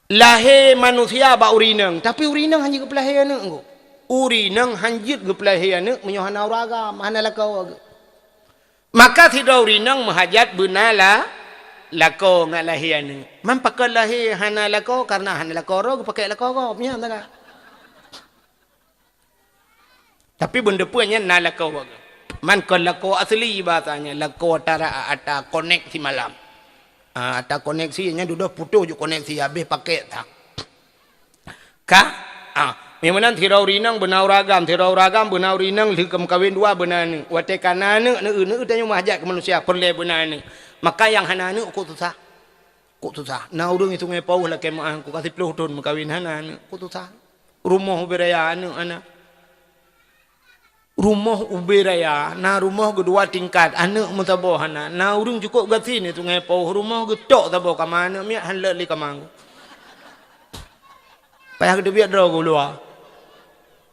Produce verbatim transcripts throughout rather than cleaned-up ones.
Lahé manusia bak ureueng inong, tapi ureueng inong hana jeuet geupeulahé aneuk. Ureueng inong hana jeuet geupeulahé aneuk meunyoe hana ureueng agam, hana lakoe. Maka sidroe ureueng inong meuhajat beuna la-, lakoe ngat lahé aneuk. Man pakon lahé hana lakoe, kareuna hana lakoe droe geupakèk lakoe gob, nyan teuka. Tapi beuneupeue nyan na lakoe. Man kon lakoe asli bahasanya, lakoe tara ata koneksi malam. Ah, ata koneksi nyan dudoe putôh ju koneksi habéh pakèk tak. Ka? Ah, meunan sidroe ureueng inong beuna ureueng agam, sidroe ureueng agam beuna ureueng inong lheueh ka meukawen dua beuna aneuk. Watèe ka na aneuk, neu-, neu-, tanyoe meuhajat keu manusia peureulèe beuna aneuk. Maka nyang hana aneuk kok susah. Kok susah. Na ureueng di Sungai Pauh lakèe meu'ah, kok ka siploh thôn meukawen hana aneuk. Kok susah. Rumoh ubé raya aneuk hana. Rumoh ubé raya, na rumoh geudua tingkat, aneuk meusaboh hana. Na ureueng cukôp gasien di Sungai Pauh, rumoh geutok saboh kama, aneuk miet han lheueh lé kama. Payah geuteubiet droe geuh luwa.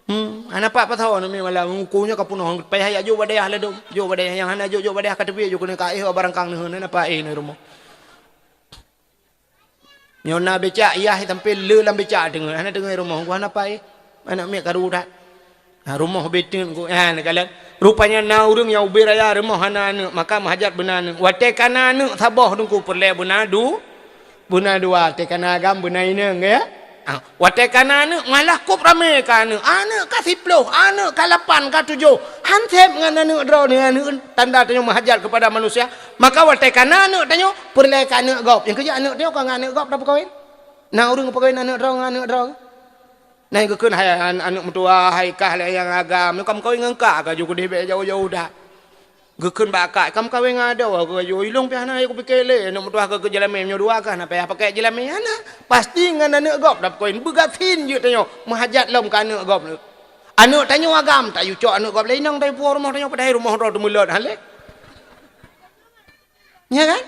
Hmm, hana pat pasoe aneuk miet malam, uku nyoe ka peunoh, payah jak jok bak dayah ladôm, jok bak dayah nyang hana jok, jok bak dayah ka teubiet, jok keuneuk ka éh barangkang neuheun, hana pat éh neuh rumoh. Nyoe na becak, yah sampoe le lam becak teungoh, hana teungoh rumoh, gua hana pai. Aneuk miet karu that. Ha, rumoh beuteuet ku, ha, neukalon. Rupanya na ureueng nyang ubé raya rumoh hana aneuk, maka meuhajat beuna aneuk. Watèe ka na aneuk saboh teungku peureulèe beuna du-, beuna dua, watèe ka na agam beuna inong, ya. Ha, watèe ka na aneuk malah kôp ramé ka aneuk. Aneuk ka siploh, aneuk ka lapan, ka tujoh. Han sép ngon aneuk droeneuh, aneuk tanda tanyoe meuhajat keupada manusia. Maka watèe ka na aneuk tanyoe, peureulèe keu aneuk gob. Nyang keujeuet aneuk tanyoe ka ngon aneuk gob tapeukawen. Na ureueng geupeukawen aneuk droe ngon aneuk droe. Na geukheun hai an-, aneuk meutuah, hai kah lé nyang agam, nyoe ka meukawen ngon kak, ka ju keudeh bèk jauh-jauh that. Geukheun bak kak, ka meukawen ngon adoe, ka ju ilong pih hana, ayo kupike lé, aneuk meutuah ka keu jeulamé, meunyoe dua kah, na payah pakèk jeulamé, hana. Pasti ngon aneuk gob tapeukawen, beugasien jeuet tanyoe, meuhajat lom keu aneuk gob. Aneuk tanyoe agam, tayue cok aneuk gob lé inong, tayue puwoe rumoh tanyoe, padahai rumoh droe teumeulot, han lé. Ya kan?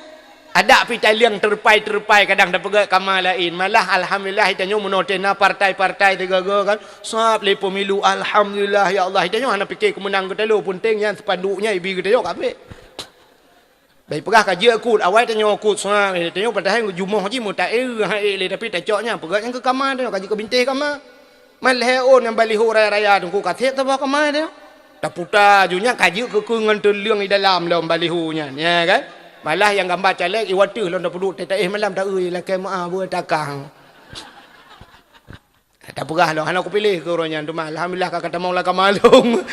Adak pih taliang teureupai-teureupai kadang tapeugah kama laén. Malah alhamdulillah tanyoe meunoe teuh na partai-partai teuga-ga kan. Sab lé pemilu, alhamdulillah ya Allah. Tanyoe hana pike keumeunang geutanyoe, peunteng nyan spanduk nyan ibi geutanyoe ka abéh. Bai peugah ka jeuet kut, awai tanyoe kut sab lé tanyoe padahai jumoh jih meutaéh han ék lé tapi tacok nyan peugah nyan keu kama tanyoe ka jeuet keu bintéh kama. Man lhèe ôn nyang baliho raya-raya teungku ka sép saboh kama tanyoe. Taputa ju nyan ka jeuet keu-keu ngon teuleueng di dalam lom baliho nyan, ya kan? Malah nyang gamba caleg iwateuh lom tapeuduek teuh taéh malam taeu lakèe meu'ah beue takang. Tapeugah lom hana kupiléh keu uroe nyan teuma alhamdulillah ka katamong lam kama lôn.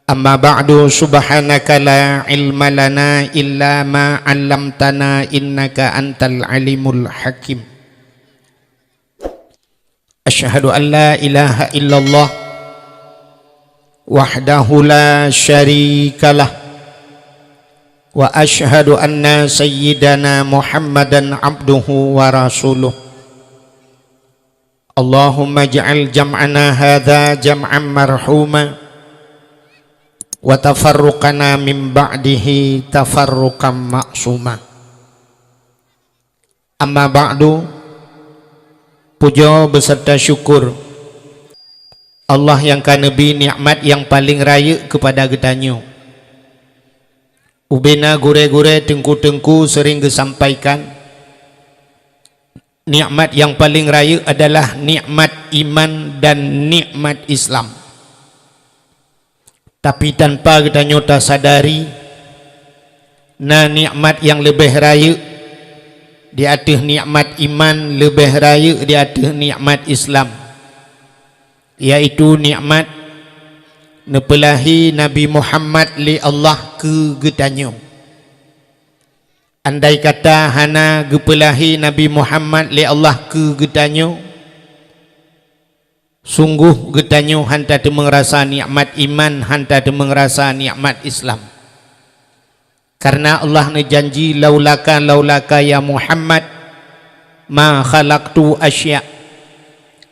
Amma ba'du, subhanaka la ilma lana illa ma 'allamtana innaka antal alimul hakim. Asyhadu an la ilaha illallah wahdahu la syarikalah, wa asyhadu anna sayyidana Muhammadan abduhu wa rasuluh. Allahumma ij'al jam'ana hadza jam'an marhuma, wa tafarruqana min ba'dihi tafarruqan ma'suma. Amma ba'du, pujoe beuseurta syukur Allah nyang ka neubri nikmat nyang paleng rayeuk keupada geutanyoe. Ubena gurée-gurée teungku-teungku seuring geusampaikan, nikmat nyang paleng rayeuk adalah nikmat iman dan nikmat Islam. Tapi tanpa geutanyoe tasadari, na nikmat nyang leubeh rayeuk di ateueh nikmat iman, leubeh rayeuk di ateueh nikmat Islam, yaitu nikmat neupeulahi Nabi Muhammad lé Allah keu geutanyoe. Andai kata hana geupeulahi Nabi Muhammad lé Allah keu geutanyoe, sunggoh geutanyoe hana tateumeung rasa nikmat iman, hana tateumeung rasa nikmat Islam. Kareuna Allah neujanji, "Laulaka, laulaka ya Muhammad, ma khalaqtu asya."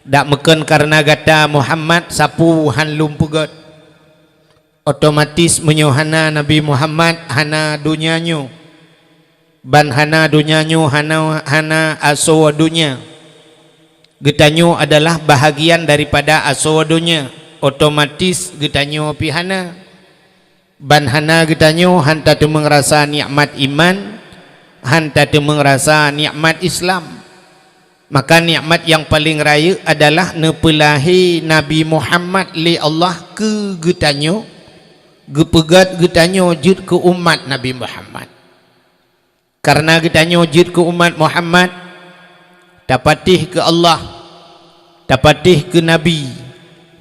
Dak meukon kareuna gata Muhammad, sapeue hán lôn peugét. Otomatis meunyoe hana Nabi Muhammad, hana donya nyoe. Ban hana donya nyoe, hana, hana asoe donya. Geutanyoe adalah bahagian daripada asoe donya, otomatis geutanyoe pih hana. Ban hana geutanyoe hán tateumeung rasa nikmat iman, hán tateumeung rasa nikmat Islam. Maka nikmat nyang paleng rayeuk adalah neupeulahé Nabi Muhammad lé Allah keu geutanyoe, geupeugét geutanyoe jeuet keu umat Nabi Muhammad. Kareuna geutanyoe jeuet keu umat Muhammad, tapatéh keu Allah, tapatéh keu Nabi,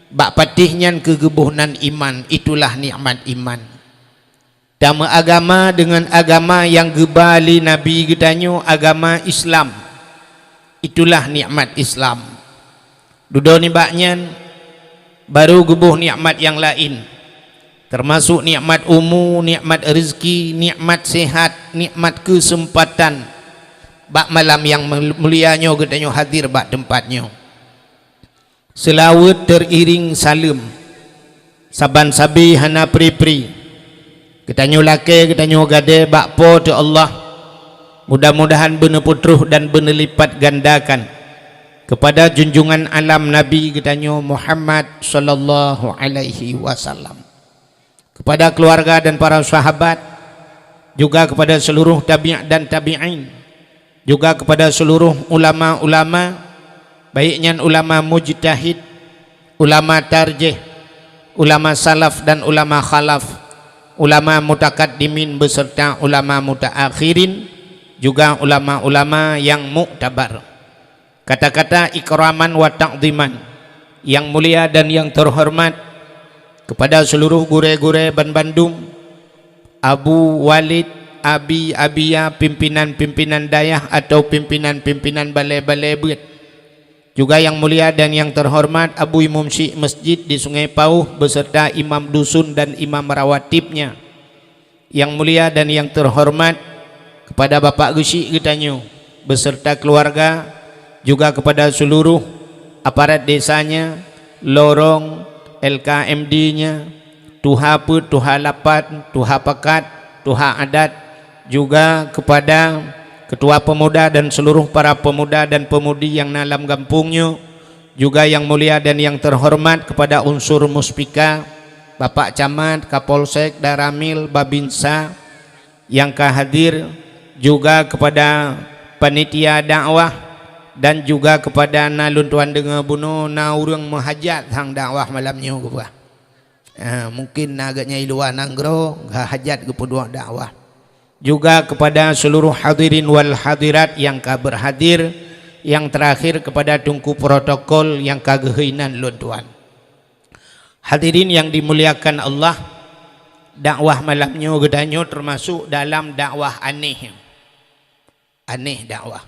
bak patéh nyan keu geuboh nan iman, itulah nikmat iman. Tameuagama deungon agama nyang geuba lé Nabi geutanyoe, agama Islam. Itulah nikmat Islam. Dudoe nibak nyan, barô geuboh nikmat nyang laén, teumasok nikmat umu, nikmat rezeki, nikmat sehat, nikmat keuseumpatan. Bak malam nyang mul-, mulia nyoe geutanyoe hadir bak teumpat nyoe. Seulaweuet teuiréng saleuem, saban sabe hana pri-pri, geutanyoe lakée geutanyoe gadée bak Po teu Allah. Mudah-mudahan beuneupeutroh dan beuneulipet gandakan keupada junjungan alam Nabi geutanyoe Muhammad sallallahu alaihi wasallam, keupada keuluwarga dan para sahabat, juga keupada seuluruh tabi' dan tabi'in, juga keupada seuluruh ulama-ulama, baik nyan ulama mujtahid, ulama tarjih, ulama salaf dan ulama khalaf, ulama mutakaddimin beserta ulama mutaakhirin, juga ulama-ulama nyang muktabar. Kata-kata ikraman wa ta'dhiman, nyang mulia dan nyang teuhoreumat keupada seuluruh gurée-gurée banbandum, Abu Walid, Abi, Abiya, pimpinan-pimpinan dayah atau pimpinan-pimpinan balée-balée beuet. Juga nyang mulia dan nyang teuhoreumat Abu Imum Syik Masjid di Sungai Pauh beserta imam dusun dan imam rawatibnya. Nyang mulia dan nyang teuhoreumat keupada Bapak Geuchik geutanyoe beserta keuluwarga, juga keupada seuluruh aparat desanya, lorong, L K M D-nya, tuha peuet, tuha lapan, tuha pakat, tuha adat, juga keupada ketua pemuda dan seuluruh para pemuda dan pemudi nyang na lam gampông nyoe, juga nyang mulia dan nyang teuhoreumat keupada unsur muspika, Bapak Camat, Kapolsek, Danramil, Babinsa nyang ka hadir, juga keupada panitia dakwah dan juga keupada na lôn tuan deungoe bunoe na ureuëng meuhajat sang dakwah malam nyoe geupeugah. Ah, mungkin na geuhnyan i luwa nanggroe, ka hajat geupeuduek dakwah. Juga keupada seuluruh hadirin wal hadirat nyang ka beurhadir, nyang teurakhir keupada teungku protokol nyang ka geuhôi nan lôn tuan. Hadirin nyang dimuliakan Allah, dakwah malam nyoe geutanyoe teumasok dalam dakwah aneh. Aneh dakwah.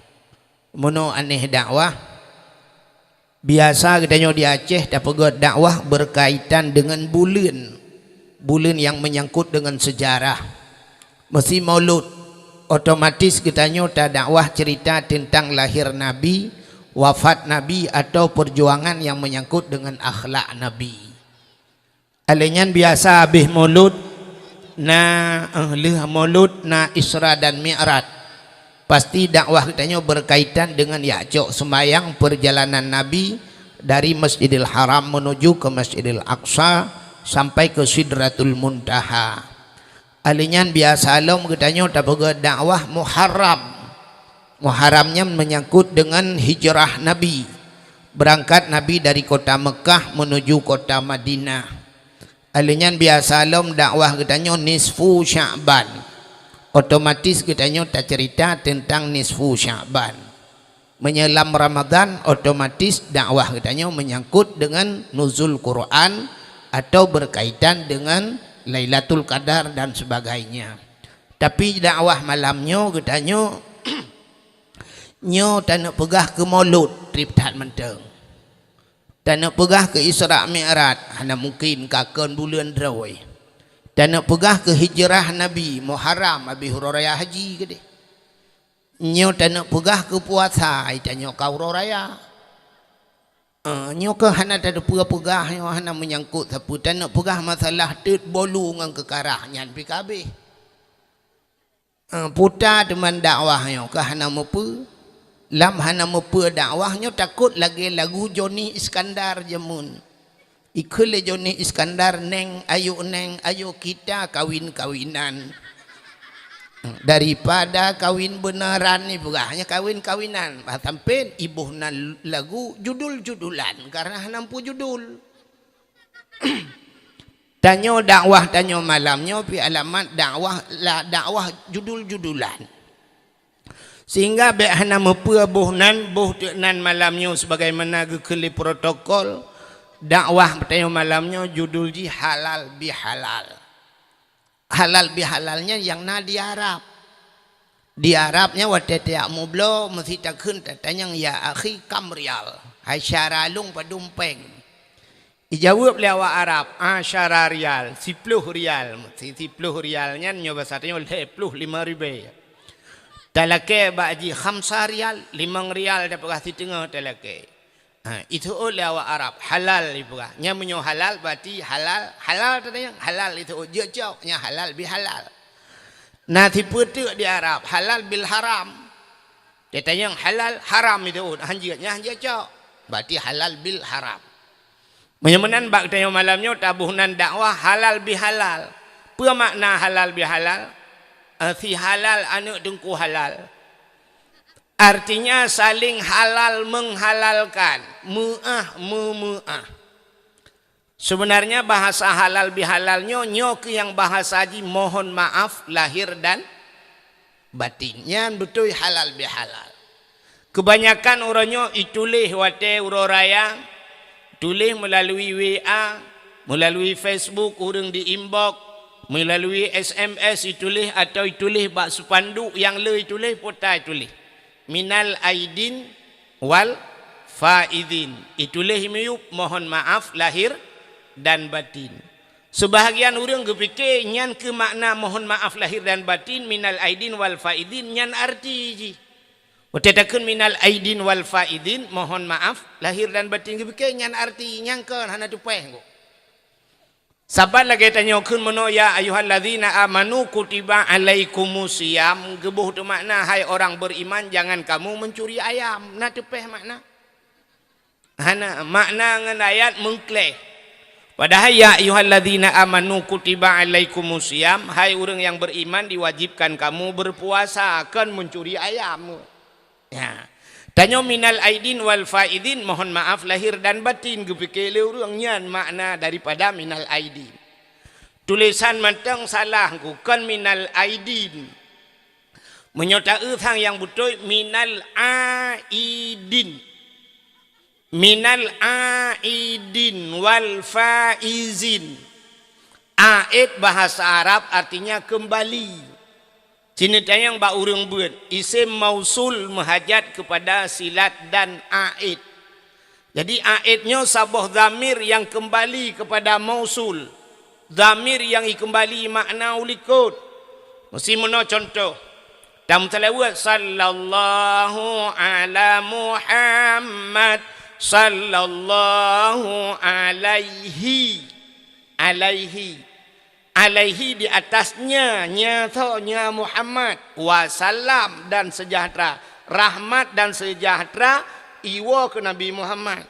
Meunoe aneh dakwah, biasa geutanyoe di Aceh tapeugét dakwah beurkaitan deungon buleuen, buleuen nyang meunyangkot deungon seujarah. Meusi Maulud, otomatis geutanyoe tadakwah ceurita teuntang lahé Nabi, wafat Nabi, atau peujuangan nyang meunyangkot deungon akhlak Nabi. Alèh nyan biasa abéh Maulud na, eh, lheueh Maulud na Isra dan Mi'raj. Pasti dakwah geutanyoe beurkaitan deungon jak cok seumayang peurjalanan Nabi dari Masjidil Haram meunuju keu Masjidil Aqsa sampai keu Sidratul Muntaha. Alèh nyan biasa lom geutanyoe tapeugét dakwah Muharram. Muharram nyan meunyangkot deungon hijrah Nabi. Beurangkat Nabi dari kota Meukah meunuju kota Madinah. Alèh nyan biasa lom dakwah geutanyoe nisfu Sya'ban. Otomatis geutanyoe taceurita teuntang nisfu Sya'ban. Meunyoe lam Ramadhan, otomatis dakwah geutanyoe meunyangkot deungon nuzul Quran atau beurkaitan deungon Lailatul Qadar dan sebagainya. Tapi dakwah malam nyoe geutanyoe, nyoe taneuk peugah keu Maulud trép that mantong. Taneuk peugah keu Isra Mi'raj, hana mungken ka kon buleuen droe. Taneuk peugah keu hijrah Nabi, Muharram, abéh uroe raya haji keudeh. Nyoe taneuk peugah keu puasa, ai tanyoe ka uroe raya. Eh, nyoe keuh hana tateupeue peugah, nyoe hana meunyangkot sapeue. Taneuk peugah masalah teut bolu ngon keukarah nyan pih ka abéh. Eh, puta teuma dakwah nyoe keuh hana meupeue. Lam hana meupeue dakwah nyoe takot lagèe lagu Joni Iskandar jameun. Ikheun lé Joni Iskandar, "Neng, ayo Neng, ayo kita kawin-kawinan." Daripada kawin beunaran ni peugah, hanya kawin-kawinan. Bah sampeun iboh nan lagu judul-judulan karena hana peue judul. Tanyoe dakwah tanyoe malam nyoe pi alamat dakwah la dakwah judul-judulan. Sehingga bék hana meupeue boh nan, boh teuk nan malam nyoe sebagaimana geukheun lé protokol dakwah tanyoe malam nyoe judul jih halal bihalal. Halal bihalal nyan nyang na di Arab. Di Arab nyan watée tajak mubloe meusti takheun tatanyong ya akhi kam rial. Hai syara lôn padum péng. Ijaweueb lé awak Arab, "Asyara rial, siploh rial." Si-, siploh rial nyan nyoe basa tanyoe lhée ploh limong ribée. Talakée bak jih khamsa rial, limong rial tapeugah siteungoh talakée. Ha, iteuôt lé awak Arab, halal ipeugah. Nyan meunyoe halal berarti halal, halal tatanyong, halal iteuôt jeuet cok, nyan halal bihalal. Na sipeuteuk di Arab, halal bil haram. Tatanyong halal, haram iteuôt, hanjeuet, nyan hanjeuet cok. Berarti halal bil haram. Meunyoe meunan bak tanyoe malam nyoe taboh nan dakwah halal bihalal. Peue makna halal bihalal? Eh, si halal aneuëk teungku halal. Artinya saling halal menghalalkan, meuáh memeuáh. Sebenarnya bahasa halal bihalal nyoe, nyoe keuh nyang bahasa jih mohon maaf lahir dan batin. Nyan beutôi halal bihalal. Kebanyakan uroe nyoe ituléh watée uroe raya, tuléh melalui W A, melalui Facebook ureuëng di inbox, melalui S M S ituléh atau ituléh bak spanduk nyang le ituléh, pota ituléh. Minal aidin wal faizin. Ituléh miyueb mohon maaf lahir dan batin. Sebahagian ureuëng geupike nyan keuh makna mohon maaf lahir dan batin, minal aidin wal faizin nyan arti jih. Watée takheun minal aidin wal faizin, mohon maaf lahir dan batin geupike nyan arti nyang kon hana tupéh kok. Saban lagée tanyoe kheun meunoe, "Ya ayyuhallazina amanu kutiba alaikumusiyam," geuboh teumakna, "Hai orang beriman, jangan kamu mencuri ayam." Na tupéh makna? Hana, makna ngon ayat meungkléh. Padahai, "Ya ayyuhallazina amanu kutiba alaikumusiyam," hai ureuëng nyang beriman, diwajibkan kamu berpuasa, kon mencuri ayam. Ya. Tanyoe minal aidin wal faizin, mohon maaf lahir dan batin, geupike lé ureuëng nyan makna daripada minal aidin. Tulésan mantong salah, kon minal aidin. Meunyoe taeu sang nyang beutôi, minal aidin. Minal aidin wal faizin. Aid bahasa Arab artinya kembali. Sini tanyong bak ureuëng beuet, isim mausul meuhajat kepada silat dan aid. Jadi aid nyoe saboh dhamir nyang kembali kepada mausul. Dhamir nyang ikembali makna ulikot. Meusi meunoe contoh. Tameusalaweuet, "Sallallahu ala Muhammad, sallallahu alaihi, alaihi, alaihi di atasnya, nya tho, nya Muhammad, wasallam dan sejahtera, rahmat dan sejahtera iwoe keu Nabi Muhammad."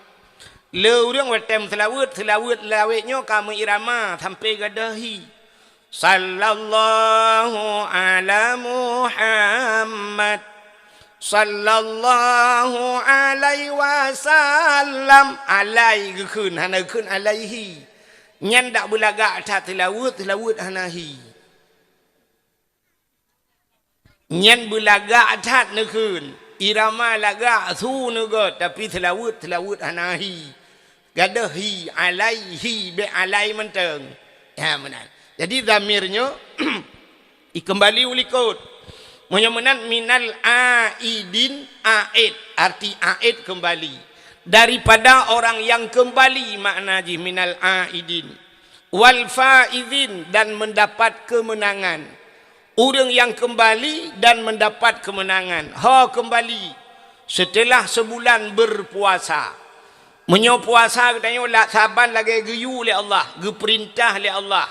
Le ureuëng watée meuseulaweuet, seulaweuet lawét nyoe ka meuirama sampoe gadôh hi. Sallallahu ala Muhammad. Sallallahu alaihi wasallam. Alai geukheun, hana geukheun alaihi. Nyan dak beulagak that seulaweuet, seulaweuet hana hi. Nyan beulagak that neukheun, irama lagak su neugôt, tapi seulaweuet, seulaweuet hana hi. Gadôh hi, alaihi, bék alai mantong. Ha, meunan. Jadi, dhamir nyoe ikembali u likot. Meunyoe meunan, minal aidin, aid, arti aid kembali. Daripada orang yang kembali, makna jih minal aidin. Wal faizin, dan mendapat kemenangan. Ureuëng nyang keumbali dan mendapat keumeunangan. Ho keumbali, seuteulah seubulan beurpuasa. Meunyoe puasa geutanyoe la-, saban lagée geuyue lé Allah, geupeurintah lé Allah,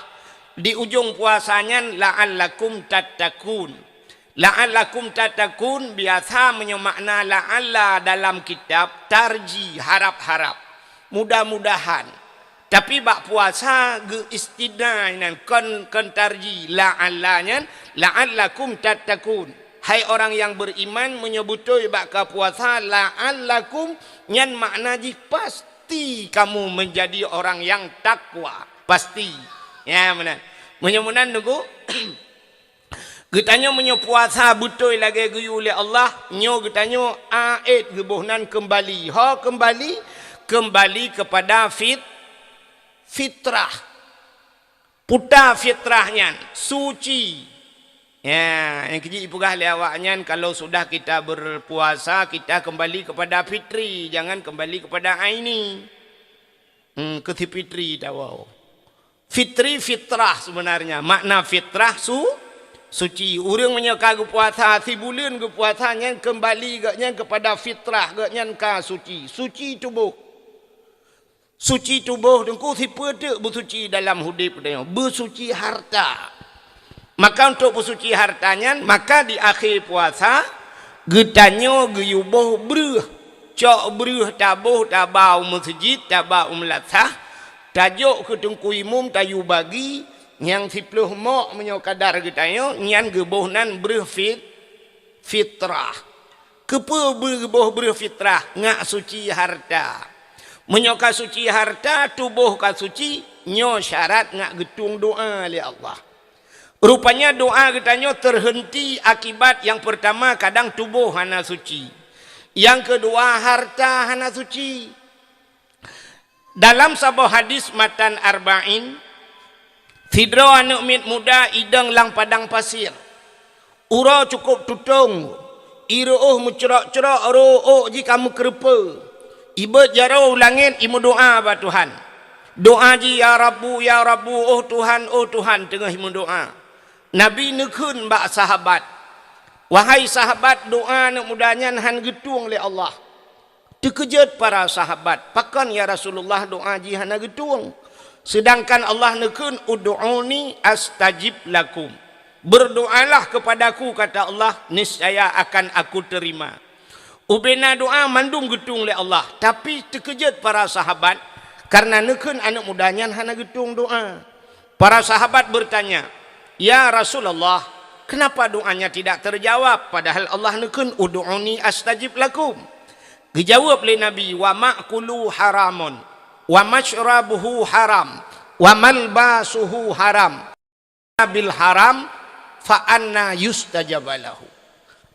di ujong puasa nyan, "La'allakum tattaqun." "La'allakum tattaqun" biasa meunyoe makna "la'alla" dalam kitab, tarji, harab-harab, mudah-mudahan. Tapi bak puasa geu-istitsna nyan, kon, kon tarji, la'alla nyan, "La'allakum tattaqun." Hai orang yang beriman, meunyoe beutôi bak ka puasa, "la'allakum", nyan makna jih pasti kamu menjadi orang yang takwa. Pasti. Ya, meunan. Meunyoe meunan, nunggu. Geutanyoe meunyoe puasa beutôi lagée geuyue lé Allah, nyoe geutanyoe aet geuboh nan keumbali. Ho keumbali? Keumbali keupada fit-, fitrah. Puta fitrah nyan, suci. Ya, nyang keujeuet ipeugah lé awak nyan, kalau sudah kita berpuasa, kita kembali kepada fitri, jangan kembali kepada aini. Hmm, keu si fitri tawoe. Fitri, fitrah sebenarnya. Makna fitrah su-, suci. Ureuëng meunyoe ka geupuasa, sibuleuen geupuasa, nyan keumbali gobnyan keupada fitrah, gobnyan ka suci. Suci tuboh. Suci tuboh teungku, sipeue teuk beusuci dalam udeb geutanyoe? Beusuci harta. Maka untuk peusuci harta nyan, maka di akhé puasa, geutanyoe geuyue boh breuh. Cok breuh taboh, taba u meuseujid, taba u meulasah, tajok keu teungku imum, tayue bagi, nyang siplôh mok meunyoe kadar geutanyoe, nyan geuboh nan breuh fit-, fitrah. Keupeue beu-, geuboh breuh fitrah? Ngak suci harta. Meunyoe ka suci harta, tuboh ka suci, nyoe syarat ngak geutueng doá lé Allah. Rupanya doá geutanyoe teuheunti akibat nyang peurtama kadang tuboh hana suci. Nyang keudua harta hana suci. Dalam saboh hadis matan Arba'in, sidroe aneuëk miet muda idong lam padang pasir. Uroe cukôp tutong, ireuôh meucrok-crok, rôh ôk jih ka meukeureupeue. Ibeuet jaroe u langét, imeudoá bak Tuhan. Doá jih, "Ya Rabbu, ya Rabbu, oh Tuhan, oh Tuhan," teungoh imeudoá. Nabi neukheun bak sahabat, "Wahai sahabat, doá aneuëk muda nyan hán geutueng lé Allah." Teukeujot para sahabat, "Pakon ya Rasulullah doá jih hana geutueng?" Seudangkan Allah neukheun, "Ud'uni astajib lakum." "Berdoalah kepadaku," kata Allah, "niscaya akan Aku terima." Ubena doá mandum geutueng lé Allah, tapi teukeujot para sahabat karena neukheun aneuëk muda nyan hana geutueng doá. Para sahabat bertanya, "Ya Rasulullah, kenapa doanya tidak terjawab, padahal Allah neukheun, 'Ud'uni astajib lakum'?" Geujaweueb lé Nabi, "Wa ma'kuluhu haramun, wa masyrabuhu haram, wa malbasuhu haram. Bil haram, fa anna yustajaba lahu."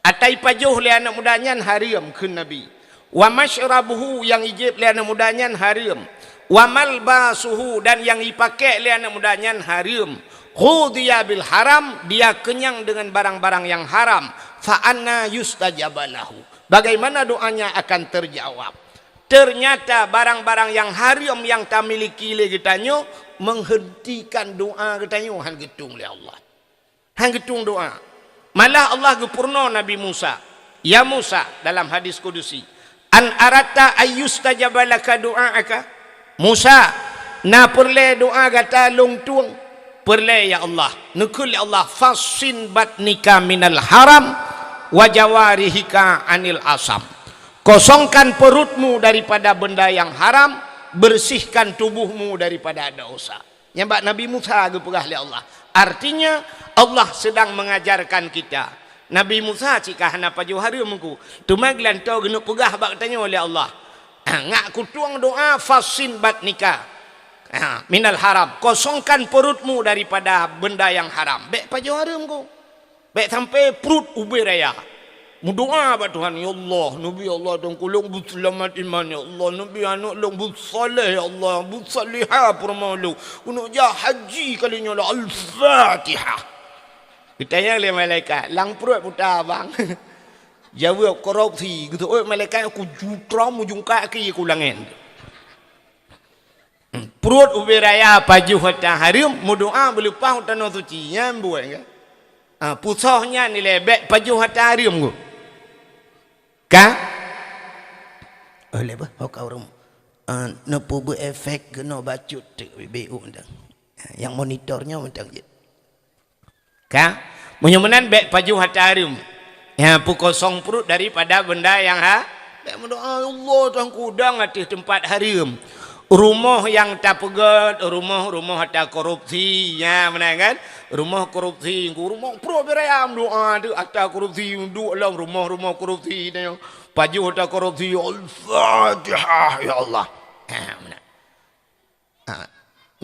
Ata ipajoh lé aneuëk muda nyan hareuem, kheun Nabi. "Wa masyrabuhu," nyang ijieb lé aneuëk muda nyan hareuem. "Wa malbasuhu," dan nyang ipakék lé aneuëk muda nyan hareuem. "Ghudhiya bil haram," dia kenyang dengan barang-barang yang haram. "Fa anna yustajaba lahu." Bagaimana doanya akan terjawab? Ternyata barang-barang nyang hareuem nyang tamiliki lé geutanyoe menghentikan doá geutanyoe, hán geutueng lé Allah. Hán geutueng doá. Malah Allah geupeurunoe Nabi Musa, "Ya Musa," dalam hadis kudusi, "an aratta ayyustajaba laka du'aaka?" "Musa, na peureulée doá gata lôn tueng?" "Peureulée, ya Allah." Neukheun lé Allah, "Fassin batnika minal haram, wa jawarihika anil asam." Kosongkan perutmu daripada benda yang haram, bersihkan tubuhmu daripada dosa. Nyan bak Nabi Musa geupeugah lé Allah. Artinya, Allah sedang mengajarkan kita. Nabi Musa cit ka hana pajoh hareuem ku. Teuma geulantoe geuneuk peugah bak tanyoe lé Allah, "Ngak kutueng doá, fassin batnika, ha, minal haram. Kosongkan perutmu daripada benda yang haram." Bék pajoh hareuem ku. Bék sampai pruet ubé raya. Meudoá bak Tuhan, "Ya Allah, neubi Allah Tuhanku lôn beuseulamat iman, ya Allah, neubi aneuëk lôn beusaleh, ya Allah, beusalihah peurumoh lôn. Keuneuk jak haji kali nyoe lah. Al-Fatihah." Geutanyong lé malaikat, "Lam pruet peue ta, Bang?" Jaweueb, "Korupsi." Geuteuôt malaikat, "Ku jutrom ujong kaki ku langét." Pruet ubé raya pajoh ata hareuem, meudoá beuleupah u tanoh suci, nyan buet ka. Ah, pusoh nyan ilée bék pajoh ata hareuem ku. Ka? Oh, lé bah, ho ka ureuëng. Ah, neupeubuet efek keunoe bacut teuk bibé u mantong. Nyang monitor nyoe mantong jeuet. Ka? Meunyoe meunan bék pajoh ata hareuem. Ya, peukosong pruet daripada benda nyang ha-, bék meudoá, "Ya Allah, Tuhanku, dong ateueh teumpat hareuem." Rumoh nyang tapeugét, rumoh-rumoh ata korupsi, nya meunan kan? Rumoh korupsi, rumoh pruet beuraya meudoa tu ata korupsi, duek lom rumoh-rumoh korupsi tu. Pajoh ata korupsi, Al-Fatihah, ya Allah. Ha, meunan. Ha.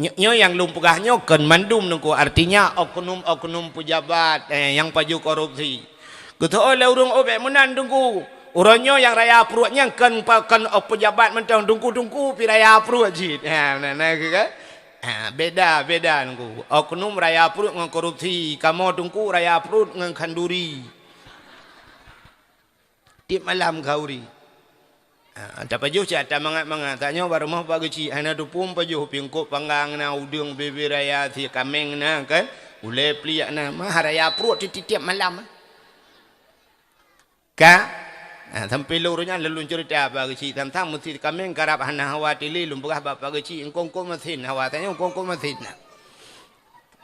Nyo-, nyoe nyang lôn peugah nyoe kon mandum nungku, artinya oknum-oknum pejabat, eh, nyang pajoh korupsi. Geuteu'oh lé ureuëng, "Oh, bék meunan, Teungku. Uroe nyoe nyang raya pruet nyan kon pa-, kon, oh, pejabat mantong, Teungku-teungku pi raya pruet cit." Ha, na, na, kan? Ha, beda, beda, Teungku. Oknum raya pruet ngon korupsi, kamoe, Teungku, raya pruet ngon khanduri. Tiep malam khanduri. Ha, tapajoh cit ata mangat-mangat. Tanyoe bak rumoh Pak Geuchik, hana teupeue pajoh, pingkot panggang na, udeueng bebe raya, sie kaméng na, kan? Ulée pliek na, mah raya pruet tiep-tiep malam. Ka? Ha, sampoe lôn uroe nyan lôn ceurita bak Pak Geuchik, tang-tang meusie kaméng karab hana hawa tili, lôn peugah bak Pak Geuchik, "Eungkôt-eungkôt masén hawa tanyoe, eungkôt-eungkôt masén na."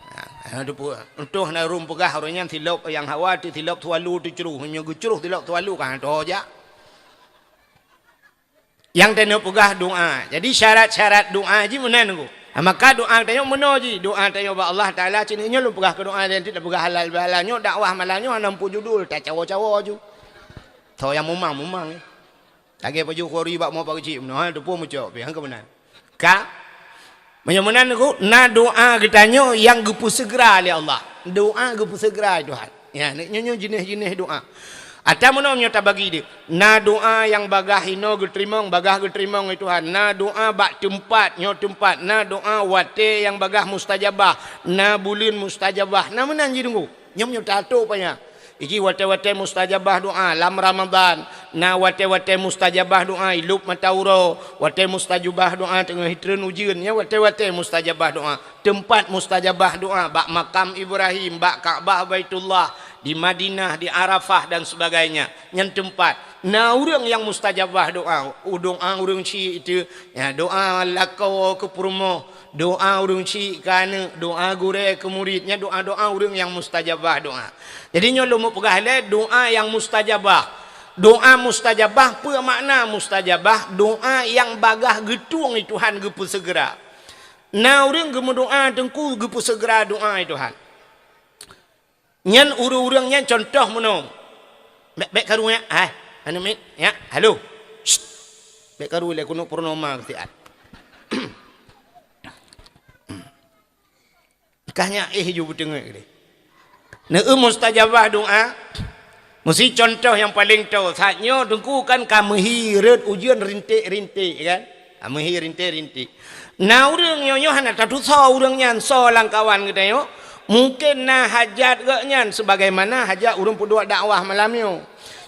Ha, ha, teupeue. Untôh na ureuëng peugah uroe nyan silop nyang hawa teu silop swallow teucroh, meunyoe geucroh silop swallow ka han tho jak. Nyang tanyoe peugah doa. Jadi syarat-syarat doa jih meunan, Teungku. Ha, maka doa tanyoe meunoe jih. Doa tanyoe bak Allah Taala, cit nyoe lôn peugah keu doa, dan tidak peugah halal bihalal. Nyoe dakwah malam nyoe hana muphom judul, tacawo-cawo ju. Tho nyang mumang-mumang, eh. Lagée pajoh khanduri bak rumoh Pak Geuchik meunoe, ha, teupeue mucok, pi, ha, keubeunang. Ka? Meunyoe meunan, Teungku, na doa geutanyoe nyang geupeuseugera lé Allah. Doa geupeuseugera lé Tuhan. Ya, nyoe, nyoe jinéh-jinéh doa. Ata meunoe nyoe tabagi deuh. Na doa nyang bagaih inoe geuteurimong, bagaih geuteurimong lé Tuhan. Na doa bak teumpat, nyoe teumpat. Na doa watée nyang bagaih mustajabah. Na buleuen mustajabah. Na meunan jih, Teungku. Nyoe, nyoe tato paya. Iji watée-watée mustajabah doa lam Ramadhan, na watée-watée mustajabah doa ilop mata uroe, watée mustajabah doa teungoh jitreun ujeuen, nyan watée-watée mustajabah doa. Teumpat mustajabah doa bak makam Ibrahim, bak Ka'bah Baitullah, di Madinah, di Arafah dan sebagainya. Nyan teumpat. Na ureuëng nyang mustajabah doa, u doa ureuëng syik itu, ya, doa lakoe keu peurumoh, doa ureuëng syik keu aneuëk, doa gurée keu murit, nyan doa-doa ureuëng nyang mustajabah doa. Jadi nyoe lôn meupeugah lé doa nyang mustajabah. Doa mustajabah, peue makna mustajabah? Doa nyang bagaih geutueng lé Tuhan geupeuseugera. Na ureuëng geumeudoa Teungku geupeuseugera doa lé Tuhan. Nyan ureuëng-ureuëng nyan contoh meunoe. Bék, bék karu nyak, hai, aneuëk miet, nyak, halo. Syt. Bék karu lé keuneuk purnoma keu siat. Kah nyak éh ju beuteungeut deh. Neu mustajabah doa. Meusi contoh nyang paleng toe. Saat nyoe Teungku kan ka meuhi rot ujeuen rinték-rinték kan. Ha, meuhi rinték-rinték. Na ureuëng nyoe-nyoe hana tatusoe ureuëng nyan soe lam kawan geutanyoe. Mungken na hajat geuh nyan sebagaimana hajat ureuëng peuduek dakwah malam nyoe.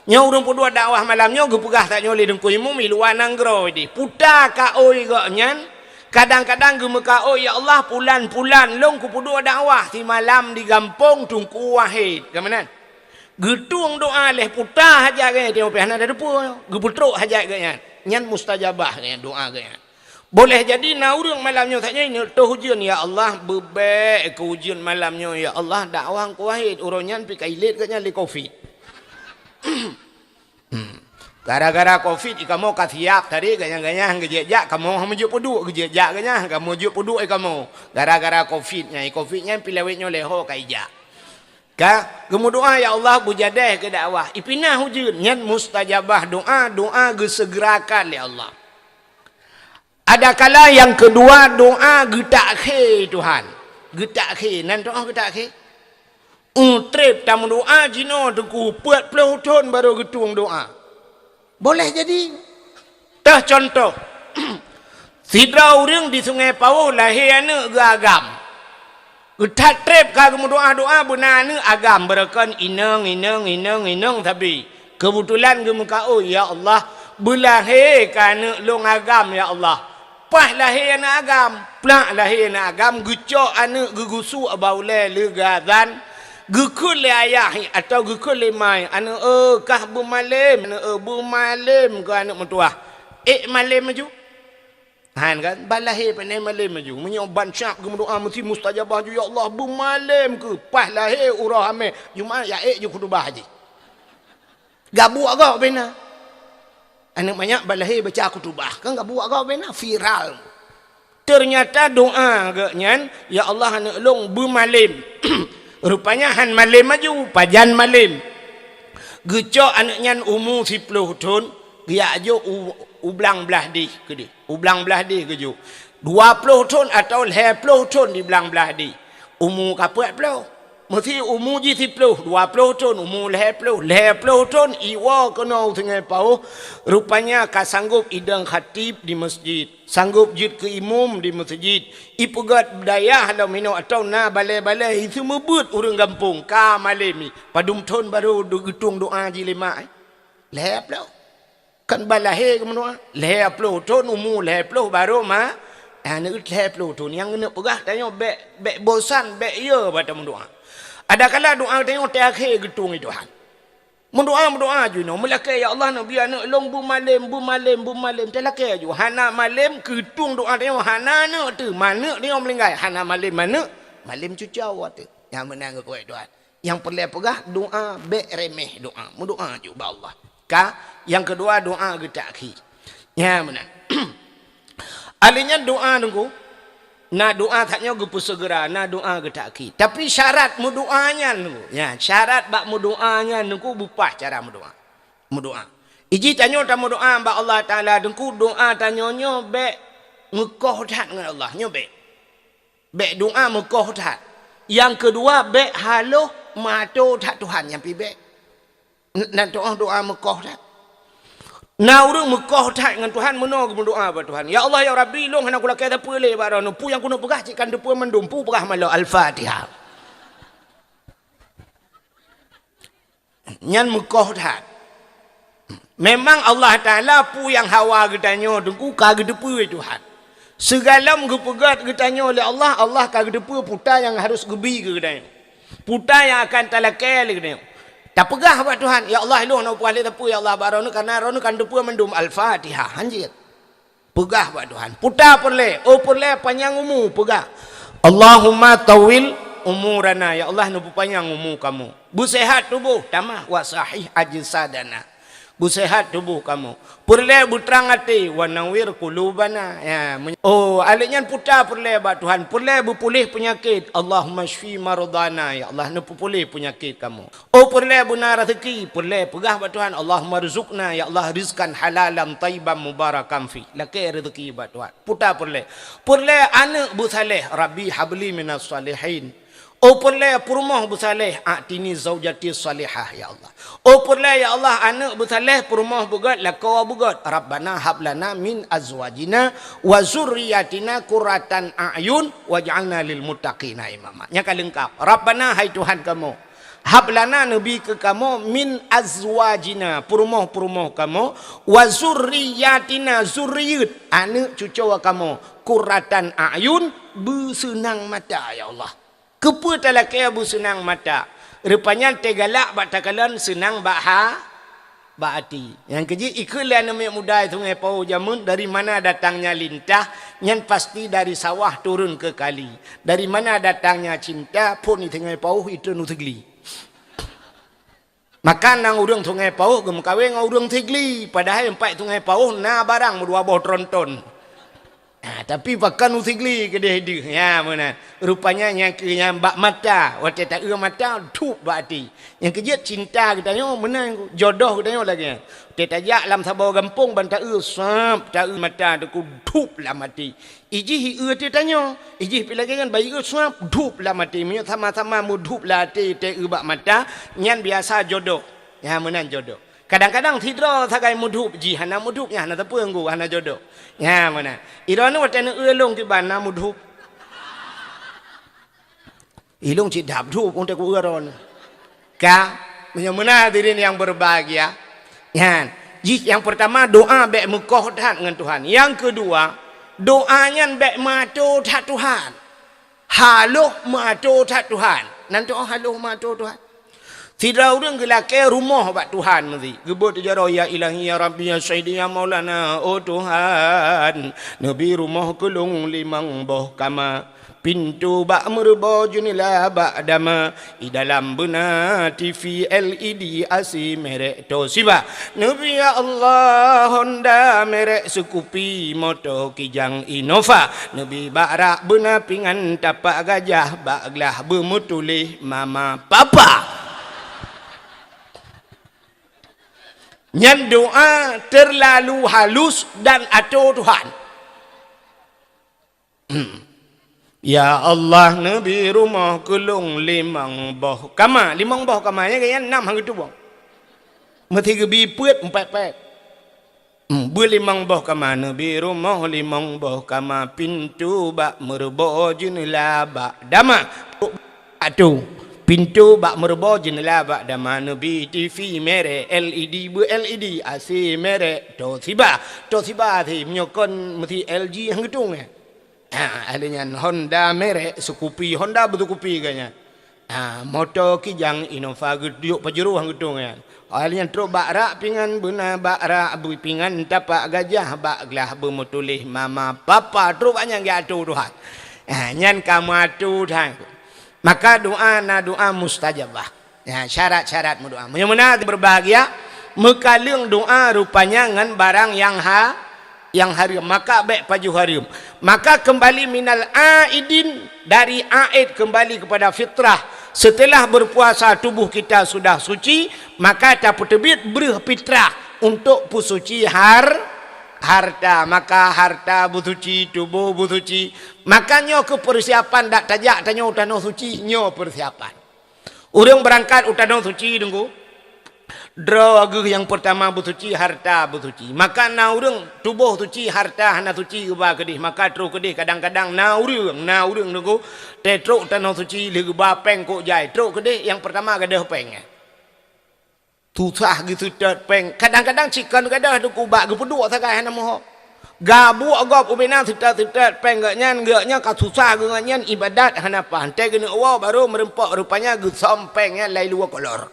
Nyoe ureuëng peuduek dakwah malam nyoe geupeugah tanyoe lé Teungku Imum i luwa nanggroe deh. Puta kaôi geuh nyan, kadang-kadang geumeukaôi, "Ya Allah, pulan-pulan lôn kupeuduek dakwah simalam di gampông Teungku Wahid." Ka meunan. Geutueng doa lé puta hajat geuh nyan, teuma pih hana teupeue, geupeutrok hajat geuh nyan. Nyan mustajabah geuh nyan, doa geuh nyan. Boleh jadi na ureuëng malam nyoe saja ini toh ujeuen, "Ya Allah, beubek keu ujeuen malam nyoe, ya Allah, dakwah Teungku Wahid." Uroe nyan pih ka ilét geuh nyan lé covid. Hmm. Gara-gara covid, i kamoe ka siap tadi, ganyang-ganyang geujak-jak, kamoe meujeuet peuduek, geujak-jak ganyang, kamoe jeuet peuduek i kamoe. Gara-gara covid nyan, i covid nyan pih lawét nyoe lé ho ka ijak. Ka geumeudoa, "Ya Allah, beujadeh keu dakwah." Ipinah ujeuen, nyan mustajabah doa, doa geuseugerakan lé Allah. Adakala nyang keudua, doa geutakhé Tuhan. Geutakhé, nan doa geutakhé. Utreb tameudoa jinoe Teungku, peuet ploh thon barô geutueng doa. Boleh jadi. Teuh contoh, sidroe ureuëng di Sungai Pawôh lahé aneuëk geuh agam. Geuthat treb ka geumeudoa-doa beuna aneuëk agam, beureukan inong, inong, inong, inong sabe. Keubeutulan geumeukaôi, "Ya Allah, beulahé keu aneuëk lôn agam, ya Allah." Paih lahé aneuëk agam, plak lahé aneuëk agam, geucok aneuëk geugusuek bak ulée leuga dan geukheun lé ayah atawa geukheun lé ma, "Aneuëk, eh, kah beumalém, aneuëk, eh, beumalém keu aneuëk meutuwah." Ék malém laju. Han kan? Ban lahé pane malém laju. Meunyoe ban syab geumeudoa meusti mustajabah ju, "Ya Allah, beumalém keu." Paih lahé uroe Hamé, Jumat ya ék ju khutubah jih. Gabuek gob bena. Aneuëk manyak ban lahé baca khutubah. Kan gabuek gob bena, viral. Teunyata doa geuh nyan, "Ya Allah, aneuëk lôn beumalem." Rupanya han malem aju, pajan malem. Geucok aneuëk nyan umu siploh thon, geujak jok u, u blang blaih deh keudeh. U blang blaih deh geujok. Dua ploh thon atawa lhée ploh thon di blang blaih deh. Umu ka peuet ploh. Meusi umu jih siploh, dua ploh thon, umu lhée ploh, lhée ploh thon iwoe keunoe u Sungai Pauh, rupanya ka sanggop idong khatib di meuseujid, sanggop jeuet keu imum di meuseujid, ipeugét dayah lom inoe atawa na balée-balée iseumeubeuet ureuëng gampông ka malem nyan. Padum thon barô geutueng doa jih lé mak, eh? Lhée ploh. Kan ban lahé geumeudoá, lhée ploh thon, umu lhée ploh barô ma-, aneuëk lhée ploh thon. Nyang keuneuk peugah tanyoe bék, bék bosan, bék yö bak tameudoá. Adakala doá tanyoe teuakhé geutueng lé Tuhan. Meudoá, meudoá aju inoe, meulakée, "Ya Allah, neubi aneuëk lôn beumalem, beumalem, beumalem." Talakée aju, hana malem, geutueng doá tanyoe hana aneuëk teuh, maneuëk tanyoe meuninggai, hana malem maneuëk, malem cucoe teuh. Nyang meunan geukeuwai Tuhan. Nyang peureulée peugah, doá bék reméh doá. Meudoá aju bak Allah. Ka, nyang keudua doá geutakhir. Nyan meunan. Ahli nyan doá nunggu. Na doá that nyoe geupeuseugera, na doá geutakhir. Tapi syarat meudoá nyan nunggu. Ya, syarat bak meudoá nyan nunggu bupah cara meudoá. Meudoá. Iji tanyoe tameudoá bak Allah Taala nunggu doá tanyoe nyoe bék meukoh that ngon Allah. Nyoe bék. Bék doá meukoh that. Nyang keudua, bék haloh meuato that Tuhan, nyan pih bék. N-, nan toh doá meukoh that. Na ureuëng meukoh that ngon Tuhan, meunoe geumeudoá bak Tuhan, "Ya Allah, ya Rabbi, lôn hana kulakée sapeue lé bak droeneuh. Peue nyang keuneuk peugah cit ka neuteupeue mandum, peue peugah malô." Al-Fatihah. Nyan meukoh that. Memang Allah Taala peue nyang hawa geutanyoe teungku ka geuteupeue Tuhan. Sigohlom geupeugét geutanyoe lé Allah, Allah ka geuteupeue peue nyang harus geubi keu geutanyoe. Peue nyang akan talakée lé geutanyoe. Tapeugah bak Tuhan, "Ya Allah, lôn hana peugah lé sapeue, ya Allah, bak droeneuh, kareuna droeneuh ka neuteupeue mandum." Al-Fatihah. Hanjeuet. Peugah bak Tuhan. Peue peureulée, oh peureulée panyang umu, peugah, "Allahumma tawwil umurana." Ya Allah, neupeupanyang umu kamoe. Beuseuhat tuboh, tamah, "Wa sahih ajsadana." Beuseuhat tuboh kamoe. Peureulée beutrang até, "Wa nawwir qulubana." Ya, meuny-, oh, alek nyan peue peureulée bak Tuhan. Peureulée beupuléh peunyakét, "Allahumma syfi mardana." Ya Allah, neupeupuléh peunyakét kamoe. Oh peureulée beuna raseuki, peureulée peugah bak Tuhan, "Allahumma rzuqna, ya Allah, rizqan halalan thayyiban mubarakan fi." Lakée raseuki bak Tuhan. Peue peureulée. Peureulée aneuëk beusaléh, "Rabbi habli minas salihin." Oh peureulée peurumoh beusaléh, "A'tini zaujati salihah, ya Allah." Oh peureulée, ya Allah, aneuëk beusaléh, peurumoh beugét, lakoe beugét, "Rabbana hablana min azwajina wa zurriyatina qurratan a'yun waj'alna lil muttaqina imama." Nyang ka leungkap. "Rabbana," hai Tuhan kamoe, "hablana," neubi keu kamoe, "min azwajina," peurumoh-peurumoh kamoe, "wa zurriyatina," zuriyeuet, aneuëk cucoe kamoe, "qurratan a'yun," beuseunang mata, ya Allah. Keupeue talakée beuseunang mata? Rupanya teugalak bak takalon seunang bak ha-, bak até. Nyang keujih ikheun lé aneuk miet muda Sungai Pauh jameun, dari mana datangnya lintah, nyan pasti dari sawah turun ke kali. Dari mana datangnya cinta, phon di Sungai Pauh itu nu Sigli. Maka na ureuëng Sungai Pauh geumeukawen ngon ureuëng Sigli, padahai empat Sungai Pauh na barang meudua boh tronton. Ha, tapi pakon u Sigli keudeh deuh. Ya, meunan. Rupanya nyang keu nyang bak mata, watée taeu mata, dup bak até. Nyang keujeuet cinta geutanyoe meunan, jodoh geutanyoe lagée nyan. Watée tajak lam saboh gampông ban taeu, sab, taeu mata teuku dup lam até. Ijih ieu teutanyoe, ijih pi lagée nyan bayeue sab dup lam até. Meunyoe sama-sama meudup lam até taeu bak mata, nyan biasa jodoh. Ya, meunan jodoh. Kadang-kadang sidroe sagai meudup jih hana meudup, nyan hana teupeu ngu, hana jodoh. Nyan meunan. Iroe nyoe watée neueu lôn kiban na meudup. Ilong cit dap dup untuk ku uron. Ka, meunyoe meunan hadirin yang berbahagia. Nyan, jih yang pertama doa bék meukoh that ngon Tuhan. Yang kedua, doa nyan bék meuato that Tuhan. Haloh meuato that Tuhan. Nan toh haloh meuato Tuhan. Sidroe ureuëng geulakée rumoh bak Tuhan meusi. Geubeuet jaroe, "Ya Ilahi, ya Rabbi, ya Sayyidi, ya Maulana, oh Tuhan, neubi rumoh keu lôn limong boh kama. Pintoe bak meureubo, jeunela bak dama. I dalam beuna T V L E D, A C merek Toshiba. Neubi ya Allah Honda merek Scoopy, moto Kijang Innova. Neubi bak rak beuna pingan tapak gajah, bak glah beumeutuléh mama papa. Nyan doa terlalu halus dan atô Tuhan. Ya Allah, neubi rumoh keu lôn limong boh kama. Limong boh kama, nyan geuh nyan nam han geutuboh. Meusti geubi peuet, peuet-peuet. Hmm, beulimong boh kama, neubi rumoh limong boh kama, pintoe bak meureubo, jeuneula bak dama. Atô, pintoe bak meureubo, jeuneula bak dama, neubi T V merek L E D, beu L E D, A C merek Toshiba. Toshiba A C, meunyoe kon meusti L G han geutueng nyan. Ha, ahli nyan Honda merek Scoopy, Honda beu Scoopy geuh nyan. Ha, moto Kijang Innova geuyue pajôh han geutueng nyan. Ahli nyan trok bak rak pingan beuna, bak rak bui pingan tapak gajah, bak glah beumeutuléh mama papa, trok bak nyan geuatô Tuhan. Ha, nyan ka meuatô Tuhan. Maka doa na doa mustajabah. Ya, syarat-syarat meudoa. Meunyoe meunan berbahagia, meukaleueng doa rupanya ngon barang nyang ha-, nyang hareuem, maka bék pajoh hareuem. Maka kembali minal aidin, dari aid kembali kepada fitrah. Setelah berpuasa tubuh kita sudah suci, maka tapeuteubiet breuh fitrah untuk peusuci har-, harta. Maka harta beusuci, tuboh beusuci. Maka nyoe keuh persiapan dak tajak tanyoe u tanoh suci, nyoe persiapan. Ureuëng beurangkat u tanoh suci, Teungku, droe geuh nyang peurtama beusuci, harta beusuci. Maka na ureuëng tuboh suci, harta hana suci geuba keudeh, maka troh keudeh. Kadang-kadang na ureuëng, na ureuëng, Teungku, teutrok u tanoh suci lheueh geuba péng kok jai, troh keudeh nyang peurtama gadôh péng nyan. Susah geuseutôt péng. Kadang-kadang cit kon gadôh, Teungku, bak geupeuduek sagai hana meuho. Gabuek gob ubena seutôt-seutôt péng geuh nyan, geuh nyan ka susah geuh nyan ibadat hana paih. Teuh geuneuk woe barô meureumpok, rupanya geusöm péng nyan lai luwa kolor.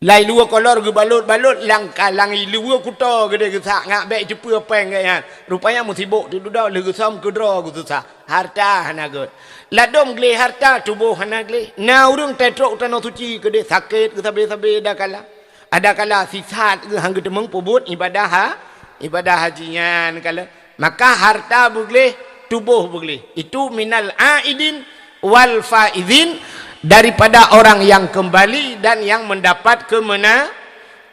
Lai luwa kolor geubalot-balot lam ka-, lam luwa kuto geudeh geusak ngat bék jeupeue péng geuh nyan. Rupanya meusibok teududoe lheueh geusöm keudroe geususah. Harta hana gét. Ladôm gleh harta, tuboh hana gleh. Na ureuëng teutrok u tanoh suci keudeh sakét geusabe-sabe adakala. Adakala sisat geuh han geuteumeung peubuet ibadah ha-, ibadah haji nyan kalon. Maka harta beugleh, tuboh beugleh. Itu minal aidin wal faizin, daripada orang yang kembali dan yang mendapat keumena-,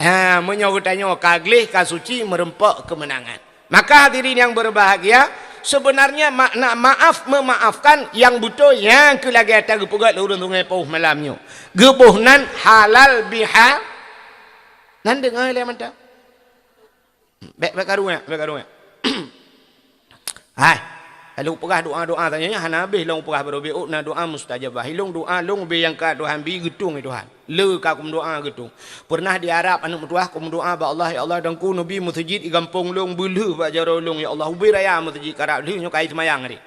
ha, meunyoe geutanyoe ka gleh, ka suci, meureumpok keumeunangan. Maka hadirin yang berbahagia, sebenarnya makna maaf memaafkan nyang beutôi nyang keu lagée ata geupeugah lé ureuëng Sungai Pauh malam nyoe. Geuboh nan halal biha-, nan deungoe lé mantong. Bék, bék karu nyan, bék karu nyan. Hai, lôn peugah doa-doa tanyoe nyan hana habéh lôn peugah baroe bék na doa mustajabah. Ilôn doa lôn ubé nyang ka Tuhan bi geutueng lé Tuhan. Le ka kumeudoa geutueng. Pernah di Arab aneuk meutuwah kumeudoa bak Allah, "Ya Allah, Teungku neubi meuseujid di gampông lôn, beulheueh bak jaroe lôn, ya Allah, ubé raya meuseujid karab lheueh nyoe kai seumayang tadi."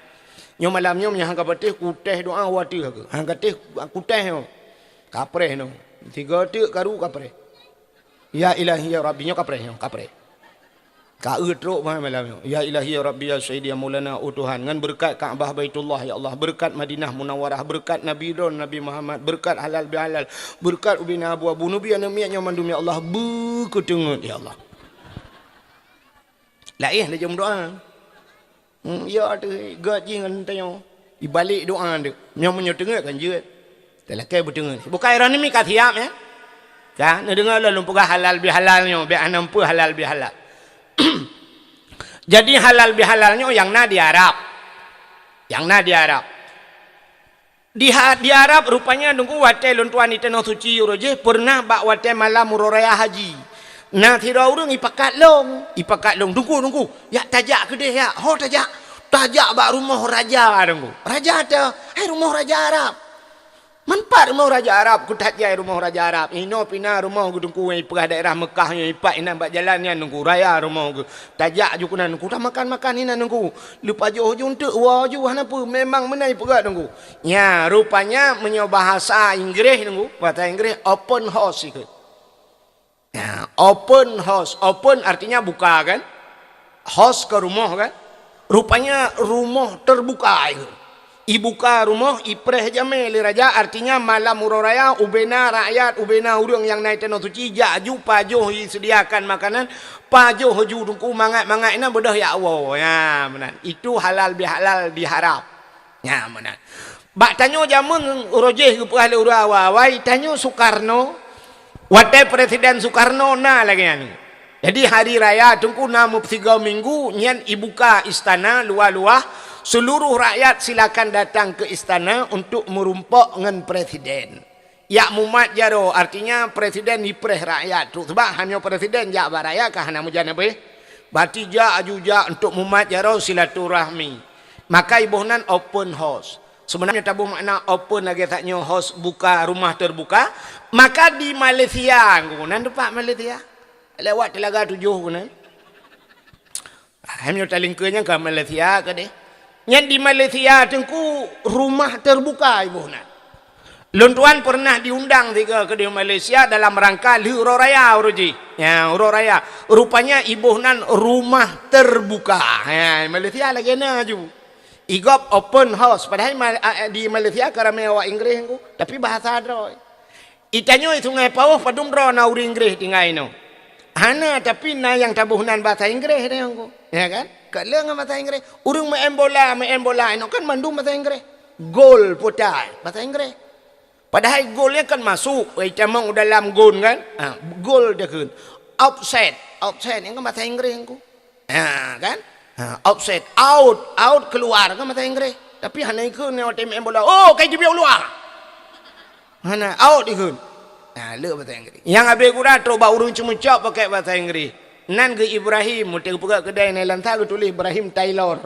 Nyoe malam nyoe meunyoe han ka patéh kutéh doa wateuh keu. Han ka téh kutéh nyoe. Kapreh nyoe. Tiga teuk karu kapreh. Ya Ilahi ya Rabbi, nyoe kapreh nyoe, kapreh. Ka eu trok bah malam nyoe. Ya Ilahi ya Rabbi ya Sayyidi ya Maulana, oh Tuhan, ngon beureukat Ka'bah Baitullah ya Allah, beureukat Madinah Munawwarah, beureukat Nabi droe Nabi Muhammad, beureukat halal bihalal, beureukat ubena abu-abu, neubi aneuk miet nyoe mandum ya Allah, beukeuteungeut ya Allah. Laén lé jom doa. Hmm, ya teuh gét jih ngon tanyoe. Ibalek doa teuk. Nyoe meunyoe teungeut kan jeuet. Talakée beuteungeut. Bukai roh nimi ka siap ya. Ka neudeungoe lôn peugah halal bihalal nyoe, bék hana meupeue halal bihalal. Jadi halal bihalal nyoe nyang na di Arab. Nyang na di Arab. Di ha-, di Arab rupanya Teungku watée lôn tuan di tanoh suci uroe jih pernah bak watée malam uroe raya haji. Na sidroe ureuëng ipakat lôn, ipakat lôn, "Teungku, Teungku, yak tajak keudeh yak, ho tajak, tajak bak rumoh raja Teungku." Raja teuh, hai rumoh raja Arab. Man pat rumoh raja Arab, kuthat jai rumoh raja Arab. Inoe pih na rumoh geuh Teungku nyang ipeugah daerah Meukah nyoe ipat inan bak jalan nyan Teungku, raya rumoh geuh. Tajak ju keunan Teungku, tamakan-makan inan Teungku. Leupah jih ujong teuk woe ju hana peue, memang meunan ipeugah Teungku. Nya, rupanya meunyoe bahasa Inggréh Teungku, bahasa Inggréh open house ikheun. Nya, open house, open artinya buka kan? House ke rumoh kan? Rupanya rumoh terbuka ikheun. Ibuka rumoh, ipreh jamé lé raja, artinya malam uroe raya, ubena rakyat, ubena ureuëng nyang na i tanoh suci, jak aju pajoh iseudiakan makanan, pajoh aju teungku mangat-mangat inan beudôh jak woe. Nya, meunan. Itu halal bihalal diharap. Nya, meunan. Bak tanyoe jameun uroe jéh geupeugah lé ureuëng awai-awai, tanyoe Sukarno, watée Presiden Sukarno na lagée nyan. Jadi hari raya teungku na meupeusigoe minggu nyan ibuka istana luwah-luwah, seluruh rakyat silakan datang ke istana untuk meurumpok ngon presiden. Jak mumat jaroe, artinya presiden ipreh rakyat trok, sebab hanyoe presiden jak bak rakyat ka hana meujan abéh. Berarti jak aju jak untuk mumat jaroe silaturahmi. Maka iboh nan open house. Sebenarnya taboh makna open lagée that nyoe house buka, rumah terbuka. Maka di Malaysia, nan teumpat Malaysia. Lewat Telaga Tujuh keunan. Hai meunyoe talingkeue nyan ka Malaysia keudeh. Nyan di Malaysia teungku rumah terbuka iboh nan. Lôn tuan pernah diundang sigoe keudeh Malaysia dalam rangka lheueh uroe raya uroe jih. Ya, uroe raya. Rupanya iboh nan rumah terbuka. Ya, Malaysia lagée na aju. Igop open house. Padahai ma-, a-, a-, di Malaysia ka ramé awak Inggréh teungku, tapi bahasa droe. Itanyoe Sungai Pauh padum droe na ureuëng Inggréh tinggai inoe. Hana, tapi na nyang taboh nan bahasa Inggréh deh teungku. Ya kan? Ka le ngon bahasa Inggréh. Ureuëng main bola, main bola inoe kan mandum bahasa Inggréh. Gol putai, bahasa Inggréh. Padahai gol nyan kan masuk, itamong dalam gon kan? Ha, gol takheun. Offside, offside nyan kan bahasa Inggréh teungku. Ha, kan? Ha, offside, out, out keluar kan bahasa Inggréh. Tapi hana ikheun nyoe watée main bola. Oh, kai jibiek luwa. Hana, out ikheun. Ha, le bahasa Inggréh. Nyang abéh gura trok bak ureuëng ceumeucok pakai bahasa Inggréh. Nan geu Ibrahim, meuteuk peugah keudai nai lam sa geutuléh Ibrahim Taylor.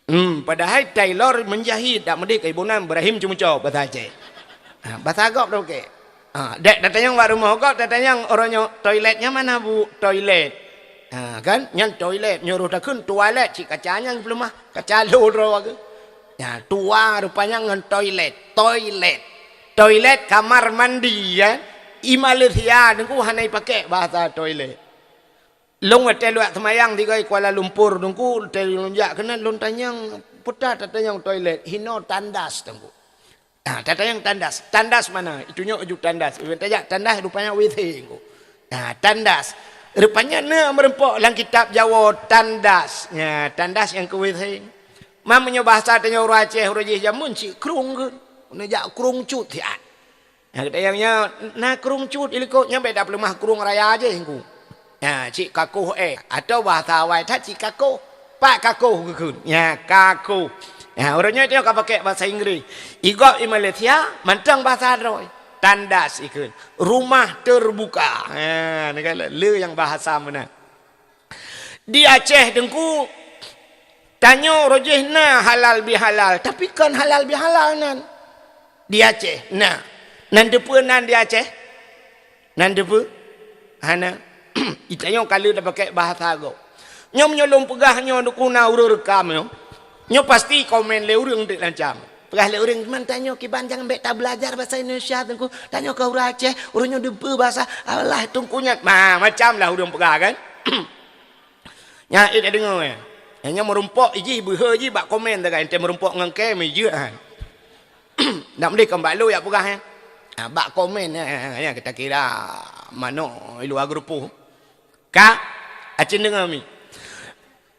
Hmm, padahai tailor menjahit, dak meudeh keu iboh nan Ibrahim ceumeucok bahasa Aceh. Ha, bahasa gob dak oke. Ha, dek tatanyong bak rumoh gob, tatanyong uroe nyoe toilet nyang mana, Bu? Toilet. Ha, kan? Nyan toilet, nyoe roh takheun toilet, cit kaca nyan peuleumah, kaca lo droe ke. Ya, tua rupanya ngon toilet, toilet. Toilet kamar mandi, ya. I Malaysia teungku hana ipakai bahasa toilet. Lôn watée luwat seumayang sigoe Kuala Lumpur teungku, watée lôn jak keunan lôn tanyong, peue tatanyong toilet, hinoe tandas teungku. Ah, tatanyong tandas. Tandas mana? Itunyok aju tandas. Iban tajak tandas rupanya W C teungku. Ah, tandas. Rupanya na meureumpok lam kitab Jawoe tandas. Ya, tandas nyang keu W C. Meunyoe bahasa tanyoe ureuëng Aceh uroe jih jameun cit krueng kheun. Neujak krueng cut siat. Nyang geutanyong nyoe, na krueng cut ilikot nyan bék tapeuleumah krueng raya jih teungku. Nya, cit kakoh eh. Atau bahasa awai that cit kakoh. Pat kakoh geukheun. Nya, kakoh. Nya, ureuëng nyoe ka pakai bahasa Inggris. Igob i Malaysia, mantong bahasa droe. Tandas ikheun. Rumah terbuka. Ha, ni kan le nyang bahasa meunan. Di Aceh teungku, tanyoe uroe jih na halal bihalal, tapi kon halal bihalal nan. Di Aceh na. Nan teupeue nan di Aceh? Nan teupeue? Hana. Itanyoe ka lheueh tapakai bahasa gob. Nyoe meunyoe lôn peugah nyoe teungku na ureuëng reukam nyoe. Nyoe pasti komen lé ureuëng dek lancam. Peugah lé ureuëng, "Man tanyoe kiban jangan bék tabeulajar bahasa Indonesia teungku. Tanyoe ka ureuëng Aceh, ureuëng nyoe teupeue bahasa Allah teungku nyan." Ma, macam lah ureuëng peugah kan. Nyan ék tadeungoe. Nyang nyoe meurumpok ijih beuhe jih bak komen tagai ente meurumpok ngon kem ijeuet han. Nak meudeh kon bak lôn yak peugah nyan. Ha, bak komen nyan, nyan kita kira manok i luwa geurupoh. Ka? Aceh deungoe mi.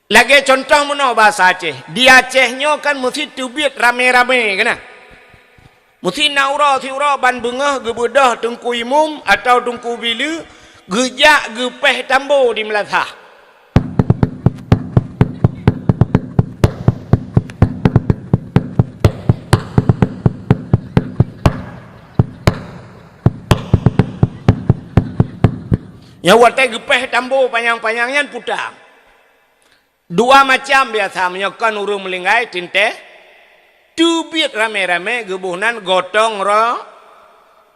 Lagée contoh meunoe bahasa Aceh. Di Aceh nyoe kan meusi teubiet ramé-ramé keunan. Meusi na uroe siuroe ban beungoh geubeudôh teungku imum atawa teungku bileue geujak geupéh tambo di meulasah. Nyang watée geupéh tambo panyang-panyang nyan puta. Dua macam biasa meunyoe kon ureuëng meulinggai teuntée teubiet ramé-ramé geuboh nan gotong ro-,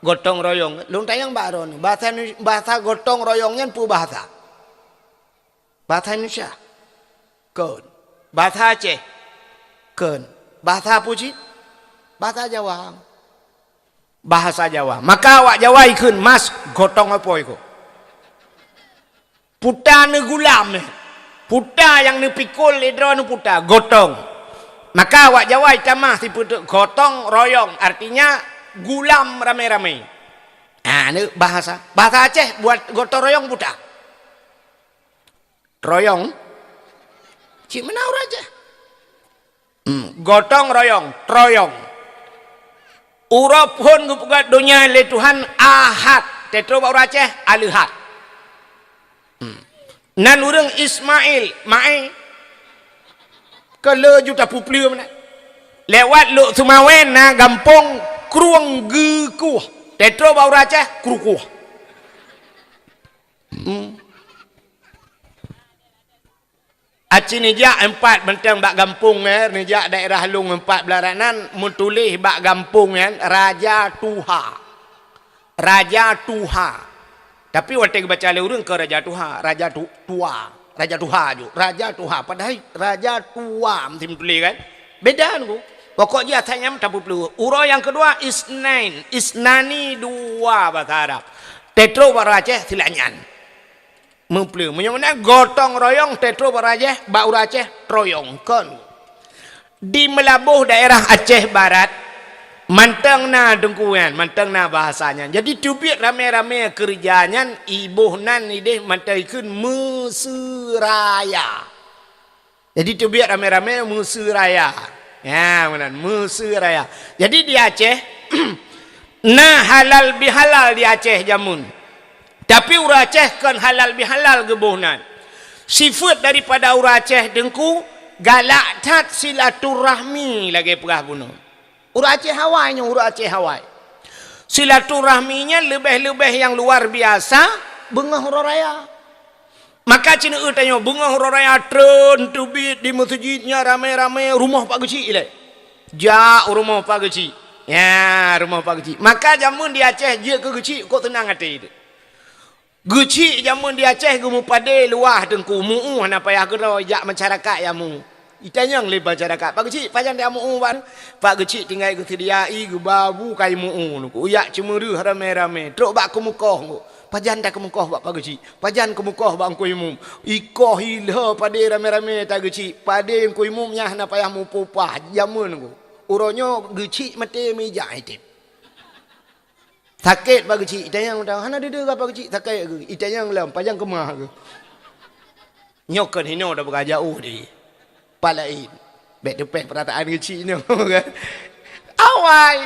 gotong royong. Lôn tanyong bak droeneuh, bahasa, bahasa gotong royong nyan peue bahasa? Bahasa Indonesia? Kon. Bahasa Aceh? Kon. Bahasa peue cit? Bahasa Jawa. Bahasa Jawa. Maka awak Jawa ikheun mas gotong apo iko? Puta neugulam, eh. Puta nyang neupikul lé droeneuh puta, gotong. Maka awak Jawa itamah sipeuteuk gotong royong, artinya gulam ramé-ramé. Ha, ni bahasa. Bahasa Aceh buet gotong royong buta. Royong. Cit meunan ureueng Aceh. Hmm, gotong royong, troyong. Uroe phon geupeugah donya lé Tuhan Ahad, teutroh bak ureueng Aceh, Aleuhat. Hmm. Nan ureueng Ismail, Mae, keu le juta pupleue meunan. Lewat Lhokseumawe na gampông Krueng Geukuh, teutroh bak ureueng Aceh, Krukuh. Hmm. Aci neujak empat benteng bak gampông, eh, neujak daerah Lung empat belah ranan, meutuléh bak gampông nyan Raja Tuha. Raja Tuha. Tapi watèe geubaca lé ureueng keu Raja Tuha, Raja Tu-, Tua, Raja Tuha ju, Raja Tuha. Padahai Raja Tua meusti meutuléh kan? Beda nunggu. Pokok jih asai nyan tapeupleueh. Uroe nyang keudua Isnain, Isnani dua bahasa Arab. Teutroh bak Aceh silanya. Meupleueh. Meunyoe meunan gotong royong teutroh bak Aceh, bak ureueng Aceh troyong kon. Di Meulaboh daerah Aceh Barat, mantong na teungku nyan, mantong na bahasa nyan. Jadi teubiet ramé-ramé keureuja nyan, iboh nan ideh mantong ikheun Meuseu Raya. Jadi teubiet ramé-ramé Meuseu Raya. Ya, meunan, Meuseu Raya. Jadi di Aceh, na halal bihalal di Aceh jameun. Tapi ureueng Aceh kon halal bihalal geuboh nan. Sifeuet daripada ureueng Aceh teungku, galak that silaturahmi lagèe peugah bunoe. Ureueng Aceh awai nyoe, ureueng Aceh awai. Silaturahmi nyan leubeh-leubeh nyang luar biasa beungoh uroe raya. Maka ci neueu tanyoe, beungoh uroe raya treun teubiet di meuseujid nyan ramé-ramé rumoh Pak Geuchik ilèe. Jak u rumoh Pak Geuchik. Ya, rumoh Pak Geuchik. Maka jameun di Aceh jeuet keu Geuchik kok seunang até teuh. Geuchik jameun di Aceh geumeupadé luwah teungku, mu'uh hana payah keudroe jak masyarakat nyang mu'uh. Itanyong lé masyarakat, "Pak Geuchik, pajan tajak mu'uh bak?" Pak Geuchik tinggai geuseudia ie, geuba bu kai mu'uh teungku. Jak ceumeureuh ramé-ramé, trok bak keumeukoh teungku. "Pajan takeumeukoh bak Pak Geuchik? Pajan keumeukoh bak Teungku Imum?" Ikoh ilheueh padé ramé-ramé Pak Geuchik. Padé Teungku Imum nyan hana payah mupah-upah jameun teungku. Uroe nyoe Geuchik maté meujak item. Sakét Pak Geuchik, itanyong, hana deuh-deuh Pak Geuchik, sakét geuh. Itanyong lom, pajan keumah geuh. Nyoe kon hinoe dah beurajak uh di pat laén. Bèk teupèh peurataan Geuchik nyoe kan. Awai,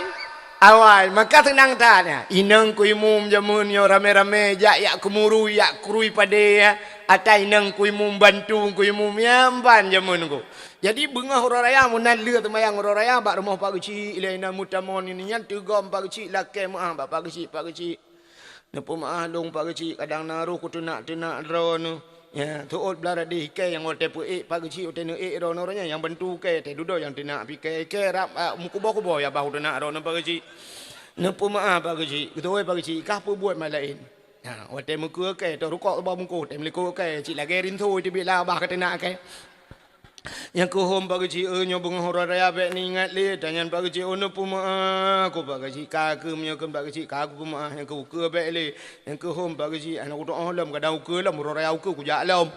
awai, maka seunang that nyan. Inong Teungku Imum jameun nyoe ramé-ramé jak, jak keumurui, jak krui padé, ya. Ata inong Teungku Imum bantu Teungku Imum, ya, ban jameun teungku. Jadi beungoh uroe raya, meunan lheueh seumayang uroe raya bak rumoh Pak Geuchik, ilèe inan meutamong nyan, teugom Pak Geuchik, lakèe meu'ah bak Pak Geuchik, "Pak Geuchik, neupeumeu'ah lôn Pak Geuchik, kadang na roh kuteunak-teunak droeneuh." Ya, seuôt blah radeh ikèe nyang watèe peuék Pak Geuchik, watèe neuék droeneuh, roh nyan nyang bantu ikèe, teuh dudoe nyang teunak pih ikèe, ikèe rab, ah, meukuboh-kuboh ya bah kuteunak droeneuh Pak Geuchik. "Neupeumeu'ah Pak Geuchik." Geutôi Pak Geuchik, "Kah peubuet mak laén." Ha, watèe meukeue kèe, toh rukok bak bungkôh, tém likot kèe, cit lagèe rinso teubiet lam babah ka teunak kèe. Nyang keuhom Pak Geuchik, "Eh, nyoe beungoh uroe raya bèk neuingat lé." Tanyan Pak Geuchik, "Oh, neupeumeu'ah keuh Pak Geuchik, ka keuh meunyoe kheun Pak Geuchik, ka kupeumeu'ah, nyang keu ukeue bèk lé. Nyang keuhom Pak Geuchik, hana kutoh lom, kadang ukeue lom, uroe raya ukeue kujak lom."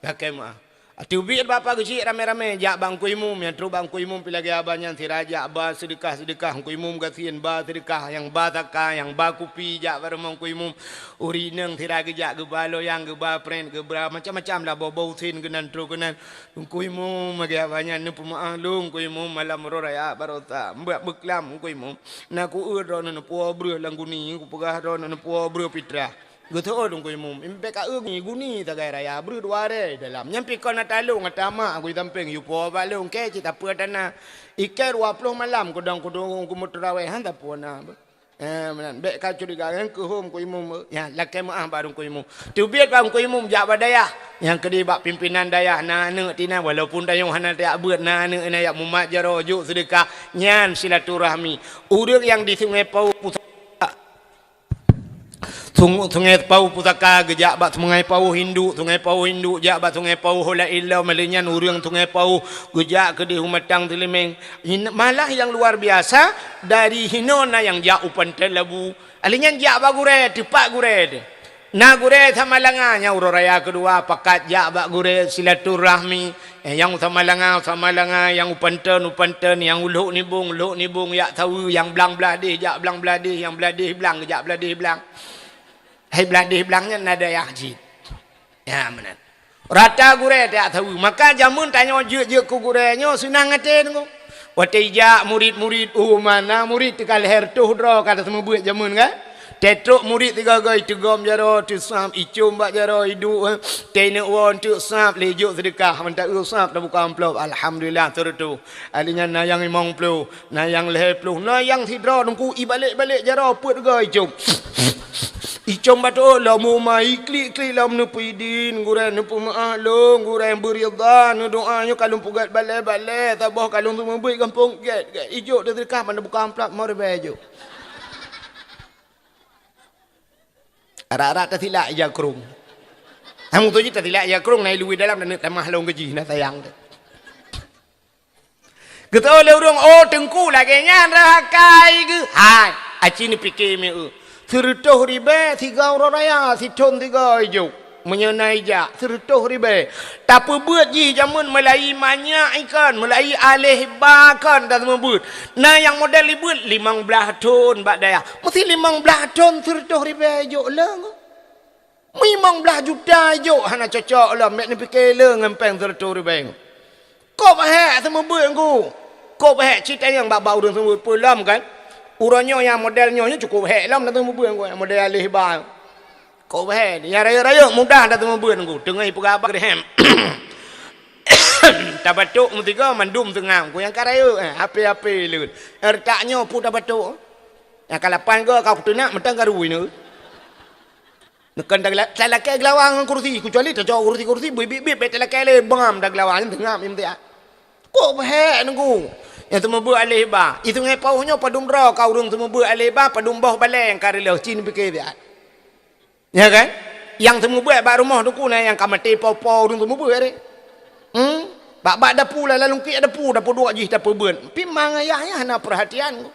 Lakèe meu'ah. Teubiet bak Pak Geuchik ramé-ramé jak bak Teungku Imum, nyang trok bak Teungku Imum pih lagèe abah nyan sira jak ba seudeukah-seudeukah, Teungku Imum gasien ba seudeukah, nyang ba saka, nyang ba kupi jak bak rumoh Teungku Imum. Ureueng inong sira geujak geuba loyang, geuba prèt, geuba macam-macam lah, boh-boh usen keunan trok keunan. Teungku Imum lagèe abah nyan, "Neupeumeu'ah lôn Teungku Imum, malam uroe raya baroesa." Mbak beuklam Teungku Imum. "Na kueu droeneuh neupuwoe breueh lam guni, kupeugah droeneuh neupuwoe breueh pitrah." Geuteuôt Teungku Imum, "Bèk ka eu guni, guni sagai raya, breueh dua rèe dalam. Nyan pih kon ata lôn, ata mak, aku di sampéng, yue puwoe bak lôn, kèe cit tapeue tana. Ikèe dua ploh malam kudong-kudong kumeuteurawèh, han tapeue na." Eh, meunan, bèk ka curiga, nyang keuhom Teungku Imum, ya, lakèe meu'ah bak Teungku Imum. Teubiet bak Teungku Imum jak bak dayah. Nyang keudeh bak pimpinan dayah, na aneuk tinan, walaupun tanyoe hana tajak beuet, na aneuk na jak mumat jaroe, jok seudeukah, nyan silaturahmi. Ureueng nyang di Sungai Pauh Pusaka, Sung-, Sungai Pauh Pusaka geujak bak Sungai Pauh Induk, Sungai Pauh Induk jak bak Sungai Pauh Hola Ilom, lheueh nyan ureueng Sungai Pauh geujak keudeh u Matang Teulimeng. In-, malah nyang luar biasa, dari hinoe na nyang jak u Pantai Labu. Lheueh nyan jak bak gurèe, teupat gurèe teuh. Na gurèe Samalanga, nyan uroe raya keudua pakat jak bak gurèe silaturahmi. Eh, nyang u Samalanga, u Samalanga, nyang u Panton, u Panton, nyang u Lhok Nibong, u Lhok Nibong, jak saweue, nyang blang blah deh, jak blang blah deh, nyang blah deh blang, jak blah deh blang. Hai blah deh blang nyan na dayah cit. Ya, meunan. Rata gurée tajak saweue. Maka jameun tanyoe jeuet-jeuet keu gurée nyoe seunang até teungku. Watée ijak murit-murit, oh, mana murit teuka lhée reutôh droe ka taseumeubeuet jameun kan? Teutrok murit sigoe-goe iteugom jaroe, teusab, icom bak jaroe, iduek, eh. Teuineuk woe teuk sab, lé jok seudeukah, mantong eu sab tabuka amplop, alhamdulillah, seureutôh. Ahli nyan na nyang limong ploh. Na nyang lhée ploh, na nyang sidroe teungku ibalek-balek jaroe peuet geuh icom. Icom bacut lom uma, iklik-klik lom neupeuidin, gurée neupeumeu'ah lôn, gurée beuridha, neudoa nyoe ka lôn peugét balée-balée, saboh ka lôn seumeubeuet gampông gét, gét. Ijok teuseukah ban buka amplop meuribée jok. Arak-arak tasilak ija krong. Hang tu jih tasilak ija krong, na iluwi dalam dan tamah lôn keujih, na sayang teuh. Geutôh lé ureuëng, "Oh, teungku lagée nyan rhah akai geuh." Hai, aci neupike meu. Seureutôh ribée sigoe uroe raya, sithon sigoe ijok. Meunyoe na ijak, seureutôh ribée. Tapeubeuet jih jameun meulayi manyak ikon, meulayi aleh ba kon dan meubeuet. Na nyang model ibeuet limong blaih thon bak dayah. Meusi limong blaih thon seureutôh ribée ijok leueng. Limong blaih juta ijok hana cocok lom, bék neupike le ngon péng seureutôh ribée. Kôb hék seumeubeuet ngku. Kôb hék cit tanyong bak-bak ureuëng seumeubeuet peue lom kan. Uroe nyoe nyang model nyoe, nyoe cukôp hék lom na seumeubeuet ngku, model aleh ba. Kôb hék, nyang rayeuk-rayeuk mudah na seumeubeuet ngku. Teungoh ipeugah bak rehem. Tabatok meusigoe mandum teungam ngku nyang ka rayeuk, eh, ape-ape leuet. Retak nyoe peue tabatok. Nyang ka lapan goe ka kuteunak mantong ka rui nyoe. Neukon tagla-, talakée geulawa ngon kursi, keucuali tacok kursi-kursi, beubiet-biet bék talakée lé, bam tageulawa nyan teungam im tiat. Kôb hék teungku. Nyang seumeubeuet aleh ba. I Sungai Pauh nyoe padum droe ka ureuëng seumeubeuet aleh ba, padum boh balée nyang ka reuloh, ci neupike tiat. Ya kan? Nyang seumeubeuet bak rumoh teungku na nyang ka maté po-po ureuëng seumeubeuet deh. Hmm? Bak-bak dapu la lalungkiek dapu, dapu duek jih tapeubeuet. Pi mang ayah nyan hana peurhatian.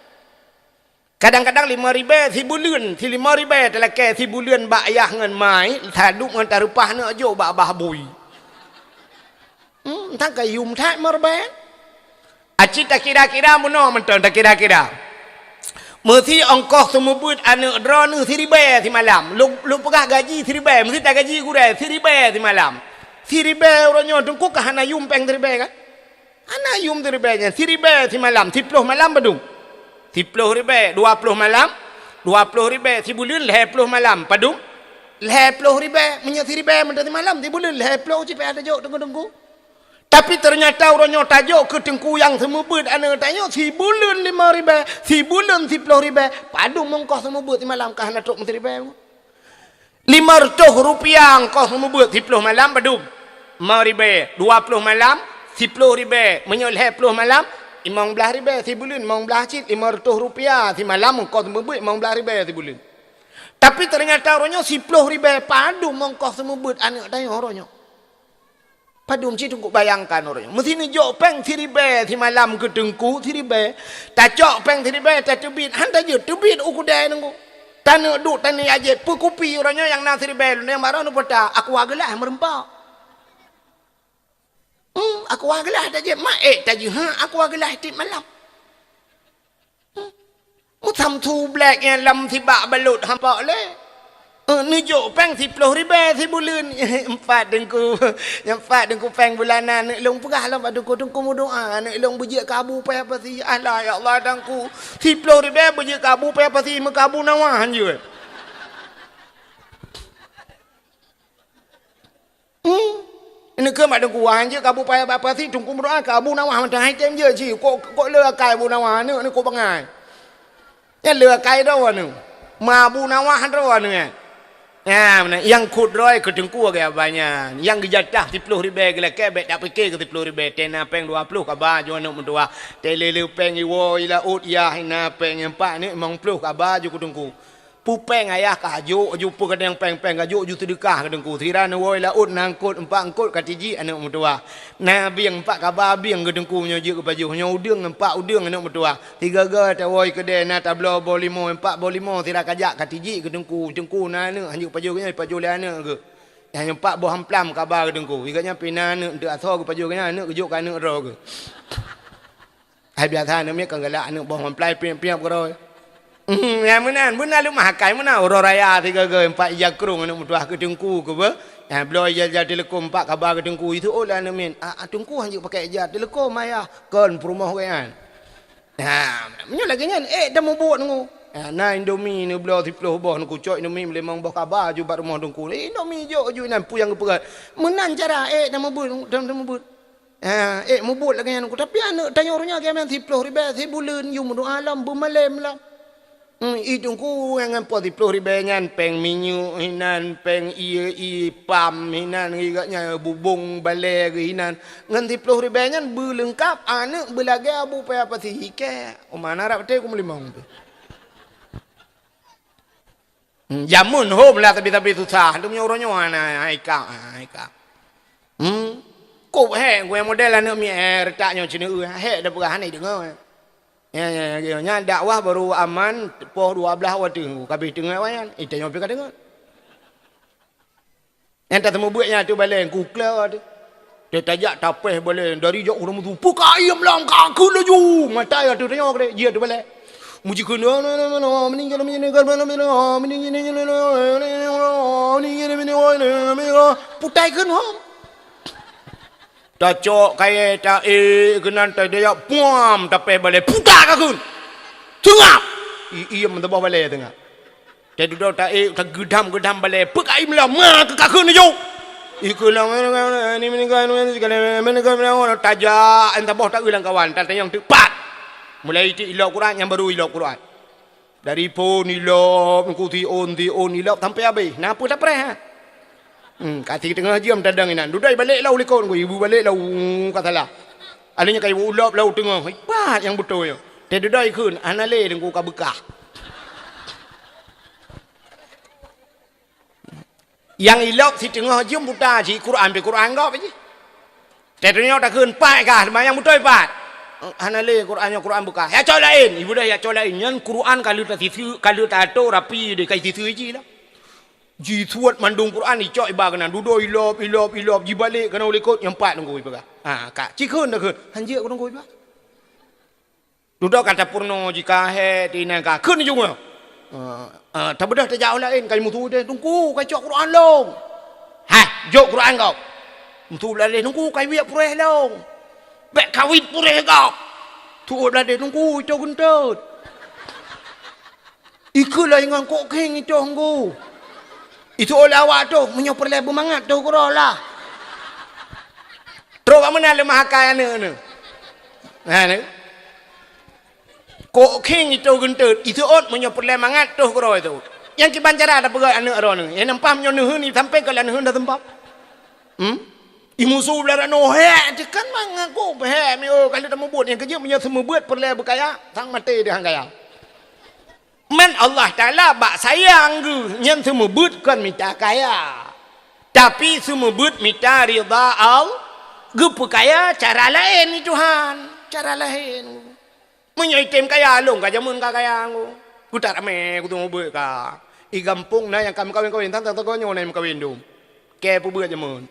Kadang-kadang limong ribée sibuleuen, si limong ribée talakée sibuleuen bak ayah ngon mai, taduek ngon tareupah neuk jok bak babah bui. Hmm, entang ka yum that limong ribée. Aci takira-kira meunoe mantong takira-kira. Meusi ongkoh seumeubeuet aneuëk droeneuh siribée simalam. Lôn, lôn peugah gaji siribée, meusi tagaji gurée siribée simalam. Siribée uroe nyoe teungku ka hana yum péng siribée kan? Hana yum siribée nyan, siribée simalam, siploh malam padum? Siploh ribée, dua ploh malam, dua ploh ribée sibuleuen, lhée ploh malam padum? Lhée ploh ribée, meunyoe siribée mantong simalam, sibuleuen lhée ploh cit payah tajok teungku-teungku. Tapi teunyata uroe nyoe tajok keu teungku nyang seumeubeuet aneuëk tanyoe sibuleuen limong ribée, sibuleuen siploh ribée, padum ongkoh seumeubeuet simalam ka hana trok meusiribée. Lima reutôh rupiah ongkoh meubeuet siploh malam padum? Lima ribée. Dua ploh malam, siploh ribée. Meunyoe lhée ploh malam, limong blaih ribée sibuleuen, limong blaih cit, lima reutôh rupiah simalam ongkoh meubeuet limong blaih ribée sibuleuen. Tapi teunyata uroe nyoe siploh ribée padum ongkoh seumeubeuet aneuëk tanyoe uroe nyoe. Padum cit teungku bayangkan uroe nyoe. Meusi neujok péng siribée simalam keu teungku siribée. Tacok péng siribée tateubiet, han tajeuet teubiet u keudai teungku. Taneuk duek taneuk ajép peukupi uroe nyoe nyang na siribée lôn nyang barô neupeuta aqua geulaih meureumpok. Hmm, aqua geulaih tajép mak ék tajeuet ha aqua geulaih tiep malam. Meusamsu black nyang lam sibak balot hampa lé. Eh, neujok péng siploh ribée sibuleuen. Empat teungku. Nyang empat teungku péng bulanan. Aneuk lôn peugah lom bak teungku, teungku meudoa. Aneuk lôn beujeuet keu Abu Paya Pasi. Alah, ya Allah, teungku. Siploh ribée beujeuet keu Abu Paya Pasi, meukabu nawa hanjeuet. Hmm. Ini keu mak teungku, wah, hanjeuet keu Abu Paya Pasi, teungku meudoa keu Abu Nawah mantong hai tem jeuet cit. Kok, kok le akai Abu Nawah, aneuk ni kok bangai. Nyan le akai droe aneuk. Ma Abu Nawah droe aneuk nyan. Ya, meunan. Nyang khot droe keu teungku agak banyak. Nyang geujatah siploh ribée geulakée bék tapike keu siploh ribée. Tena péng dua ploh kaba ju aneuk meutuwah. Tele le péng iwoe i laôt yah ina péng empat ni limong ploh kaba ju keu teungku. Pupéng ayah ka jok, jok peue kadang péng-péng ka jok, ju seudeukah keu teungku. Sira neuwoe laôt na eungkot, empat eungkot ka tijik aneuk meutuwah. Na bieng empat kaba bieng keu teungku nyoe jeuet keu pajoh, nyoe udeueng empat udeueng aneuk meutuwah. Sigaga tawoe keudée na tabloe boh limo, empat boh limo sira kajak ka tijik keu teungku. Teungku na aneuk hanjeuet pajoh nyoe, pajoh lé aneuk geuh. Nyang nyoe pat boh amplam kaba keu Teungku. Igat nyan pih na aneuk eunteuk asoe geupajoh keu nyan, aneuk geujok keu aneuk droe geuh. Hai biasa aneuk miet kan galak, aneuk boh amplam piep-piep keudroe. Hmm, nyang meunan, beuna leumah akai meunan. Uroe raya sigoe-goe empat ija krong aneuk meutuah keu Teungku keu beuh. Nyang bloe ija-ija Telekom empat kaba keu Teungku. Itu oh lah aneuk miet. Ah, ah, Teungku hanjeuet pakai ija Telekom ayah. Kon peurumoh geuh nyan. Ha, meunyoe lagèe nyan, ék tamubuet Teungku. Ha, na Indomie neubloe siploh boh, neukucok Indomie limong boh kaba aju bak rumoh Teungku. Indomie jok aju inan peue nyang geupeugah. Meunan cara ék tamubuet, tam-, tamubuet. Ha, ék mubuet lagèe nyan Teungku. Tapi aneuk tanyoe uroe nyoe lagèe nyan siploh ribèe sibuleuen, yum dua alam beumalém lam. Hmm, i Teungku ngon po siploh ribèe nyan, péng minyeuk hinan, péng ie, ie pam hinan, igat nyan bubông balèe geuh hinan. Ngon siploh ribèe nyan beuleungkap aneuk beulagèe abu paya pasi ikèe. Uma na rab teuh kumeulimong teuh. Hmm, jameun hom lah sabe-sabe susah. Teuma uroe nyoe hana, hai ka, hai ka. Hmm. Kop hék, guna model aneuk miet, eh, reutak nyoe ceuneuh, hék dah peugah hana deungö. Ya, ya, ya, ya. Nyan dakwah baru aman poh dua blaih watèe, kabeh teungoh wayan. Eh, tanyoe pih ka deungö. Nyang tateumeubuet nyan ateueh balèe, ku kla teuh. Teuh tajak tapéh balèe, dari jak uroe mutu. Peuka iem lam ka kheun laju. Mata ya teuh tanyoe keudeh, jih ateueh balèe. Muji kheun, putai kheun hom. Tacok kayèe taék keunan tadayok puam tapéh balèe puta ka kheun. Seungap! I-, iem meusaboh balèe seungap. Tadudoe taék tageudam-geudam balèe peuka iem lom ma keu ka kheun laju. Ikeu lom ni meuninggai tajak saboh taeu lam kawan tatanyong teuk pat. Mulai itik ilok Quran nyang baru ilok Quran. Dari phon ilop, Teungku, siôn, siôn ilop sampai habéh. Na peue tapreh, ha? Hmm, ka siteungoh jeuem tadong inan. Dudoe balek lom likot, Teungku, ibu balek lom, ka salah. Alèh nyan ka ibu lop lom teungoh. Ipat nyang beutôi nyoe. Teududoe kheun, hana lé Teungku ka beukah. Nyang ilop siteungoh jeuem buta jih Quran, pih Quran gob jih. Teuh tanyoe takheun pat kah, teuma nyang beutôi pat. Hana lé Quran nyoe Quran beukah. Ya cok laén, ibu dah ya cok laén. Nyan Quran ka lheueh tasiseue, ka lheueh tato rapi deh, ka isiseue jih lah. Jisuet mandum Quran icok iba keunan. Dudoe ilop, ilop, ilop. Jibalek keunan u likot nyang pat Teungku ipeugah. Ha, ka. Cikheun takheun. Hanjeuet Teungku iba. Dudoe ka tapeurunoe jih ka hék, di inan ka kheun jih nyoe. Ah, ah, tabeudôh tajak u laén, ka jimusu deh, "Teungku, ka jok Quran lom." "Hai, jok Quran gob." Musu blah deh, "Teungku, ka wiek puréh lom." "Bèk ka wiek puréh gob." Tuôt blah deh, "Teungku, ito geunteut." Ikeu lom ngon kok khieng itoh Teungku. Itoh lé awak toh, meunyoe peureulèe beumangat toh keudroe lah. Trok bak meunan leumah akai aneuk nyoe. Nah, ni. Kok khieng itoh geunteut, itoh meunyoe peureulèe mangat toh keudroe itoh. Nyang kiban cara tapeugah aneuk droeneuh. Nyang nampak meunyoe neuheun, sampé keu lôn neuheun dah seumpah. Hmm? Imusu blah ranoe, "Hék, teukan mangat kok, hék, mi, oh, ka lheueh tamubuet nyang keujeuet meunyoe seumeubeuet peureulèe beukaya, sang maté deh han kaya." Man Allah Taala bak sayang geuh nyan seumeubeuet kon mita kaya, tapi seumeubeuet mita ridha Allah. Geupeukaya cara laén ni Tuhan, cara laén. Meunyoe item kaya lôn ka jameun ka kaya ngô. Kutat ramé kuteumeubuet ka. I gampông na nyang ka meukawen-kawen, tang-tang nyoe na nyang meukawen dum. Kèe peubeuet jameun.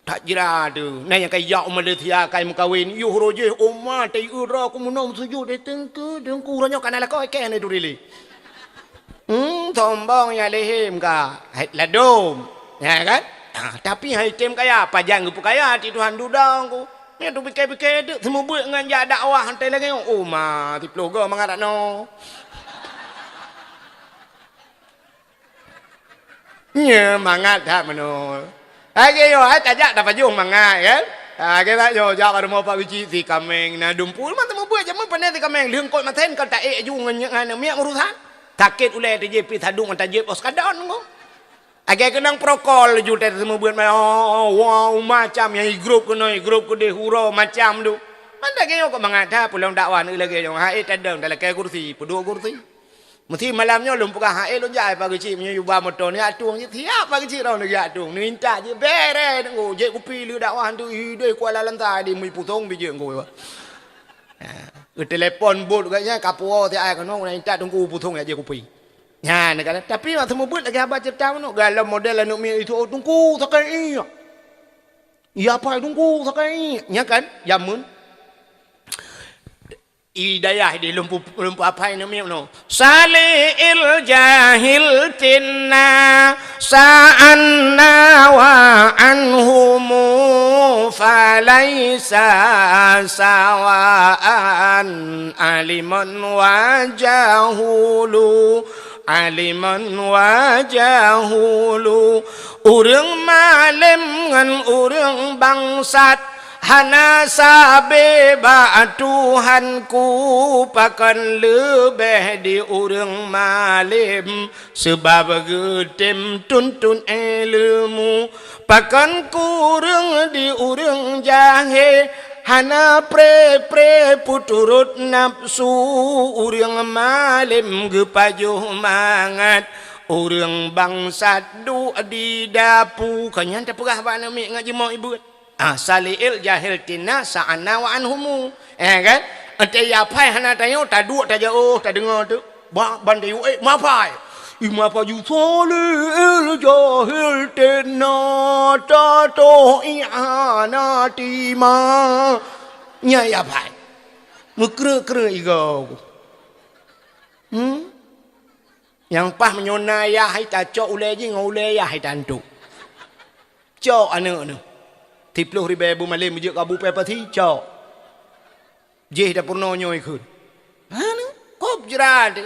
That jira teuh, na nyang ka ijak u Malaysia ka meukawen, yoh roh jih, "Oma, taieu droe ku meunoe meusujut, eh, Teungku, Teungku, uroe nyoe ka na lakoe kèe na turi lé." Hmm, sombong ya lehém ka. Hai, ladôm. Ya kan? Ha, tapi hai tem kaya, pajan geupeukaya ti Tuhan dudong ku. Nyan tu pike-pike deuk seumeubeuet ngon jak dakwah hantai lagèe nyoe. Oh, ma, siploh goe mangat dak noe. Nya, mangat that meunoe. Lagèe nyoe, hai tajak tapajoh mangat, kan? Ha, lagèe that nyoe, jak bak rumoh Pak Geuchik si kaméng, na dumpeue, mantong meubuet jameun pandai si kaméng, lheueh kot masen ka taék ju ngon, ngon miet urusan. Sakét ulèe teuh jih pih sadong mantong jeuet os kadon ngon. Lagèe keunong prokol ju teuh seumeubeuet ma-, oh, oh, wow, macam nyang i grup keunoe, i grup keudeh, uroe macam tu. Man lagèe nyoe kok mangat that, peulom dakwah lagèe nyoe, hai tadong, talakèe kursi, peuduek kursi. Meusti malam nyoe lôn peugah, "Hai, lôn jak, Pak Geuchik, meunyoe yuba moto, neujak tueng jih." Siap Pak Geuchik, roh neujak tueng. Neuintat jih, bèrèh, Teungku. Jép kupi lé dakwah tu, ideh Kuala Lantai di Mui Pusong, bijéh Teungku. Ha, geutelepon bot geuh nyan, ka puwoe siat ai keunoe, neuintat Teungku Pusong jak jép kupi. Nyan kan, tapi mak seumeubeuet lagèe haba ceurita meunoe, galom model aneuk miet itu, "Oh, Teungku, sakét iék." "Ya, Pak, Teungku, sakét iék." Nya kan, jameun. I dayah di lumpu, lumpu apai namiet nyoe. Sali'il jahil tinna sa'anna wa anhumu falaisa sawa'an aliman wa jahulu, aliman wa jahulu. Ureuëng malém ngon ureuëng bangsat hana sabe bak Tuhanku, pakon leubeh di ureuëng malém, sabab geutem tuntut ileumu. Pakon kureueng di ureuëng jahé, hana pré-pré peuturot nafeusu, ureuëng malém geupajoh mangat, ureuëng bangsat duek di dapu. Ka nyan tapeugah bak aneuk miet ngon jimok ibuet. Ah, sali'il jahil tinna sa'anna wa anhumu. Eh, kan? Ente ya pai hana tanyoe, taduek tajaoh, tadeungoe tu. Ba-, ban tayue, eh, mapai. I mapai ju sali'il jahil tinna tatoh i hana tima. Nya ya pai. Meukreuek-kreuek igoe. Hmm? Nyang paih meunyoe na yah hai tacok ulèe jih ngon ulèe yah hai tantu. Cok aneuk nyoe. Siplôh ribèe bu malém jeuet keu Abu Pepasi, cok. Jih dapur nyoe ikheun. Hana, kop jrat.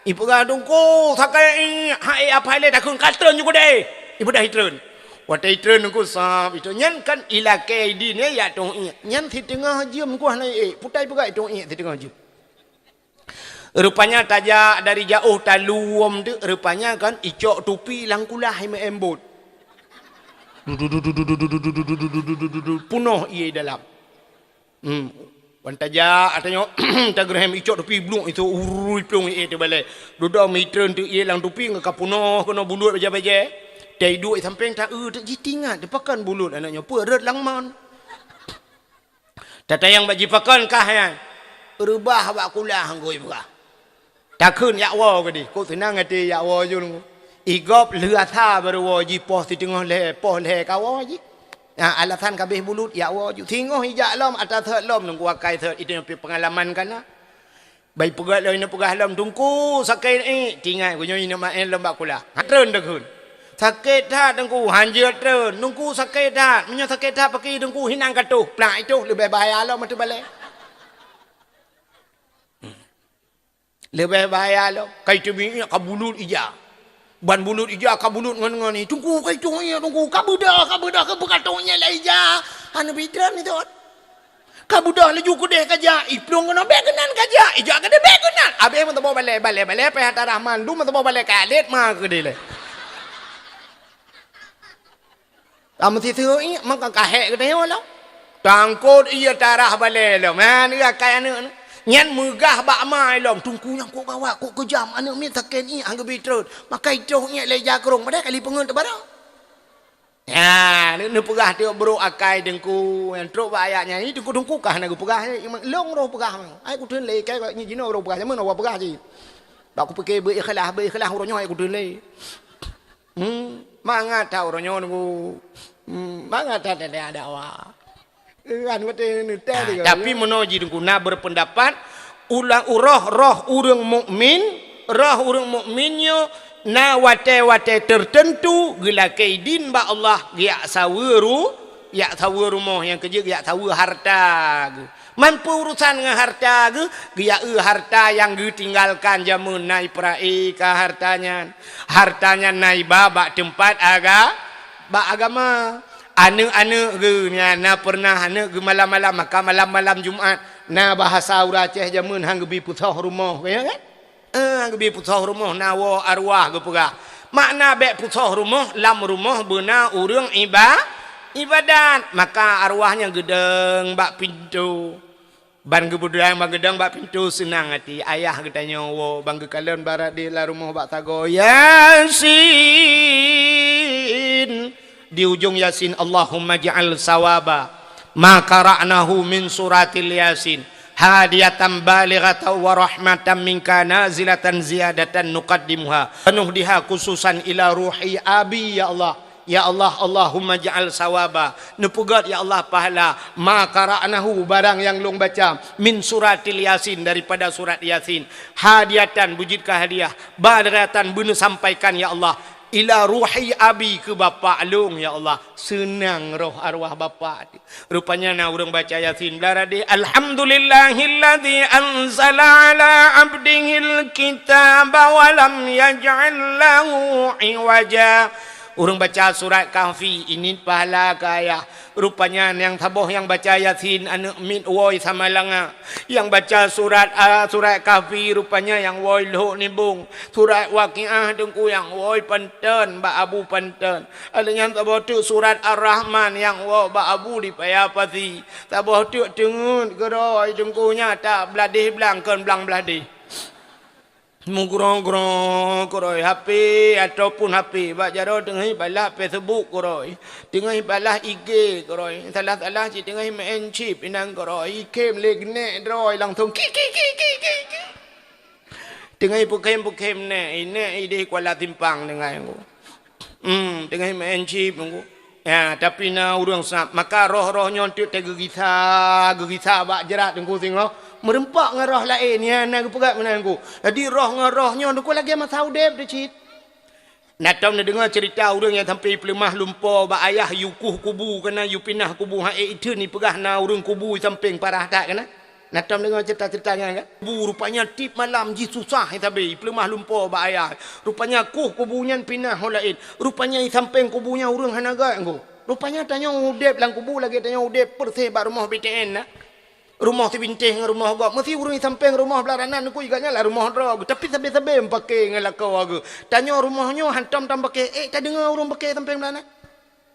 Ipeugah Teungku, sakét iék, hai apai lé takheun ka treun ju keudeh. Ipeugah itreun. Watèe itreun Teungku sab itu. Nyan kan ilakèe idin ya, ya toh iék. Nyan siteungoh jeuem Teungku hana iék. Putai peugah toh iék siteungoh jeuem. Rupanya tajak dari jaoh taluwom tu, rupanya kan icok tupi lam kulah imeuembot. Punoh ié dalam. Hmm. Wan tajak, atanyoe tageureuhem icok tupi bluek itu urui plueng ié teubalai. Dudoe mitreun tu ié lam tupi ngon ka punoh keunoe bulut bajèe-bajèe. Tai duek sampéng ta-eu teuk jitingat teupakan bulut aneuk nyoe peureuet lam man. Tatanyong bak jipakon kah nyan? Reubah bak kulah ngui peugah. Takheun jak woe keudeh, kok seunang até jak woe ju nunggu. Igop lheuh asa baru woe ji poh siteungoh lhèe, poh lhèe ka woe ji. Nah, alasan kabeh bulut jak woe ju. Singoh ijak lom, ata sot lom nunggu akai sot, itu pengalaman kana. Bai peugah lom, ineuk peugah lom, "Teungku, sakét iék." Tingat geuh nyoe ineuk maén lom bak kulah. Han treun takheun. "Sakét that, Teungku." Han jeuet treun. "Teungku, sakét that." "Meunyoe sakét that, pakri Teungku hinan ka toh." Plak itoh leubeh bahaya lom ateueh balèe. Leubeh bahaya lom. Kai teubiet ka bulut ija. Ban bulut ija ka bulut ngon-ngon ni. "Teungku, kai toh iék, Teungku. Ka beudôh, ka beudôh, ka beukatoh iék lé ija." Hana bidran itu. Ka beudôh laju keudeh ka jak, iplueng keunoe bèk keunan ka jak, ijak keudeh bèk keunan. Abéh meuteumé balèe, balèe, balèe, pih ata Rahman, dum meuteumé balèe ka lét ma keudeh lé. Ka meusiseue iék, maka ka hék keudeh lom. Tangkot ié tarah balèe lom. Ha, ni akai aneuk ni. Nyan meugah bak ma lom, "Teungku nyan kok gawat, kok keujam, aneuk miet sakét iék, han geubi treun. Maka itoh iék lé jakrong, padahai kali peungeut teubarô." Nyan, neupeugah teuk brok akai Teungku, nyang trok bak ayat nyan, "Ih, Teungku, Teungku kah na geupeugah, eh, lôn roh peugah." Ai kutreun lé, kai nyoe jinoe roh peugah, jameun awak peugah cit. Bak kupike beu ikhlas, beu ikhlas uroe nyoe ai kutreun lé. Hmm, mangat that uroe nyoe Teungku. Hmm, mangat that ada, ada awak. Kan watèe neutem. Ha, tapi meunoe jih Teungku na berpendapat, ulang uroh roh ureuëng mukmin, roh ureuëng mukmin nyoe na watèe-watèe tertentu geulakèe idin bak Allah geujak saweue ru-, jak saweue rumoh nyang keujeuet geujak saweue harta geuh. Man peue urusan ngon harta geuh, geujak eu harta nyang geutinggalkan jameun na ipeurak ka harta nyan. Harta nyan na iba bak teumpat aga-, bak agama. Aneuk-aneuk geuh nyan na peureunah aneuk geuh malam-malam, maka malam-malam Jumat na bahasa ureuëng Aceh jameun han geubi peusoh rumoh, ka nyan kan? Eh, han geubi peusoh rumoh na woe arwah geupeugah. Makna bèk peusoh rumoh, lam rumoh beuna ureuëng iba-, ibadat, maka arwah nyan geudong bak pintoe. Ban geubeudang, ban geudong bak pintoe seunang até. Ayah geutanyoe woe, ban geukalon barat di lam rumoh bak sagoe, "Yasin!" Di ujong Yasin, "Allahumma ja'al sawaba ma qara'nahu min suratil Yasin Hadiyatan balighatan wa rahmatan minka nazilatan ziyadatan nuqaddimuha. Penuh diha khususan ila ruhi abi, ya Allah. Ya Allah, Allahumma ja'al sawaba. Neupeugét, ya Allah, pahala. Ma qara'nahu, barang nyang lôn baca. Min suratil Yasin, daripada surat Yasin. Hadiyatan, beujeuet keu hadiah. Balighatan, beuneusampaikan, ya Allah. Ila ruhi abi, keu bapak lôn, ya Allah. Seunang roh arwah bapak. Rupanya na ureuëng baca Yasin blah radeh, "Alhamdulillahilladzi anzala ala abdihil kitaba wa lam yaj'al lahu iwaja." Ureuëng baca surat Kahfi, ini pahala keu ayah. Rupanya nyang saboh nyang baca Yasin aneuëk miet wôi Samalanga. Nyang baca surat, a, surat Kahfi rupanya nyang wôi Lhok Nibong. Surat Waqiah teungku nyang wôi Panton, bak Abu Panton. Ada nyang saboh teuk surat Ar-Rahman nyang woe bak Abu di Paya Pasi. Saboh teuk teungeut keurôi teungku nyan tak bladeh blang kon blang bladeh. Meugrong-grong keurôi H P ataupun H P bak jaroe teungoh balah Facebook keurôi. Teungoh balah I G keurôi. Salah-salah cit teungoh main chip inan keurôi. Ikhem lé geunek droe langsung ki ki ki ki ki ki. Teungoh pukhem-pukhem nèk, nèk ideh Kuala Simpang teungoh. Hmm, teungoh main chip teungku. Ya, tapi na ureuëng sab. Maka roh-roh nyoe teuk teugeugisa, geugisa bak jrat teungku singoh. Meureumpok ngon roh laén, ya, na geupeugah meunan teungku. Jadi roh ngon roh nyoe teungku lagèe masa udép teuh cit. Na tom neudeungoe ceurita ureuëng nyang sampai peuleumoh lumpo bak ayah yue kueh kubu keunan yue pinah kubu ha ék itheun ipeugah na ureuëng kubu sampéng parah that keunan. Na tom deungoe ceurita-ceurita nyan kan? Bu rupanya tiep malam jih susah sabe, peuleumoh lumpo bak ayah. Rupanya kueh kubu nyan pinah ho laén. Rupanya i sampéng kubu nyan ureuëng hana gét ngku. Rupanya tanyoe udép lam kubu lagèe tanyoe udép peureuseh bak rumoh B T N na. Rumoh sibinteh ngon rumoh gob. Meusi ureuëng i sampéng rumoh blah ranan ngku igat nyan lah rumoh droe. Tapi sabe-sabe meupaké ngon lakoe geuh. Tanyoe rumoh nyoe hantom tam paké, ék tadeungoe ureuëng paké sampéng blah ranan.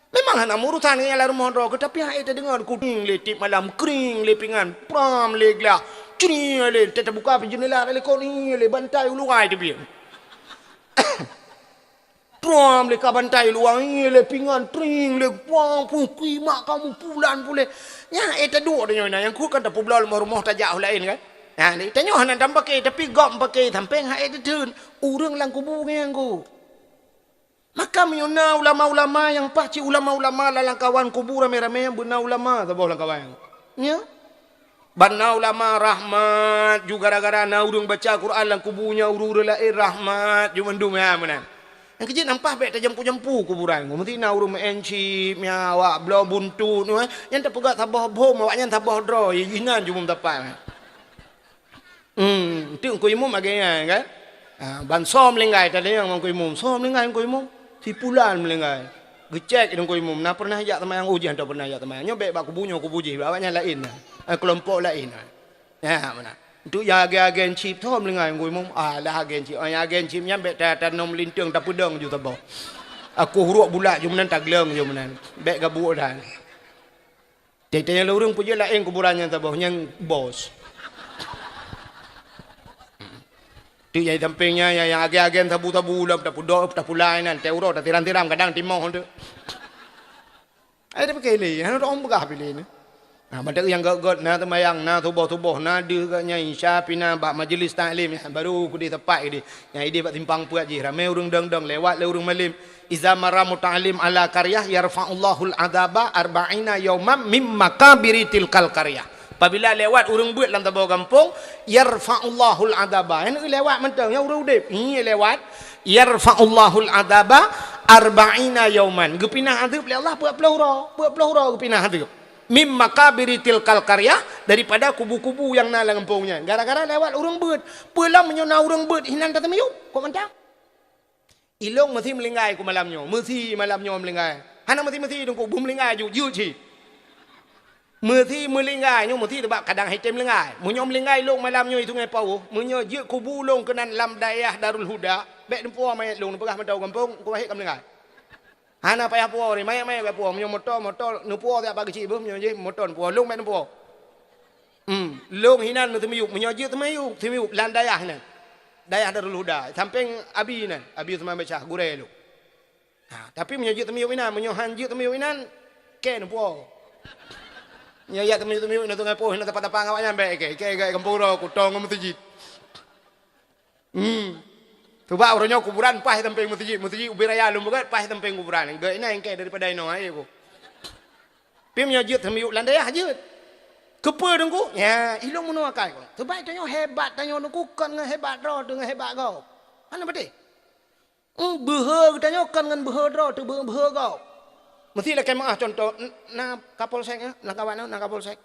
Memang hana meurusan ngon nyang lam rumoh droe, tapi han ék tadeungoe kuning lé tiep malam, kring lé pingan, pram lé glah, cri lé, ta-, tabuka pih jeundela, ta likot ni lé bantai u luwa teubiet. Pram lé ka bantai u luwa ni lé pingan, tring lé, pang, pung, kui, mak kamu pulan pulé. Nyan ék taduek tanyoe na, nyang keu kan tapeubloe lam rumoh tajak u laén kan. Nah, tanyoe hana tam paké, tapi gob paké sampéng han ék tatheun. Ureuëng lam kubu ngieng ku. Maka meunyoe na ulama-ulama nyang paih cit ulama-ulama lam lamkawan kubu ramé-ramé, beuna ulama saboh lamkawan. Nya? Ban na ulama rahmat ju gara-gara na ureuëng baca Quran lam kubu nyan ureuëng-ureuëng laén rahmat ju mandum nyan meunan. Nyang keujeuet nyan paih bék tajampu-jampu kuburan. Meusti na ureuëng meu'en chip, nya awak bloe buntut, nyan tapeugah saboh bom, awak nyan saboh droe, inan ju bom tapat. Hmm, enteuk Teungku Imum lagèe nyan kan? Ha, ban soe meulinggai, tanyong bak Teungku Imum, "Soe meulinggai Teungku Imum?" "Si pulan meulinggai." Geucék Teungku Imum, "Na pernah jak seumayang?" "Oh, jih hana pernah jak seumayang." "Nyoe bèk bak kubu nyoe, kubu jih, awak nyan laén na. Eh, keulompok laén na." Ya, meunan. Enteuk nyang agen-agen chip, "Soe meulinggai Teungku Imum?" "Ah, lah agen chip." Oh, nyang agen chip nyan bèk ta-, tanom linteung, tapeudong ju saboh. Aku hurok bulat ju meunan, tagleng ju meunan. Bèk gabuek dan. Teuntèe nyang lôn ureuëng peujeuet laén kuburan nyang saboh, nyang bos. Teuk nyang sampéng nyan, nyang, nyang agen-agen sabu-sabu lom tapudok, tapulai nan, teuh uroe tatiram-tiram, kadang timoh teuk. Ai tapiké lé, hana tapeugah pi lé ni. Nah, mantong nyang gét-gét na seumayang, na suboh-suboh, na deuh gét nyan isya pih na bak majeulis taklim, nyan baru keudeh teumpat keudeh. Nyang ideh bak simpang peuet jih, ramé ureuëng dong-dong, lewat lé ureuëng malém. "Iza marra muta'allim ala qaryah yarfa'ullahul adzaba arba'ina yauman mim makabiri tilkal qaryah." Apabila lewat ureuëng beuet lam saboh gampông, yarfa'ullahul adzaba. Nyan lewat mantong, nyan ureuëng udeb. Nyan lewat, yarfa'ullahul adzaba arba'ina yauman. Geupinah adeueb lé Allah peuet ploh uroe, peuet ploh uroe geupinah adeueb. Mim makabiri tilkal qaryah, daripada kubu-kubu nyang na lam gampông nyan. Gara-gara lewat ureuëng beuet. Peue lom meunyoe na ureuëng beuet, hinan tateumiyueb. Kok mantong? Ilong meusi meulinggai ku malam nyoe, meusi malam nyoe meulinggai. Hana meusi-meusi Teungku, beumeulinggai ju, jeuet cit. Meusi meulinggai nyoe meusi teubak kadang hai tém meulinggai. Meunyoe meulinggai ilong malam nyoe i Sungai Pauh, meunyoe jeuet kubu lôn keunan lam dayah Darul Huda, bèk neupuwoe manyét lôn, neupeugah mantong gampông, ku wahé ka meulinggai. Hana payah puwoe, manyét-manyét bèk puwoe. Meunyoe moto, moto neupuwoe siat bak geuchik beuh, meunyoe jih moto neupuwoe, lôn bèk neupuwoe. Hmm, lôn hinan meuteumiyueb, meunyoe jeuet teumiyueb, teumiyueb lam dayah nyan. Dayah Darul Huda, sampéng abi nyan, Abi Usman Basyah, gurèe lôn. Ha, tapi meunyoe jeuet teumiyueb inan, meunyoe han jeuet teumiyueb inan, kèe neupuwoe. Nyoe jak teumiyueb-teumiyueb, na teungoh poh, na tapa-tapa ngon awaknyan bèk, keu, keu, keu gampông droe, kutong ngon meuseujid. Hmm. Sabab uroe nyoe kuburan paih sampéng meuseujid, meuseujid ubé raya lôn beugèt paih sampéng kuburan. Gèt inan kèe daripada inoe, ayo ku. Pih meunyoe jeuet teumiyueb lam dayah jeuet. Keupeue Teungku? Ya, ilôn meunoe akai ku. Sabab tanyoe hebat, tanyoe Teungku kon ngon hebat droe, deungon hebat gob. Hana patéh. Hmm, beuhe geutanyoe kon ngon beuhe droe, teubeu-, beuhe gob. Meusti lakèe meu'ah cuntoh, n-, na Kapolsek, eh, na kawan, na Kapolsek.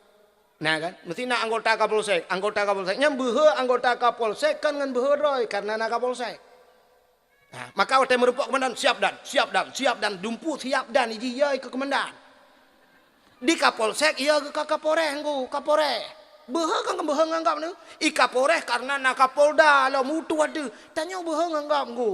Na kan? Meusti na anggota Kapolsek, anggota Kapolsek. Nyan beuhe anggota Kapolsek kon ngon beuhe droe, karena na Kapolsek. Nah, maka watèe meurumpok komandan, "Siap dan, siap dan, siap dan," dumpeue siap dan, iji yai keu komandan. Di Kapolsek, iya geuh ka Kapolres, Teungku, Kapolres. Beuhe kan beuhe ngon gob nyoe. I Kapolres karena na Kapolda lom utoh ateueh. Tanyoe beuhe ngon gob, Teungku.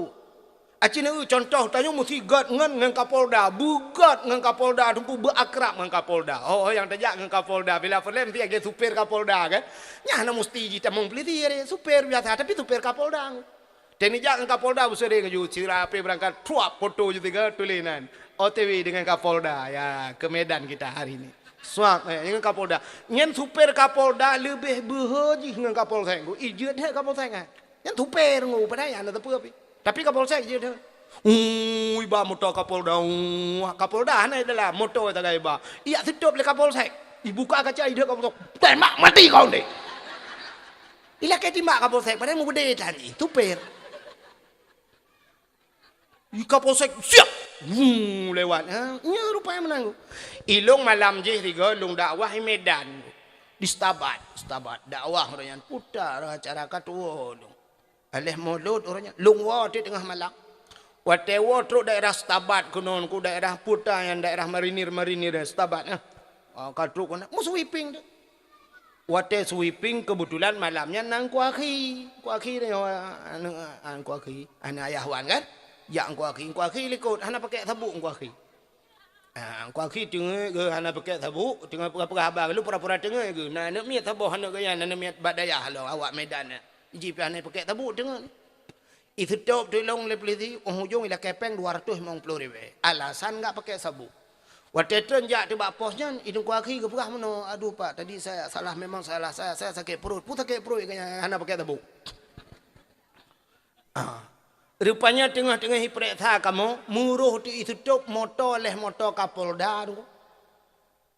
Aci neueu cuntoh, tanyoe meusti gèt ngon, ngon Kapolda. Beugèt ngon Kapolda, Teungku, beuakrab ngon Kapolda. Oh, nyang tajak ngon Kapolda. Bila peureulèe meusti lagèe supir Kapolda, kan? Nyan hana meusti jitamong polisi, supir biasa, tapi supir Kapolda. Teunijak ngon Kapolda beuseuring ju, sira api beurangkat, pruap, foto ju tiga tuléh nan, "O T W dengan Kapolda, ya, ke Medan kita hari ini." Suap, eh, dengan Kapolda. Nyan supir Kapolda leubeh beuhe jih ngon Kapolsek. Ijeuet that Kapolsek, eh. Nyan supir ngon, padahai hana teupeu api. Tapi Kapolsek ijeuet that. Ui, ba moto Kapolda, ui, Kapolda hana dalam moto tagai ba. Ijak seutop lé Kapolsek. Ibuka kaca, ideuh Kapolsek. Tembak mati kau ni. Ilakèe timbak Kapolsek, padahai meubeudé tan jih, supir. I Kapolsek, "Siap!" Wuu, lewat. Ha, nyoe rupanya meunan. Ilôn malam jih tiga, lôn dakwah di Medan. Di Stabat, Stabat. Dakwah uroe nyan puta acara ka tuwoe lôn. Aléh mulod uroe nyan, lôn woe teuk teungoh malam. Watèe woe trok daerah Stabat keunoe, ku daerah puta nyan, daerah marinir-marinir Stabat, eh. Ah, ka trok keunoe, meusweeping teuk. Watèe sweeping, keubeutulan malam nyan na Teungku Akhi. Teungku Akhi nyoe, aneuk, aneuk Teungku Akhi, aneuk Ayah Wan kan? Jak Teungku Akhi, Teungku Akhi likot, hana pakèk sabuk Teungku Akhi. Ah, Teungku Akhi teungeut geuh hana pakèk sabuk, teungoh peugah-peugah haba, lôn pura-pura teungeut geuh. Na aneuk miet saboh aneuk geuh nyan, aneuk miet bak dayah lom, awak Medan nyan. Jih pih hana pakèk sabuk teungeut. Iseutop teuk lôn lé polisi, óh ujong ilakèe pèng dua ratus limong ploh ribèe. Alasan gak pakèk sabuk. Watèe treun jak teuk bak pos nyan, i Teungku Akhi geupeugah meunoe, "Aduh Pak, tadi saya salah, memang salah saya, saya sakét pruet." Peue sakét pruet, gobnyan hana pakèk sabuk. Ah. Rupanya teungoh-teungoh ipeuriksa kamoe, meuroh teuk iseutop moto lé moto Kapolda tu.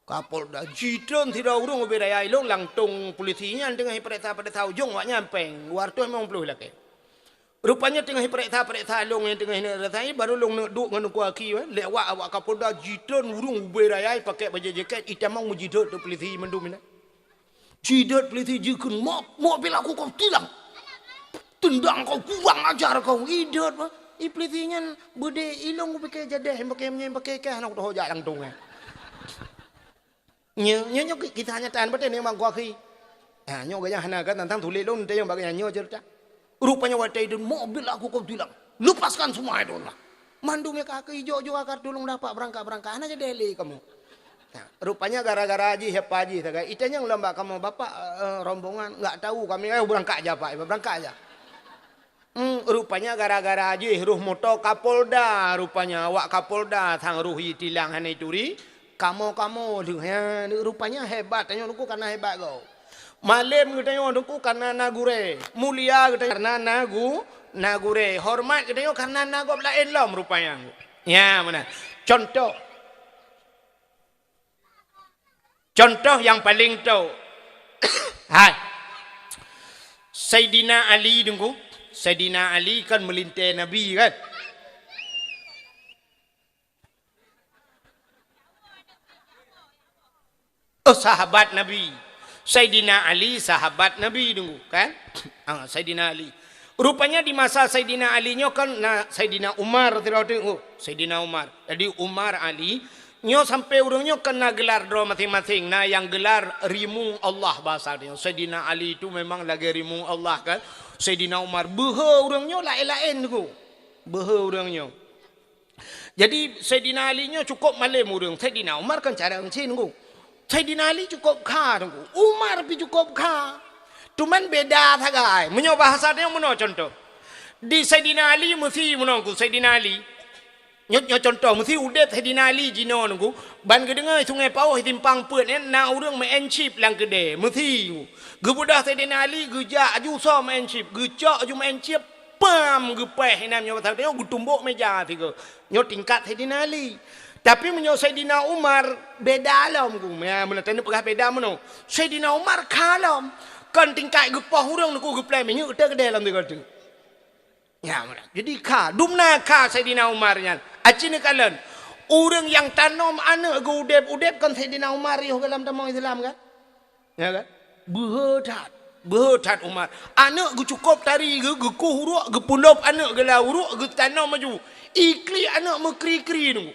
Kapolda jitreun sidroe ureueng ubé raya ilôn, langsong polisi nyan teungoh ipeuriksa-peuriksa ujong awaknyan pèng dua ratus limong ploh lakèe. Rupanya teungoh ipeuriksa-peuriksa lôn nyang teungoh ineuk rasai, baru lôn neuk duek ngon Teungku Akhi, eh. Lewat awak Kapolda jitreun ureueng ubé raya ipakèk bajèe jakét, itamong meujidot teuk polisi mandum inan. Jidot polisi jikheun, "Mok, mok bila ku kau tilang. Tendang kau, kurang ajar kau." Idot, bah. I polisi nyan beudé ilôn kupikir jadèh, pakèk meunyan pakèk kah, hana kutoh jak langsong, eh. Nyoe, nyoe, nyoe kisah nyata, beutôi nyoe Teungku Akhi. Ha, nyoe gobnyan hana kan, tantang tuléh lôn, teunyong bak gobnyan nyoe ceurita. Rupanya watèe idun, "Mobil aku kau tilang. Lepaskan semua itu lah." Mandum nyang ka keu ijok-jok agar tulông dapat beurangkat-beurangkat. Hana jadi lé kamoe. Nah, rupanya gara-gara jih, siapa jih, sagai itanyong lom bak kamoe, "Bapak, eh, rombongan?" "Enggak tahu kami." "Eh, beurangkat aja, Pak. Beurangkat aja." Hmm, rupanya gara-gara jih roh moto Kapolda, rupanya awak Kapolda sang roh itilang hana ituri, kamoe-kamoe lheueh nyan, rupanya hebat tanyoe Teungku karena hebat gob. Malém geutanyoe Teungku karena na gurèe, mulia geutanyoe karena na gu-, na gurèe, hormat geutanyoe karena na gob laén lom rupanya. Ya, meunan. Contoh, Contoh nyang paleng tho. Hai. Saidina Ali Teungku. Saidina Ali kan meulintèe Nabi kan? Oh, sahabat Nabi. Saidina Ali sahabat Nabi Teungku kan? Ah, Saidina Ali. Rupanya di masa Saidina Ali nyoe kan na Saidina Umar sidroe teuk, oh, Saidina Umar. Jadi Umar, Ali, nyoe sampoe ureueng nyoe kan na geular droe maséng-maséng, na nyang geular rimueng Allah bahasa nyoe. Saidina Ali tu memang lagèe rimueng Allah kan. Saidina Umar, beuhe ureueng nyoe laén-laén Teungku. Beuhe ureueng nyoe. Jadi, Saidina Ali nyoe cukôp malém ureueng. Saidina Umar kan carông cit Teungku. Saidina Ali cukôp kha Teungku. Umar pih cukôp kha. Cuman beda sagai. Meunyoe bahasa nyoe meunoe contoh. Di Saidina Ali meusi meunoe Teungku, Saidina Ali. Nyoe, nyoe contoh, meusi udeb Saidina Ali jinoe nunggu, ban geudeungoe Sungai Pauh simpang peuet nyan na ureuëng meu'en chip lam keudè, meusi. Geubeudôh Saidina Ali geujak aju soe meu'en chip, geucok aju meu'en chip, pam, geupéh inan nyoe pasal nyoe geutumbok meja sigoe. Nyoe tingkat Saidina Ali. Tapi meunyoe Saidina Umar, beda lom ku. Ya, meunan taneuk peugah beda meunoe. Saidina Umar ka lom. Kon tingkat geupoh ureuëng nunggu geuplai minyeuk teuh keudè lom sigoe teuh. Ya, meunan. Jadi ka, dumna ka Saidina Umar nyan. Aci neukalon, ureuëng nyang tanom aneuëk geuudeb-udeb kon Saidina Umar yoh goh lom tamong Islam kan? Ya kan? Beuhe that. Beuhe that Umar. Aneuëk geucukôb tari geu-, geukueh uruek, geupeulôb aneuëk geulah uruek, geutanom aju. Ikli aneuëk meukri-kri nunggu.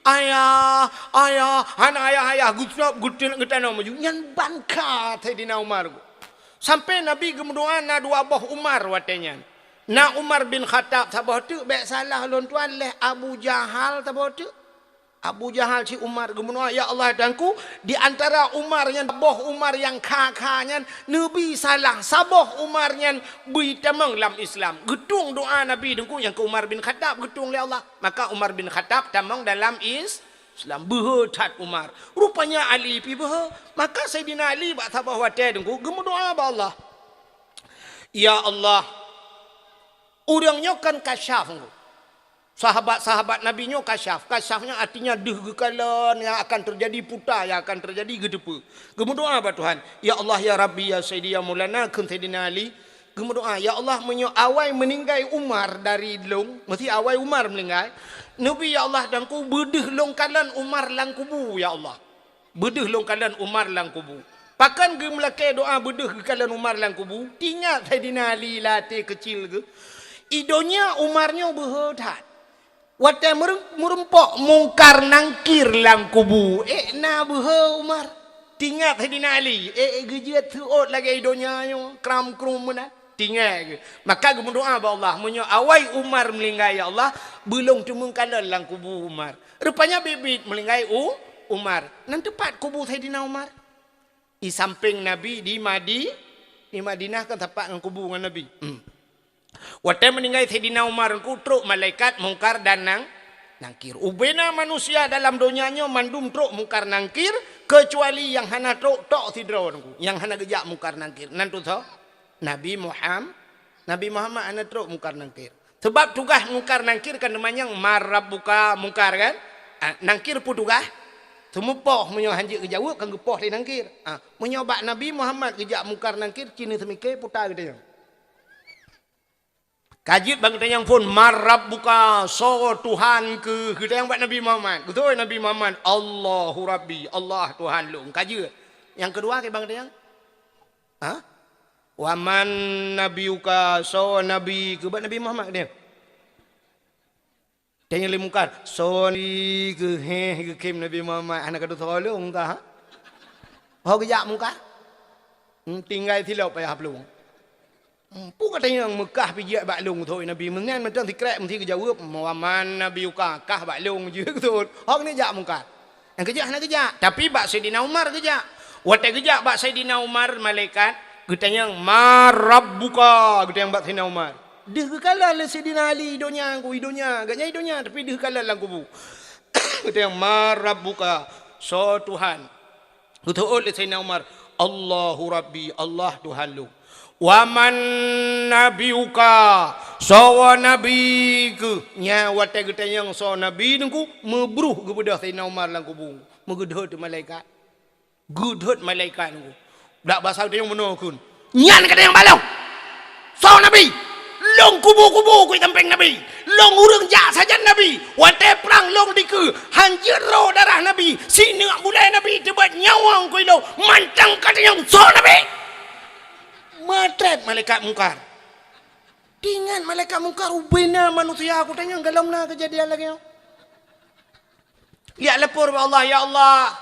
"Ayah, ayah, hana ayah, ayah," geucukôb, geutin-, geutanom aju. Nyan ban ka Saidina Umar. Sampai Nabi geumeudoa na dua boh Umar watée nyan. Na Umar bin Khattab saboh teuk, bék salah lôn tuan, lheueh Abu Jahal saboh teuk. Abu Jahal cit Umar geumeudoa, "Ya Allah Tuhanku, di antara Umar nyan, boh Umar nyang kha-kha nyan, neubi salah saboh Umar nyan bri tamong lam Islam." Geutueng doa Nabi teungku nyang keu Umar bin Khattab geutueng lé Allah. Maka Umar bin Khattab tamong dalam Is-, Islam. Beuhe that Umar. Rupanya Ali pih beuhe. Maka Saidina Ali bak saboh watée teungku geumeudoa bak Allah. "Ya Allah, ureuëng nyoe kan kasyaf nyoe. Sahabat-sahabat Nabi nyoe kasyaf." Kasyaf nyan artinya deuh geukalon nyang akan teujadi, puta nyang akan teujadi geuteupeue. Geumeudoa bak Tuhan, "Ya Allah, ya Rabbi, ya Sayyidi, ya Maulana," kheun Saidina Ali. Geumeudoa, "Ya Allah, meunyoe awai meuninggai Umar dari lôn," meusi awai Umar meuninggai, "neubi ya Allah Tuhanku beudeuh lôn kalon Umar lam kubu, ya Allah." Beudeuh lôn kalon Umar lam kubu. Pakon geumeulakée doa beudeuh geukalon Umar lam kubu? Teuingat Saidina Ali lam até keucil geuh. I donya Umar nyoe beuhe that. Watée meureu-, meurumpok Mungkar Nangkir lam kubu, ék na beuhe Umar. Teuingat Saidina Ali, ék geujeuet seuôt lagée i donya nyoe, kram-krum meunan. Teuingat geuh. Maka geumeudoa bak Allah, "Meunyoe awai Umar meuninggai, ya Allah, beulôn teumeung kalon lam kubu Umar." Rupanya biet-biet meuninggai U-, Umar. Nan teupat kubu Saidina Umar. Di sampéng Nabi di Madi-, di Madinah kan sapat ngon kubu ngon Nabi. Hmm. Watée meuninggai Saidina Umar teungku, trok malaikat Mungkar dan Nang-, Nangkir. Ubena manusia dalam donya nyoe mandum trok Mungkar Nangkir, keucuali nyang hana trok tok sidroe teungku, nyang hana geujak Mungkar Nangkir. Nan teuh soe? Nabi Muham-, Nabi Muhammad hana trok Mungkar Nangkir. Sebab tugaih Mungkar Nangkir kan teumanyong, "Man rabbuka?" Mungkar kan? Ah, Nangkir peue tugaih? Teumeupoh, meunyoe hanjeuet geujaweueb kan geupoh lé Nangkir. Ah, meunyoe bak Nabi Muhammad geujak Mungkar Nangkir, ci neuseumiké peue geutanyoe. Ka jeuet ban geutanyoe phon, "Man rabbuka?" Soe Tuhan keuh? Geutanyoe bak Nabi Muhammad. Geutôi Nabi Muhammad, "Allahu Rabbi, Allah Tuhan lôn." Ka jeuet. Nyang keudua keu ban geutanyoe? Ha? "Wa man nabiyuka?" Soe nabi keuh bak Nabi Muhammad dia? Tanya lé Mungkar, "Soe nabi keuh?" Heh, geukheun Nabi Muhammad, "Hana ka tusoe lôn kah?" Ho geujak Mungkar? Hmm, tinggai silop payah plueng. Hmm, peue geutanyoe Meukah pih jeuet bak lôn, geutôi Nabi. Meunan mantong sikrek meusti geujaweueb, "Wa man nabiyuka?" Kah bak lôn jeuet, geutôi. Ho keuneuk jak Mungkar. Nyang geujak hana geujak, tapi bak Saidina Umar geujak. Watée geujak bak Saidina Umar, malaikat geutanyong, "Man rabbuka?" Geutanyong bak Saidina Umar. Deuh geukalon lé Saidina Ali i donya, i donya, gobnyan i donya, tapi deuh kalon lam kubu. Geutanyong, "Man rabbuka?" Soe Tuhan? Geuteuôt lé Saidina Umar, "Allahu Rabbi, Allah Tuhan lôn." "Wa man nabiyuka?" Soe nabi keuh? Nyan watée geutanyong soe nabi teungku, meubruh geubeudôh Saidina Umar lam kubu. Meugeudhôt malaikat. Geudhôt malaikat teungku. Dak basa geutanyong bunoe kheun. Nyan geutanyong bak lôn. Soe nabi? Lôn kubu-kubu kui sampéng nabi. Lôn ureuëng jak sajan nabi. Watée prang lôn dikeue, hanjeuet ro darah nabi. Sineuk bulée nabi teubeuet nyawöng kui lôn. Mantong ka tanyong soe nabi? Meutrép malaikat Mungkar. Teuingat malaikat Mungkar, ubena manusia, ku tanyong golom na keujadian lagée nyoe. Jak lapor bak Allah, "Ya Allah,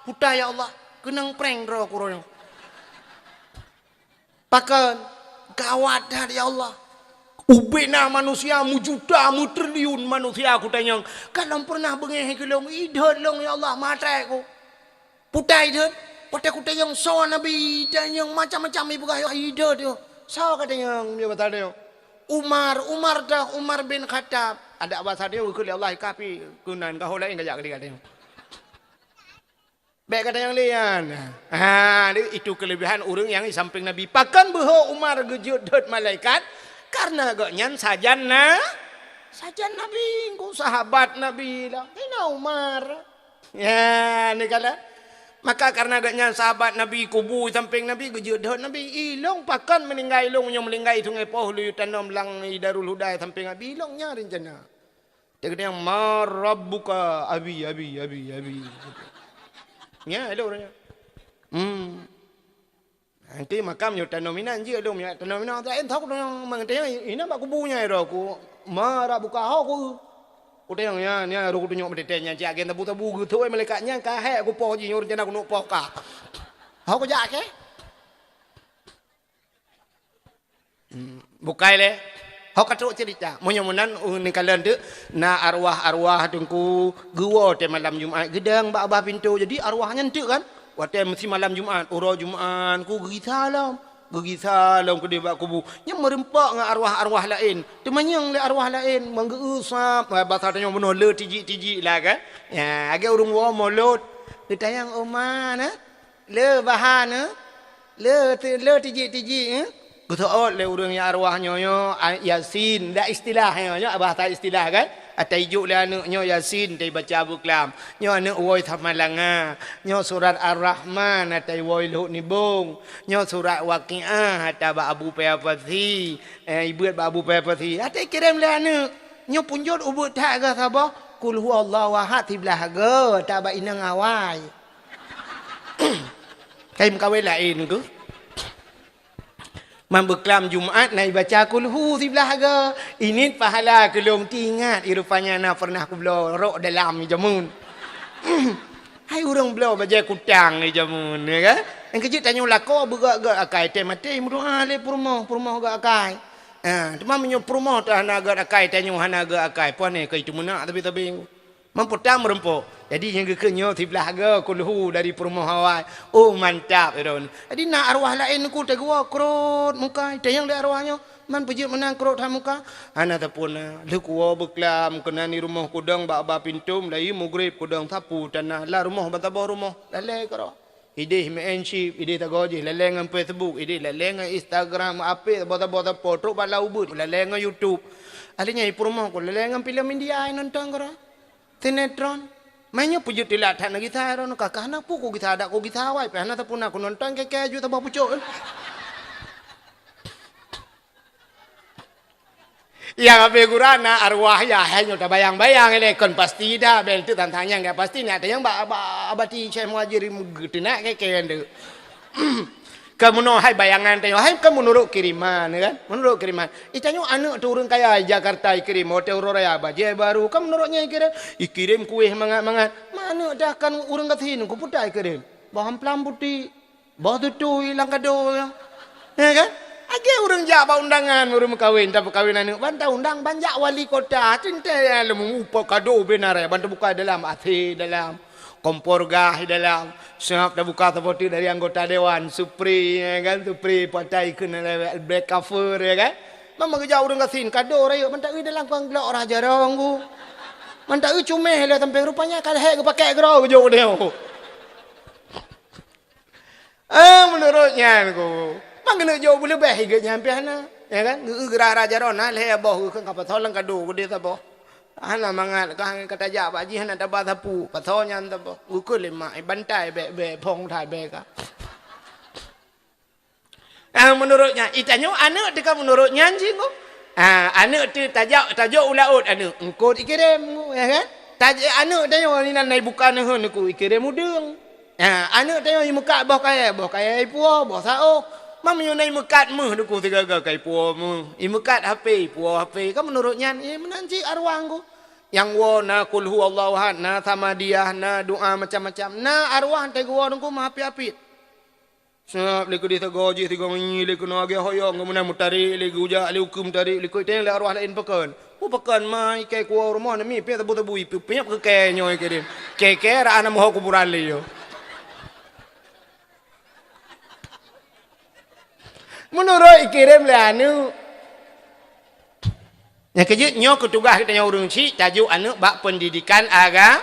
peue geutanyoe ya Allah, keunong prang droe ku uroe nyoe." Pakon? Gawat that ya Allah. Ubena manusia meujuta, meutriliun manusia ku tanyong. Golom pernah beungéh keu lôn, idhôt lôn ya Allah, meutrép ku. Peue geutanyoe idhôt? Watée ku tanyong soe nabi, tanyong macam-macam ipeugah idhôt nyoe. Soe ka tanyong nyoe bak tanyoe? Umar, Umar dah, Umar bin Khattab. Adak basa tanyoe geukheun lé Allah, "Ka pi keunan, ka ho laén ka jak keu lé." Bèk gata nyang lé nyan. Ha, itu kelebihan ureueng nyang di sampéng Nabi. Pakon beuho Umar geujeuet dot malaikat? Karena gobnyan sajan na, sajan Nabi, engko sahabat Nabi lah. Saidina Umar. Ya, ni kala. Maka karena gobnyan sahabat Nabi, kubu sampéng Nabi, geujeuet dot Nabi. Ilong pakon meuninggai ilong, nyoe meuninggai i Sungai Poh, lheuh tanom lam i Darul Huda sampéng Nabi, ilong nyan rencana. Dia kata, "Ma rabbuka, abi, abi, abi, abi." Ya, ada orangnya. Hmm. Nanti makam nyoe tanom inan, jeuet dong, ya, tanom inan, tak entok dong, mang tanya, inan bak kubu nyan, ya, aku. "Ma rabbuka, ho ku." Ku tanya, ya, ni, aku tunjuk meutete nyan, cak gen tabu-tabu, geutôi malaikat nyan, ka hek aku poh jih, nyoe rencana aku nuk poh ka. Ho ku jak, ke? Hmm, bukai lé. Ho ka trok cerita. Meunyoe meunan, uh, neukalon teuk, na arwah-arwah teungku geuwoe watèe malam Jumat, geudong bak babah pintoe. Jadi arwah nyan teuk kan? Watèe meusi malam Jumat, uroe Jumat, ku geugisa lom. Geugisa lom keudeh bak kubu. Nyan meureumpok ngon arwah-arwah laén. Teumanyong lé arwah laén, meugeu-eu sab, basa tanyoe bunoe le tijik-tijik lah kan? Ya, lagèe ureueng woe molot. Geutanyong, "Oma, na?" Le bahan, eh? Le, le tijik-tijik, eh? Geuseuôt lé ureueng nyang arwah nyoe, nyoe, a, Yasin. Dak istilah nyoe, nyoe bahasa istilah kan? Ata ijok lé aneuk nyoe Yasin, ata ibaca beuklam. Nyoe aneuk woe Samalanga. Nyoe surat Ar-Rahman, ata iwoe Lhok Nibong. Nyoe surat Waqiah, ata bak Abu Paya Pasi. Eh, ibeuet bak Abu Paya Pasi. Ata ikirém lé aneuk. Nyoe punjot ubeuet that geuh saboh. Qul huwallahu ahad siblah geuh, ata bak inong awai. Kai meukawen laén keuh. Man beuklam Jumat na ibaca kulhu siblah geuh. Init pahala keu lôn, teuingat, i rupanya na pernah kubloe rok dalam i jameun. Hai ureueng bloe bajèe kutang i jameun, ya kan? Nyang keujeuet tanyoe lakoe beugèt-gèt akai, tém até meudoa lé peurumoh, peurumoh gèt akai. Ha, teuma meunyoe peurumoh teuh hana gèt akai, tanyoe hana gèt akai, pane keu itu meunak sabe-sabe. Meupeutang meureumpok. Jadi, nyang geukheun nyoe siblah geuh kulhu dari peurumoh awai. Oh, mantap, Iron. Jadi, na arwah laén ku teugeuwoe krot muka, tanyong lé arwah nyoe, man peujeuet meunan krot that muka. Hana tapuna. Lheueh kuwoe beuklam, keunan di rumoh kudong bak ba pintoe, meulayeue mugreb kudong sapu tanah. Lam rumoh ban saboh rumoh. Lalè keudroe. Idéh main chip, idéh tagoe jih lalè ngon Facebook, idéh lalè ngon Instagram, apé saboh-saboh sapo, trok bak lam ubeut, lalè ngon YouTube. Akhirnya i peurumoh ku lalè ngon filem India, nonton keudroe. Sinetron. Meunyoe peujeuet teulat that neugisa droeneuh, ka, ka hana peue kugisa, dak kugisa awai, pih hana tapuna kunonton kèe-kèe ju saboh pucok. Nyang habéh gura na arwah yah, hai nyoe tabayang-bayang ilèe kon pasti dah, bèk teuk tantang nyang gak pasti, nak tanyong bak, bak, bak ti Syekh Muhajir geuteunak kèe-kèe nyan teuk. Ka meunoe hai bayangan tanyoe, hai ka meunurot kiriman, kan? Meunurot kiriman. Itanyoe aneuk teuh ureueng kaya di Jakarta ikirém, hotel Royal, bajèe baru, ka meunurot nyan ikirém, ikirém kueh mangat-mangat. Ma aneuk teuh kan ureueng gasien, keu peue ta ikirém? Boh amplam putéh, boh tutui lam kado, ya kan? Lagèe ureueng jak bak undangan, ureueng meukawen, tapeukawen aneuk, ban taundang, ban jak wali kota, teuntèe lom, upo kado beu na raya, ban tabuka dalam, AC dalam. Kompor gas di dalam. Siap tabuka saboh teuk dari anggota dewan, supri, ya kan, supri patai keuneuk lewat black cover, ya kan. Mama geujak ureueng gasien, kado rayeuk, mantap ui dalam kuang glok rah jarong ku. Mantap ui cumeh lé sampéng, rupanya ka lhèe geupakèk keudroe geujok nyoe. Ah, meunurot nyan ku. Mang keuneuk jok beuleubeh i geuh nyan pih hana, ya kan. Geu-, geurah rah jarong na lhèe boh geukheun ka pasoe lam kado geudeh saboh. Hana mangat, ka, ka tajak bak jih hana taba sapu, pasoe nyan saboh. Geukheun lé mak, "Eh, bantai bèk-bèk, phôn that bèk ka." Ah, meunurot nyan, itanyoe aneuk teuh ka meunurot nyan jih, ngon. Ah, aneuk teuh tajak, tajok u laôt aneuk, eungkôt ikirém, ngon, ya kan? Taj-, aneuk tanyoe inan na ibuka neuheun ku ikirém udeueng. Ha, aneuk tanyoe imeukat boh kayèe, boh kayèe ipuwoe, boh saôh. Meunyoe na imeukat méuh duku sigaga ka ipuwoe méuh. Imeukat HP, ipuwoe HP. Kan meunurot nyan, eh, meunan cit arwah ngku. Nyang woe na Qul Huwallahu Ahad, na Samadiyah, na doa macam-macam. Na arwah teuh geuwoe ngku meuapiet-apiet. Sab lé keudeh sagoe jih sigoe ngieng lé keunoe agée hoyong, geuh meunan meutarek lé, geujak lé ukeue meutarek lé, keu itém lé arwah laén pakon. Peue pakon ma ikai kuwoe rumoh nami, pih sabu-sabu ipiep-piep keu kèe nyoe keudeh. Kèe-kèe raan meuho kuburan lé nyoe. Meunurot ikirém lé aneuk. Nyang keujeuet nyoe keu tugaih geutanyoe ureuëng chik, tajok aneuëk bak peundidikan aga-,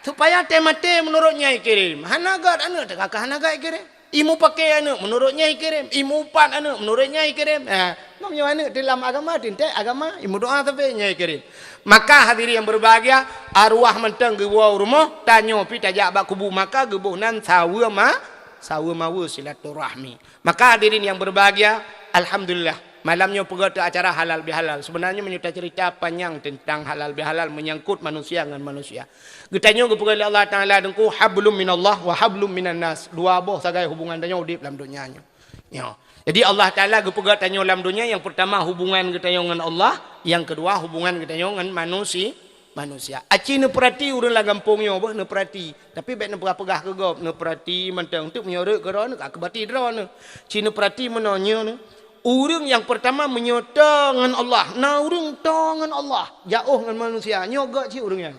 supaya teumaté meunurot nyang ikirém. Hana gét aneuëk, teuka ka hana gét ikirém. Imupakè aneuëk meunurot nyang ikirém, imuupat aneuëk meunurot nyang ikirém. Ha, meunyoe aneuëk teulam agama, teuntèe agama, imudoa sabe nyang ikirém. Maka hadirin yang berbahagia, arwah mantong geuwoe u rumoh, tanyoe pih tajak bak kubu, maka geuboh nan saweue ma-, saweue maweue silaturahmi. Maka hadirin yang berbahagia, alhamdulillah, malam nyoe peugah teu acara halal bihalal. Sebenarnya meunyoe tacerita panyang teuntang halal bihalal menyangkut manusia ngon manusia. Geutanyoe geupeugah lé Allah Taala, Teungku, hablum minallah wa hablum minan nas. Dua boh sagai hubungan tanyoe udeb lam donya nyoe. Nyoe. Jadi Allah Taala geupeugah tanyoe lam donya, yang pertama hubungan geutanyoe ngon Allah, yang kedua hubungan geutanyoe ngon manusi-, manusia. Aci neupeurati ureuëng lam gampông nyoe boh neupeurati. Tapi bék neupeugah-peugah keu gob, neupeurati mantong teuk meunyoe rot keudroe neu ka keubati droe neu. Ci neupeurati meunoe nyoe neu. Ureuëng nyang pertama meunyoe toe ngon Allah, na ureuëng toe ngon Allah, jaoh ngon manusia, nyoe gét cit ureuëng nyan.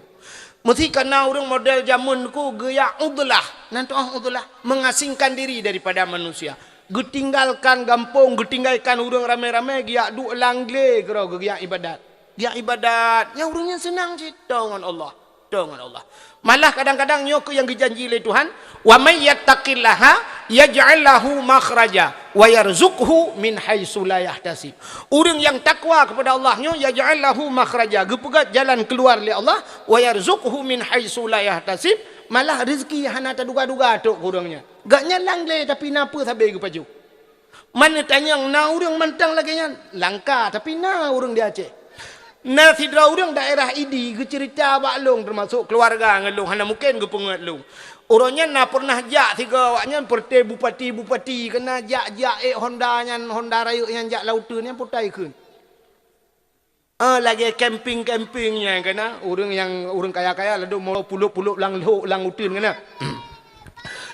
Meusi kana ureuëng model jameun ku geujak udlah, nan tuah udlah, mengasingkan diri daripada manusia. Geutinggalkan gampông, geutinggalkan ureuëng ramé-ramé, geujak duek lam glé keudroe geujak ibadat. Geujak ibadat, nyang ureuëng nyan seunang cit toe ngon Allah. Toe ngon Allah. Malah kadang-kadang nyoe keuh nyang geujanji lé Tuhan, "Wa may yattaqillaha yaj'al lahu makhraja wa yarzuqhu min haitsu la yahtasib." Ureuëng nyang takwa kepada Allah nyoe, yaj'al lahu makhraja, geupeugét jalan keuluar lé Allah, wa yarzuqhu min haitsu la yahtasib, malah rezeki hana taduga-duga trok keu ureuëng nyan. Gét nyan lam glé tapi na peue sabe geupajoh. Man neutanyong na ureuëng mantong lagée nyan? Langka, tapi na ureuëng di Aceh. Na sidroe ureuëng daerah Idi geuceurita bak lôn, teumasok keuluwarga ngon lôn, hana mungken geupeungeut lôn. Uroe nyan na peureunah jak sigoe awaknyan, peureuté bupati-bupati, keunan jak-jak ék honda nyan, honda rayeuk nyan jak lam uteuen nyan, putai kheun. Ah, lagée camping-camping nyan keunan, ureuëng nyang, ureuëng kaya-kaya ladôm mo pulop-pulop lam lhok lam uteuen keunan.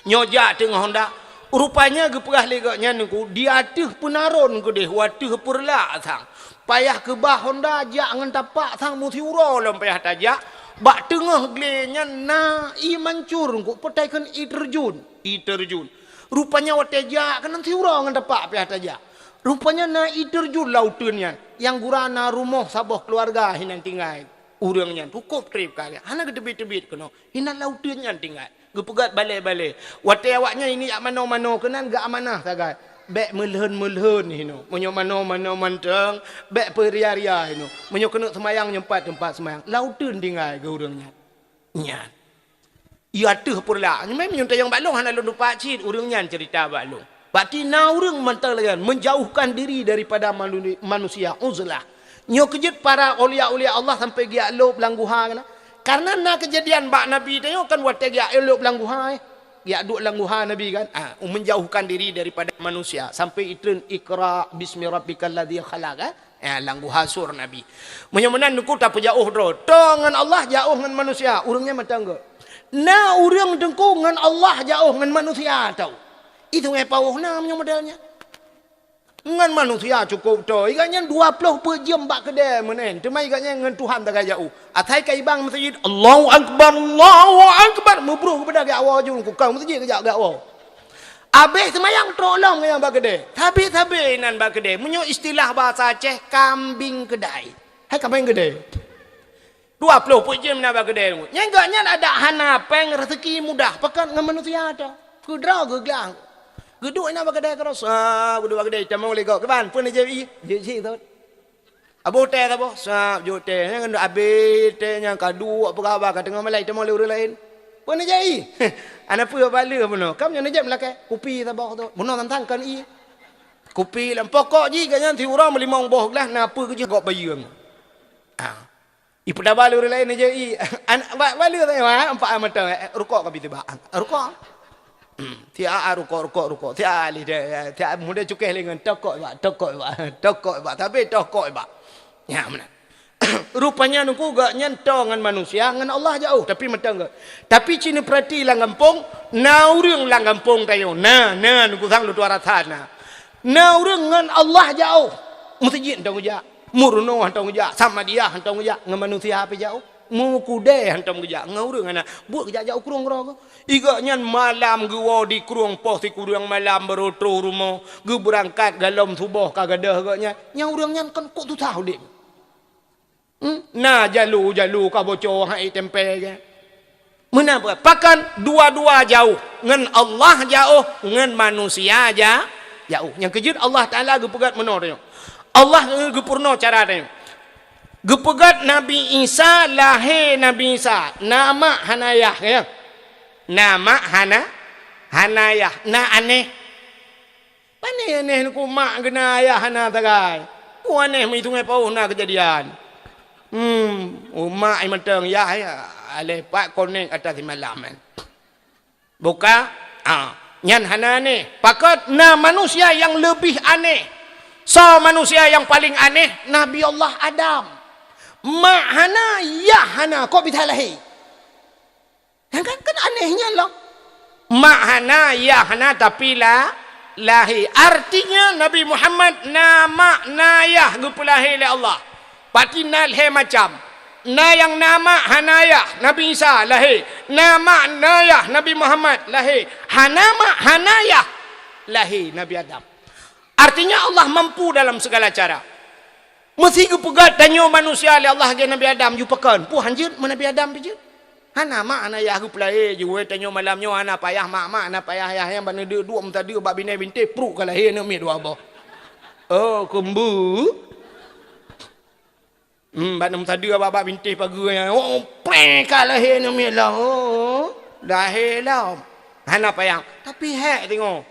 Nyoe jak teungoh honda. Rupanya geupeugah lé gobnyan Teungku, di ateueh peunaron keudeh, u ateueh peureulak sang. Payah keubah honda jak ngon tapak sang meusiuroe lom payah tajak. Bak teungoh glé nyan na ié mancur Teungku, putai kheun ié teurjun, ié teurjun. Rupanya watée jak keunan siuroe ngon tapak payah tajak. Rupanya na ié teurjun lam uteuen nyan, nyang gura na rumoh saboh keuluwarga hinan tinggai. Ureuëng nyan cukôp treb kali, hana geuteubiet-teubiet keunoe, hinan lam uteuen nyan tinggai. Geupeugét balée-balée. Watée awaknyan ini jak manoe-manoe keunan geuamanah sagai. Bék meulhon-meulhon hinoe. Meunyoe manoe-manoe mantong, bék peuria-ria hinoe. Meunyoe keuneuk seumayang nyoe pat teumpat seumayang. Lam uteuen tinggai geu ureuëng nyan. Nyan. Ié ateueh peureulak. Nyoe meuntanyong bak lôn hana lôn tupat cit, ureuëng nyan ceurita bak lôn. Berarti na ureuëng mantong lagée nyan, menjauhkan diri daripada manu-, manusia, uzlah. Nyoe keujeuet para aulia-aulia Allah sampai geujak lôb lam guha keunan. Karena na keujadian bak Nabi tanyoe kan watée geujak lôb lam guha, eh. Geujak duek lam guha Nabi kan. Ah, menjauhkan diri daripada manusia. Sampai itreun Iqra bismi rabbikal ladzi khalaq, kan. Eh, lam guha sur Nabi. Meunyoe meunan Teungku tapeujaôh droe. Toe ngon Allah, jaôh ngon manusia. Ureuëng nyan mantong gét. Na ureuëng Teungku ngon Allah jaôh, ngon manusia toe. Itu ngai pawoh na meunyoe model nyan. Ngon manusia cukôp toe. Ié gobnyan dua ploh peuet jeuem bak keudée meunan. Teuma ié gobnyan ngon Tuhan sagai jaôh. Asai ka ibang meuseujid, Allahu Akbar, Allahu Akbar. Meubroh keupada geujak woe ju, ku keu meuseujid geujak, geujak woe. Abéh seumayang trok lom ngon nyang bak keudée. Sabe-sabe nan bak keudée. Meunyoe istilah bahasa Aceh, kambing keudai. Hai kambing keudai. Dua ploh peuet jeuem na bak keudée. Nyan gobnyan adak hana péng, rezeki mudah, pakon ngon manusia toe. Keudroe geuglang. Geuduek na bak keudée keurasa, geuduek bak keudée, tamong lé gob. Kiban, peue neujép ié? Jép cit thot. Aboh teh saboh, sab jok teh. Nyan kan abéh teh nyan ka duek peugah haba ka teungoh malai, tamong lé ureuëng laén. Peue neujép ié? Hana peue bak lé bunoe. Kam nyoe neujép meulakée. Kupi saboh tu. Bunoe tantang kon ié. Kupi lam pokok jih gobnyan siuroe meulimong boh glah na peue keujih gok bayeue. Ah. Ipeudaba lé ureuëng laén neujép ié. An-, ba-, bak lé teuh, ha, empat mata, eh, rukok ka bit bak. Rukok. Hmm, siat rukok, rukok, rukok. Siat lé deh, siat muda cukéh lé ngon tokok bak, tokok bak, tokok bak. Tapi tokok bak. Nyan meunan. Rupanya Teungku gobnyan toe ngon manusia, ngon Allah jaôh, tapi mantong gét. Tapi ci neupeurati lam gampông, na ureuëng lam gampông tanyoe. Na, na Teungku sang lôn tuan rasa na. Na ureuëng ngon Allah jaôh. Meuseujid hana geujak, meurunoe hana geujak, samadiyah hana geujak, ngon manusia pih jaôh. Meukudée hana geujak, ngon ureuëng hana. Buet geujak-jak u krueng droe geuh. Ié gobnyan malam geuwoe di krueng poh sikureueng malam baru troh rumoh, geubeurangkat golom suboh ka gadôh gobnyan. Nyang ureuëng nyan kan kok susah udeb. Hmm? Na jalo-jalo ka boco han ék tempé ke. Meunan peukat. Pakon dua-dua jauh. Ngon Allah jauh, ngon manusia ja-, jauh. Nyang keujeuet Allah Taala geupeugét meunoe tanyoe. Allah geupurunoe cara tanyoe. Geupeugét Nabi Isa, lahé Nabi Isa, na mak hana yah, ya. Na mak hana, hana yah, na anéh. Pane anéh ngon mak geuh na yah hana sagai. Peue anéh meuitungai paoh na keujadian. Hmm, umak i mantong yah, ya, aleh pat konek ata simalam, kan. Buka, ah, nyan hana anéh. Pakon na manusia nyang leubeh anéh. Soe manusia nyang paleng anéh? Nabi Allah Adam. Mak hana, yah hana, kok bisa lahé? Kan, kan, kan anéh nyan lom. Mak hana, yah hana, tapi la-, lahé. Artinya Nabi Muhammad na mak, na yah geupeulahé lé Allah. Pati na lhée macam. Na nyang na mak hana yah, Nabi Isa lahé. Na mak na yah, Nabi Muhammad lahé. Hana mak hana yah, lahé Nabi Adam. Artinya Allah mampu dalam segala cara. Meusé geupeugét tanyoe manusia lé Allah lagée Nabi Adam, yue pakon? Peue hanjeuet meu Nabi Adam pih jeuet? Hana mak hana yah geupeulahé, jiwoe tanyoe malam nyoe hana payah mak-mak, hana payah yah-yah, bak neuduek-duek meusadeue bak binéh bintéh, pruet ka lahé aneuk miet dua boh. Oh, keumbu. Hmm, bak neusadeue bak, bak bintéh pageue nyan. Oh, preh ka lahé aneuk miet lom. Oh, lahé lom. Hana payah. Tapi hék teungoh.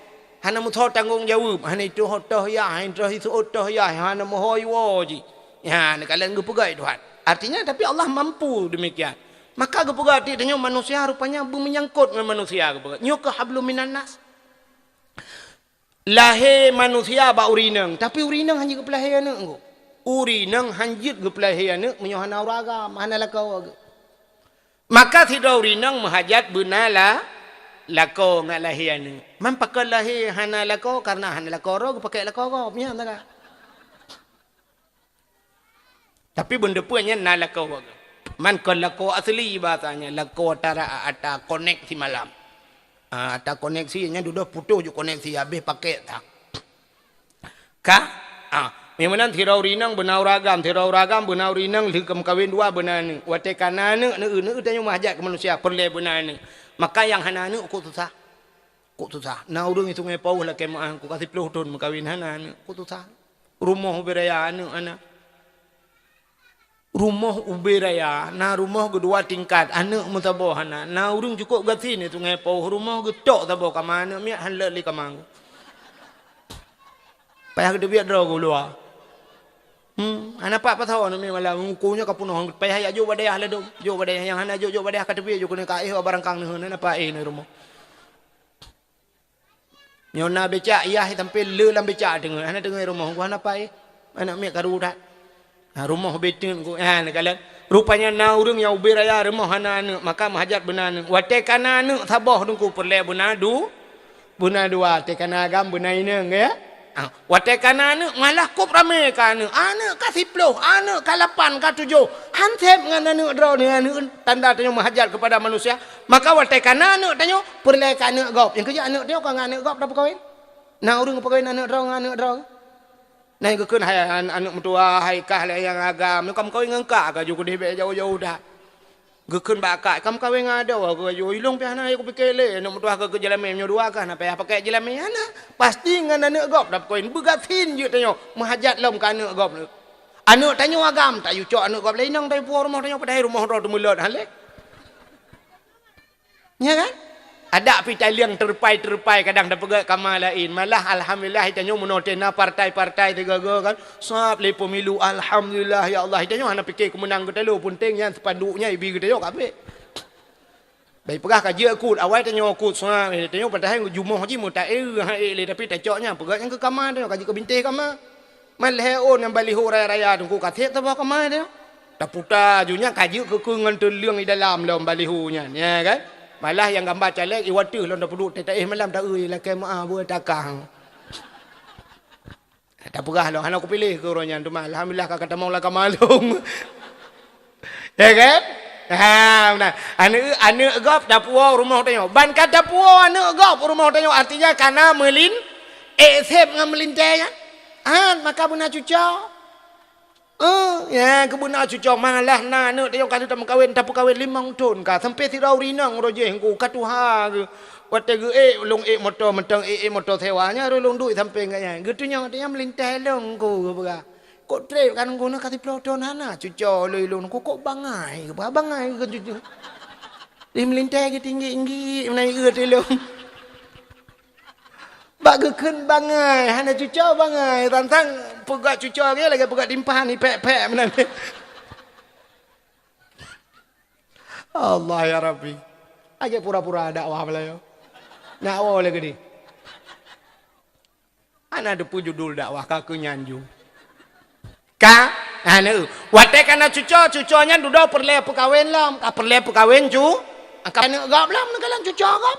Hana meusoe tanggong jaweueb, hana itoh-toh yah, hana itoh isu-, itoh yah, hana meuho iwoe jih. Ya, neukalon geupeugah Tuhan. Artinya, tapi Allah mampu demikian. Maka geupeugah, "Até tanyoe manusia rupanya beumeunyangkot ngon manusia," geupeugah. Nyoe keuh hablum minan nas. Lahé manusia bak ureueng inong, tapi ureueng inong hanjeuet geupeulahé aneuk ngon. Ureueng inong hanjeuet geupeulahé aneuk meunyoe hana ureueng agam, hana lakoe geuh. Maka sidroe ureueng inong meuhajat beuna la-, lakoe ngat lahé aneuk. Man pakon lahé hana lakoe? Kareuna hana lakoe droe geupakék lakoe gob, nyan teuka. Tapi beuneupeue nyan na lakoe gob. Man kon lakoe asli bahasanya, lakoe tara ata koneksi malam. Ah, ata koneksi nyan dudoe putôh ju koneksi, habéh pakék tak. Ka? Ah, nyang meunan sidroe ureueng inong beuna ureueng agam, sidroe ureueng agam beuna ureueng inong lheueh ka meukawen dua beuna aneuk. Watée ka na aneuk, neueu, neueu tanyoe meuhajat keu manusia, peureulée beuna aneuk. Maka nyang hana aneuk kok susah. Kok susah. Na ureueng i Sungai Pauh lakée meu'ah, kok ka siplôh thon meukawen hana aneuk, kok susah. Rumoh ubé raya aneuk hana. Rumoh ubé raya, na rumoh geudua tingkat, aneuk meusaboh hana. Na ureueng cukôp gasien di Sungai Pauh, rumoh geutok saboh kama, aneuk miet han lé kama. Payah geuteubiet droe geuh luwa. Hmm, hana pat pasoe aneuk miet malam, uko nyoe ka peunoh, payah jak jok bak dayah ladôm. Jok bak dayah, nyang hana jok, jok bak dayah ka teubiet, jok keuneuk ka éh bak barangkang neuh, hana pat éh neuh rumoh. Nyoe na becak, yah sampai le lam becak teungoh, hana teungoh rumoh, gua hana pai. Aneuk miet karu that. Ha, rumoh beuteuet ku, ha, neukalon. Rupanya na ureueng nyang ubé raya rumoh hana aneuk, maka meuhajat beuna aneuk. Watée ka na aneuk saboh teungku peureulée beuna du-, beuna dua, watée ka na agam beuna inong, ya. Ha, watée ka na aneuk malah kop ramé ka aneuk. Aneuk ka siplôh, aneuk ka lapan, ka tujoh. Han sép ngon aneuk droe nyoe, aneuk tanda tanyoe meuhajat keupada manusia. Maka watée ka na aneuk tanyoe, peureulée keu aneuk gob. Nyang keujeuet aneuk tanyoe ka ngon aneuk gob tapeukawen. Na ureueng peukawen aneuk droe ngon aneuk droe. Na geukheun hai an-, aneuk meutuah, hai kah lé nyang agam, ka meukawen ngon kak, ka ju keudeh bék jauh-jauh that. Geukheun bak kak, ka meukawen ngon adoe, ka ju ilong pih hana, ya kupike lé, aneuk meutuah ka keu jeulamé, meunyoe dua kah na payah pakai jeulamé, hana. Pasti ngon aneuk gob tapeukawen, beugasien jeuet tanyoe, meuhajat lom keu aneuk gob. Aneuk tanyoe agam, tayucok aneuk gob lé inong, tapuwoe rumoh tanyoe, padahai rumoh droe teumeulot han lé. Nya kan? Adak pih taliang teurupai-teurupai kadang tapeugét kama laén. Malah alhamdulillah tanyoe meunoe teuh na partai-partai sigoe-goe kan. Sab lé pemilu, alhamdulillah ya Allah. Tanyoe hana pike keumeunang geutanyoe, peunteng nyan spanduk nyan ibi geutanyoe ka abéh. Bai peugah ka jeuet kut, awai tanyoe kut sab, tanyoe padahai jumoh jih meutaéh han ék lé tapi tacok nyan peugét nyan keu kama tanyoe ka jeuet keu bintéh kama. Man lhée ôn nyang baliho raya-raya teungku ka sép saboh kama dia. Taputa ju nyan ka jeuet keu-keu ngon teuleueng di dalam lom baliho nyan, ya kan? Malah nyang gamba caleg iwateuh lom tapeuduek teuh taéh malam taeu lakée meu'ah beue takang. Tapeugah lom hana kupiléh keu uroe nyan teuma alhamdulillah ka katamong lam kama lom. Ya kan? Ha, meunan. Aneuk, aneuk gob tapuwoe rumoh tanyoe. Ban ka tapuwoe aneuk gob rumoh tanyoe, artinya kana meulin, ék sép ngon meulintée nyan. Han, maka beuna cuco. Eh, ya, keubeuna cucoe malah na aneuk tanyoe ka lheueh tameukawen, tapeukawen limong thon ka, sampai sidroe ureueng inong roh jih ngku ka tuha geuh. Watèe geuh ék, lôn ék moto mantong, ék, ék moto sewa, nyan roh lôn duek sampai ngon nyan. Geutunyok tanyoe meulintèe lôn ngku geupeugah. Kok trép kan ngku na ka siplôh thon hana cucoe lôn, lôn ngku kok bangai geupeugah, bangai geuh cucoe. Di meulintèe geutinggi-tinggi, meunai eu tilông. Bak geukheun bangai, hana cucoe bangai. Tantang peugah cucoe lagèe, lagèe peugah timphan, ipèk-pèk meunan. Allah ya Rabbi. Aja pura-pura dakwah balayo. Nak woe lé keudeh. Hana teupeue judul dakwah ka keu nyan ju. Ka? Hana. Watèe ka na cucoe, cucoe nyan dudoe peureulèe peukawen lom. Ka peureulèe peukawen cu-, ka aneuk gob lom, neukalon cucoe gob.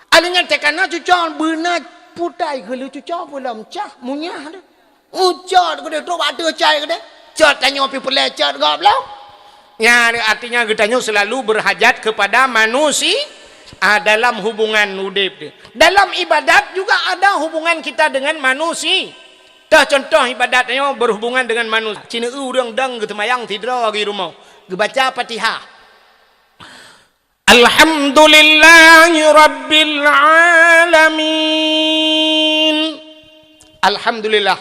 Alèh nyan teuka na cucoe beuna putai keu lheueh cucoe peue lom cah munyah deh. Ucot keudeh trok bak ateueh cai keudeh. Cot tanyoe pih peureulèe cot gob lom. Nyan artinya geutanyoe selalu berhajat kepada manusia, ah, dalam hubungan udép deh. Dalam ibadat juga ada hubungan kita dengan manusia. Tah contoh ibadat nyoe berhubungan dengan manusia. Cina ureueng dang geuteumayang sidroe di rumoh, geubaca Fatihah. Alhamdulillahi rabbil alamin. Alhamdulillah.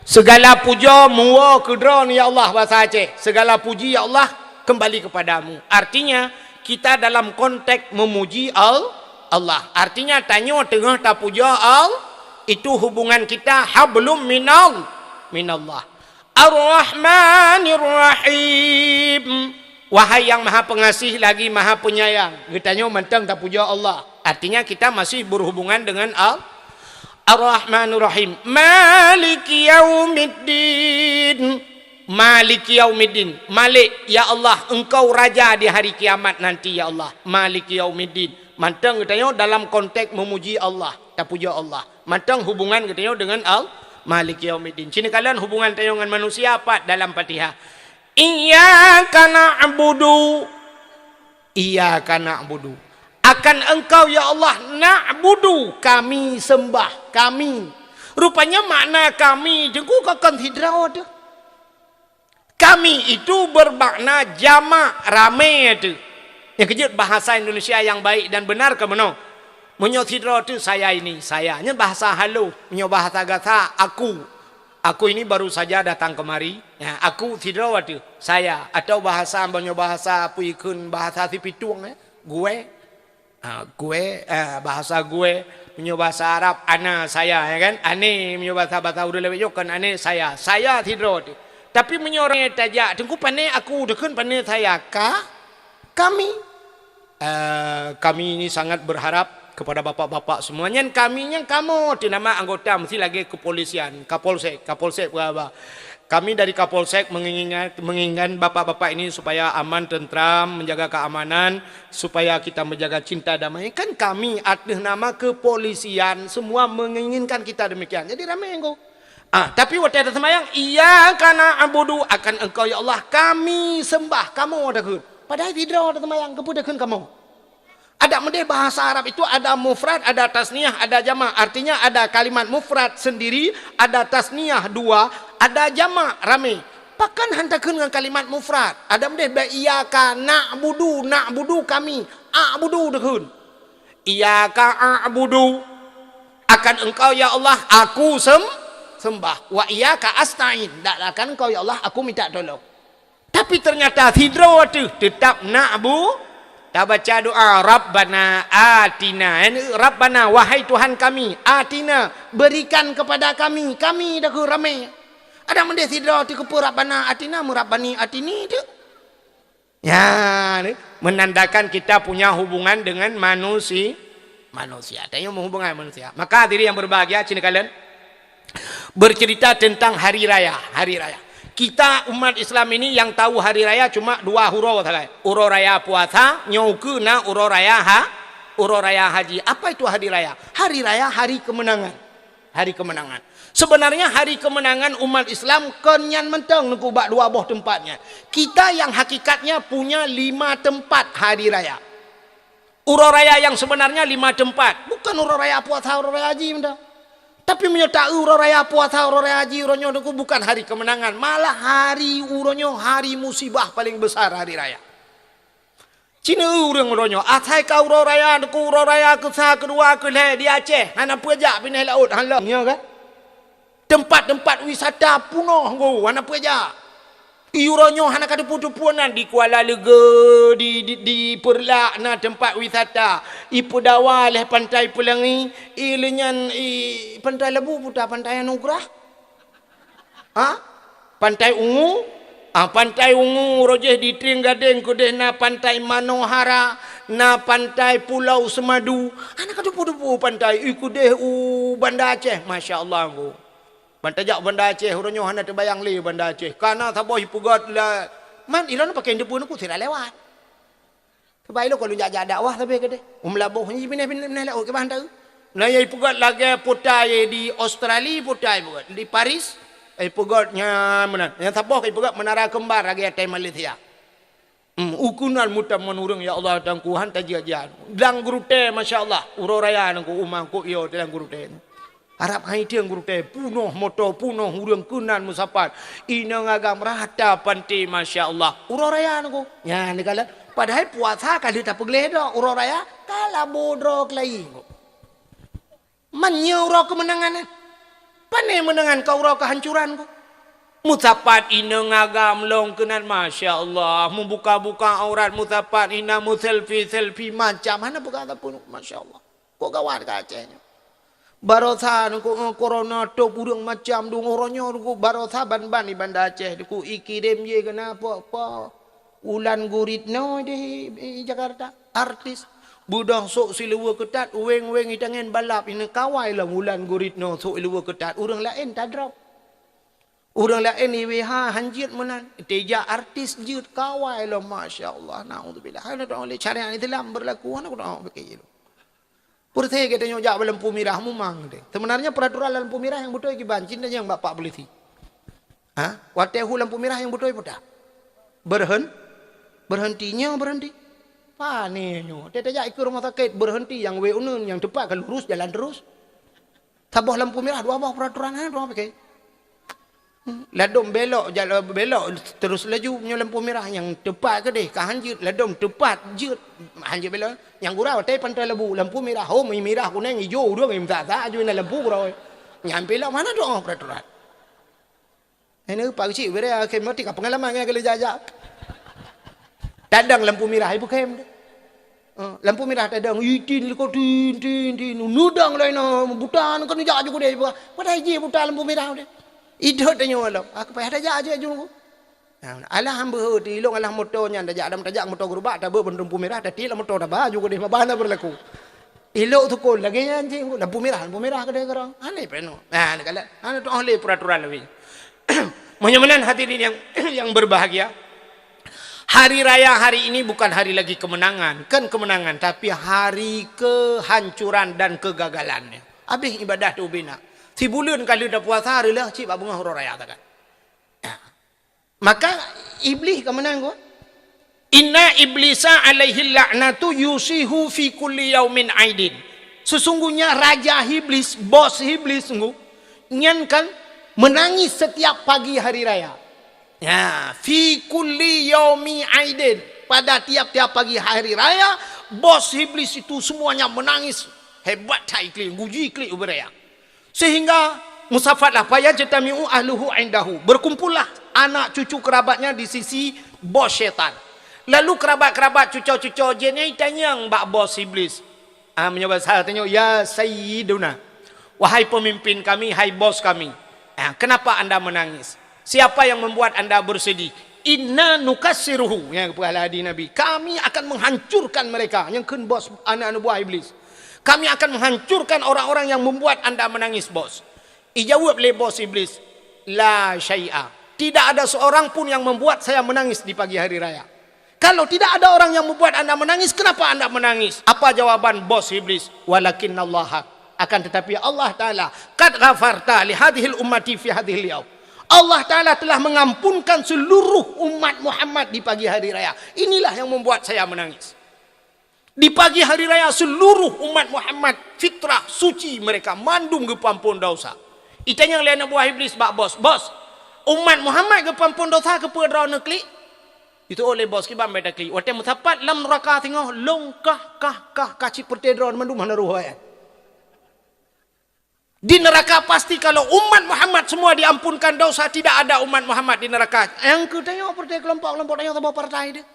Segala puja muwoe keu Droeneuh ya Allah, bahasa Aceh. Segala puji ya Allah kembali kepadamu. Artinya, kita dalam konteks memuji Al-, Allah. Artinya, tanyoe teungoh tapuja Al-, itu hubungan kita hablum minal, minallah. Ar-Rahmanir Rahim. Wahai yang Maha Pengasih lagi Maha Penyayang. Geutanyoe mantong tapuja Allah. Artinya kita masih berhubungan dengan Al-, Ar-Rahmanir Rahim. Maliki yaumiddin. Maliki yaumiddin. Malik, ya Allah, Engkau Raja di hari kiamat nanti, ya Allah. Maliki yaumiddin. Mantong geutanyoe dalam konteks memuji Allah, tapuja Allah. Mantong hubungan geutanyoe dengan Al-, Maliki yaumiddin. Cina kalon hubungan tanyoe ngon manusia pat dalam Fatihah. Iyyaka na'budu. Iyyaka na'budu. Akan Engkau, ya Allah, na'budu, kami sembah, kami. Rupanya makna kami, deungoe kon sidroe teuh. Kami itu bermakna jamak, ramé teuh. Nyang keujeuet bahasa Indonesia yang baik dan benar keuh meunoe. Meunyoe sidroe teuh saya ini, saya. Nyan bahasa halus. Meunyoe bahasa gata, aku. Aku ini baru saja datang kemari. Ya, aku sidroe teuh, saya. Atau bahasa, meunyoe bahasa peue kheun, bahasa Sipitong, eh, gue. Ha, gue, eh, bahasa gue. Meunyoe bahasa Arab, ana, saya, ya kan? Ane, meunyoe bahasa, bahasa ureueng lawét nyoe kon ane, saya. Saya sidroe teuh. Tapi meunyoe ramé tajak, teungku pane aku, deukheun pane saya. Ka, kami. Eh, kami ini sangat berharap kepada bapak-bapak semua. Nyan kami nyan kamoe teuh nama anggota mesti lagèe kepolisian, Kapolsek, Kapolsek peue haba. Kami dari Kapolsek menginginkan, menginginkan bapak-bapak ini supaya aman, tentram, menjaga keamanan, supaya kita menjaga cinta damai. Kan kami atas nama kepolisian semua menginginkan kita demikian. Jadi ramé ngko. Ah, tapi watèe taseumayang, "Iyyaka na'budu," akan Engkau ya Allah kami sembah, kamoe takheun. Padahai sidroe taseumayang, keupeue takheun kamoe? Adak meudeh bahasa Arab itu ada mufrad, ada tasniah, ada jamak. Artinya ada kalimat mufrad sendiri, ada tasniah dua, ada jamak ramé. Pakon han takheun ngon kalimat mufrad? Adak meudeh bak iyyaka na'budu, na'budu kami, a'budu takheun. Iyyaka a'budu. Akan Engkau ya Allah aku sem-, sembah. Wa iyyaka asta'in. Dan akan Engkau ya Allah aku minta tolong. Tapi ternyata sidroe teuh tetap na'bu-, tabaca doa, "Rabbana atina." Yani, "Rabbana, wahai Tuhan kami, atina, berikan kepada kami." Kami takheun ramé. Adak meudeh sidroe teuh keupeue "Rabbana atina", "Rabbani atini" teuh. Ya, ni menandakan kita punya hubungan dengan manusi-, manusia. Tanyoe meuhubungan manusia. Maka hadirin yang berbahagia, cina kalon bercerita tentang hari raya, hari raya. Kita umat Islam ini yang tahu hari raya cuma dua uroe sagai. Uroe raya puasa, nyoe ukeue na uroe raya ha-, uroe raya haji. Apa itu hari raya? Hari raya hari kemenangan. Hari kemenangan. Sebenarnya hari kemenangan umat Islam kon nyan mantong teungku bak dua boh teumpat nyan. Kita yang hakikatnya punya lima tempat hari raya. Uroe raya yang sebenarnya lima tempat. Bukan uroe raya puasa, uroe raya haji mantong. Tapi meunyoe ta-eu uroe raya puasa, uroe raya haji, uroe nyoe Teungku bukan hari kemenangan, malah hari uroe nyoe hari musibah paling besar hari raya. Cina eu ureuëng uroe nyoe, asai ka uroe raya Teungku, uroe raya keusa, keudua, keulhée di Aceh, hana peue jak binéh laôt, hana lom, nyoe kan? Teumpat-teumpat wisata punoh Teungku, hana peue jak. I uroe nyoe hana ka teupeu-teupeu nan di Kuala Leuge, di, di, di Peureulak na teumpat wisata. I Peudawa lhée Pantai Peulangi, i leunyan i Pantai Lebu puta Pantai Anugerah. Ha? Pantai Ungu? Ah, Pantai Ungu, rojéh di Trieng Gadeng keudeh na Pantai Manohara, na Pantai Pulau Semadu. Hana ka teupeu-teupeu pantai, i keudeh u Banda Aceh, masya Allah Teungku. Ban tajak Banda Aceh, uroe nyoe hana teubayang lé Banda Aceh. Ka na saboh ipeugét la, man ilôn pakai teupeu Teungku sira lewat. Sabab ilôn ka lôn jak-jak dakwah sabe keudeh. U Meulaboh nyan binéh-binéh laôt kiban teu. Na nyang ipeugét lagée putai di Australia, putai ipeugét di Paris. Ipeugét nyan meunan. Nyang saboh ipeugét Menara Kembar lagée atai Malaysia. Hmm, u keunan meutamon ureuëng, ya Allah, Teungku, han tajak-jak. Lam geurutée, masya Allah, uroe raya Teungku, uma kok yo lam geurutée. Arab hai tieng geurutée, punoh moto, punoh ureuëng keunan meusapat. Inong agam rata panti, masya Allah. Uroe raya Teungku. Nyan dikala, padahai puasa ka lheueh tapeugleh dah, uroe raya ka labo droe keulayi Teungku. Man nyoe uroe keumeunangan nyan. Pane meunangan ka uroe keuhancuran Teungku. Meusapat inong agam lom keunan, masya Allah. Meubuka-buka aurat meusapat, ina meuselfie-selfie macam. Hana peugah sapeue Teungku, masya Allah. Kok gawat ka Aceh nyoe. Barosa Teungku, eh, corona top ureuëng macam dong uroe nyoe Teungku. Barosa ban-ban di Banda Aceh Teungku, ikirém jih keunan po-po. Wulan Guritno di, di Jakarta, artis. Beudôh sôk siluweue keutat, weng-weng itangen balap, ini kawai lom Wulan Guritno sôk siluweue keutat, ureuëng laén tadrop. Ureuëng laén I W H han jeuet meunan, teuja artis jeuet kawai lom, masya Allah, naudzubillah. Hana dong lé syariat Islam berlaku, hana dong pakai jilbab. Peureusé geutanyoe jak bak lampu mirah mumang deh. Sebenarnya peraturan lampu mirah nyang beutôi kiban, cit nyang bapak polisi. Ha? Watée hu lampu mirah nyang beutôi peue ta? Berhen-, berhenti nyoe berhenti. Pane nyoe. Teuh tajak ikeue rumoh sakét, berhenti nyang wée uneun, nyang teupat ka lurus jalan terus. Saboh lampu mirah, dua boh peraturan, ha, dua boh pakai. Ladom belok, jala-, belok terus laju meunyoe lampu mirah nyang teupat keudeh, ka han jeuet, ladom teupat jeuet, han jeuet belok. Nyang gura watée Pantai Lebu, lampu mirah, ho, mirah, kuneng, ijo, ureuëng, meusa-sa, aju na lampu gura. Nyan pih lom hana dong peraturan. Ini Pak Keuchik, bere akhé meuti ka peungalaman ngon geuleuja-ja. Tadong lampu mirah, ibu khem. Eh, lampu mirah tadong, itin liko tin, tin, tin. Nudang lain, buta, kan jak ju kudeh, buta. Padahai jih buta lampu mirah deh. Idot tanyoe lom. Aku payah tajak aja ju. Nah, alah hamba heuti ilong alah moto nyan tajak, adam tajak moto gerubak, tabe bendung lampu mirah, tati lam moto taba ju kudeh, mabana berlaku. Ilok sukon lagée nyan cit, lampu mirah, lampu mirah keudeh keurang. Aneh peno. Nah, ni kala, hana tu'oh lé peraturan lagi. Meunyoe meunan hadirin yang, yang berbahagia, hari raya hari ini bukan hari lagi kemenangan, kan kemenangan, tapi hari kehancuran dan kegagalannya. Habis ibadah tu bina. Sibuleuen ka lheueh tapuasa, reulah cit bak beungoh uroe raya takat. Maka Iblih ka meunan ko. Inna iblisa alaihi la'natu yusihu fi kulli yaumin aidin. Sesungguhnya raja Iblis, bos Iblis sungguh, nyan kan menangis setiap pagi hari raya. Ya, fi kulli yaumi aidin. Pada tiap-tiap pagi hari raya, bos Iblis itu semuanya menangis. Hebat that iklik, guji iklik ubé raya. Sehingga musafatlah, fayajtami'u ahluhu indahu. Berkumpullah anak cucu kerabatnya di sisi bos syaitan. Lalu kerabat-kerabat cuco-cuco jin nyan itanyong bak bos Iblis. Ah, meunyoe basa tanyoe, "Ya Sayyiduna, wahai pemimpin kami, hai bos kami, ah, kenapa anda menangis? Siapa yang membuat anda bersedih?" "Inna nukassiruhu," nyang geupeugah lé hadis Nabi, "Kami akan menghancurkan mereka," nyang kheun bos aneuk-aneuk buah Iblis. "Kami akan menghancurkan orang-orang yang membuat anda menangis, bos." Ijaweueb lé bos Iblis, "La syai'a. Tidak ada seorang pun yang membuat saya menangis di pagi hari raya." "Kalau tidak ada orang yang membuat anda menangis, kenapa anda menangis?" Apa jawaban bos Iblis? "Walakinnallaha, akan tetapi Allah Ta'ala, qad ghafarta li hadhil ummati fi hadhil yaum." Allah Ta'ala telah mengampunkan seluruh umat Muhammad di pagi hari raya. Inilah yang membuat saya menangis. Di pagi hari raya, seluruh umat Muhammad fitrah suci mereka, mandum geupeuamphon dosa. Itanyong lé aneuk buah Iblis bak bos, "Bos, umat Muhammad geupeuamphon dosa keupeue droeneuh klik?" Itu oleh bos, "Kiban beda klik. Watée meusapat lam neuraka singoh, long kah, kah, kah, kah cit peureute droeneuh mandum hana roh, eh." Di neraka pasti kalau umat Muhammad semua diampunkan dosa, tidak ada umat Muhammad di neraka. Nyang keu tanyoe partai kelompok-kelompok tanyoe saboh partai deh.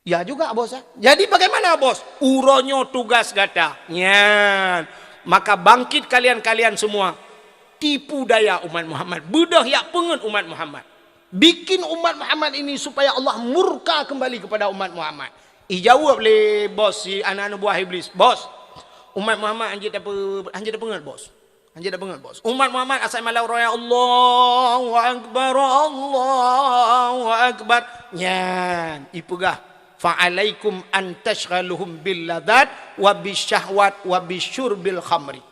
Ya juga, Bos, ya. Jadi bagaimana, Bos? Uroe nyoe tugas gata. Nyan. Maka bangkit kalian-kalian semua. Tipu daya umat Muhammad. Beudôh yak peungeut umat Muhammad. Bikin umat Muhammad ini supaya Allah murka kembali kepada umat Muhammad. Ijaweueb lé bos si aneuk-aneuk buah Iblis, "Bos, umat Muhammad hanjeuet tape-, hanjeuet tapeungeut, Bos. Hanjeuet tapeungeut, Bos. Umat Muhammad asai malam raya, Allahu Akbar, Allahu Akbar." Nyan, ipeugah, "Fa'alaikum an tasyghaluhum bil ladzat wa bisyahwat wa bisyurbil khamri."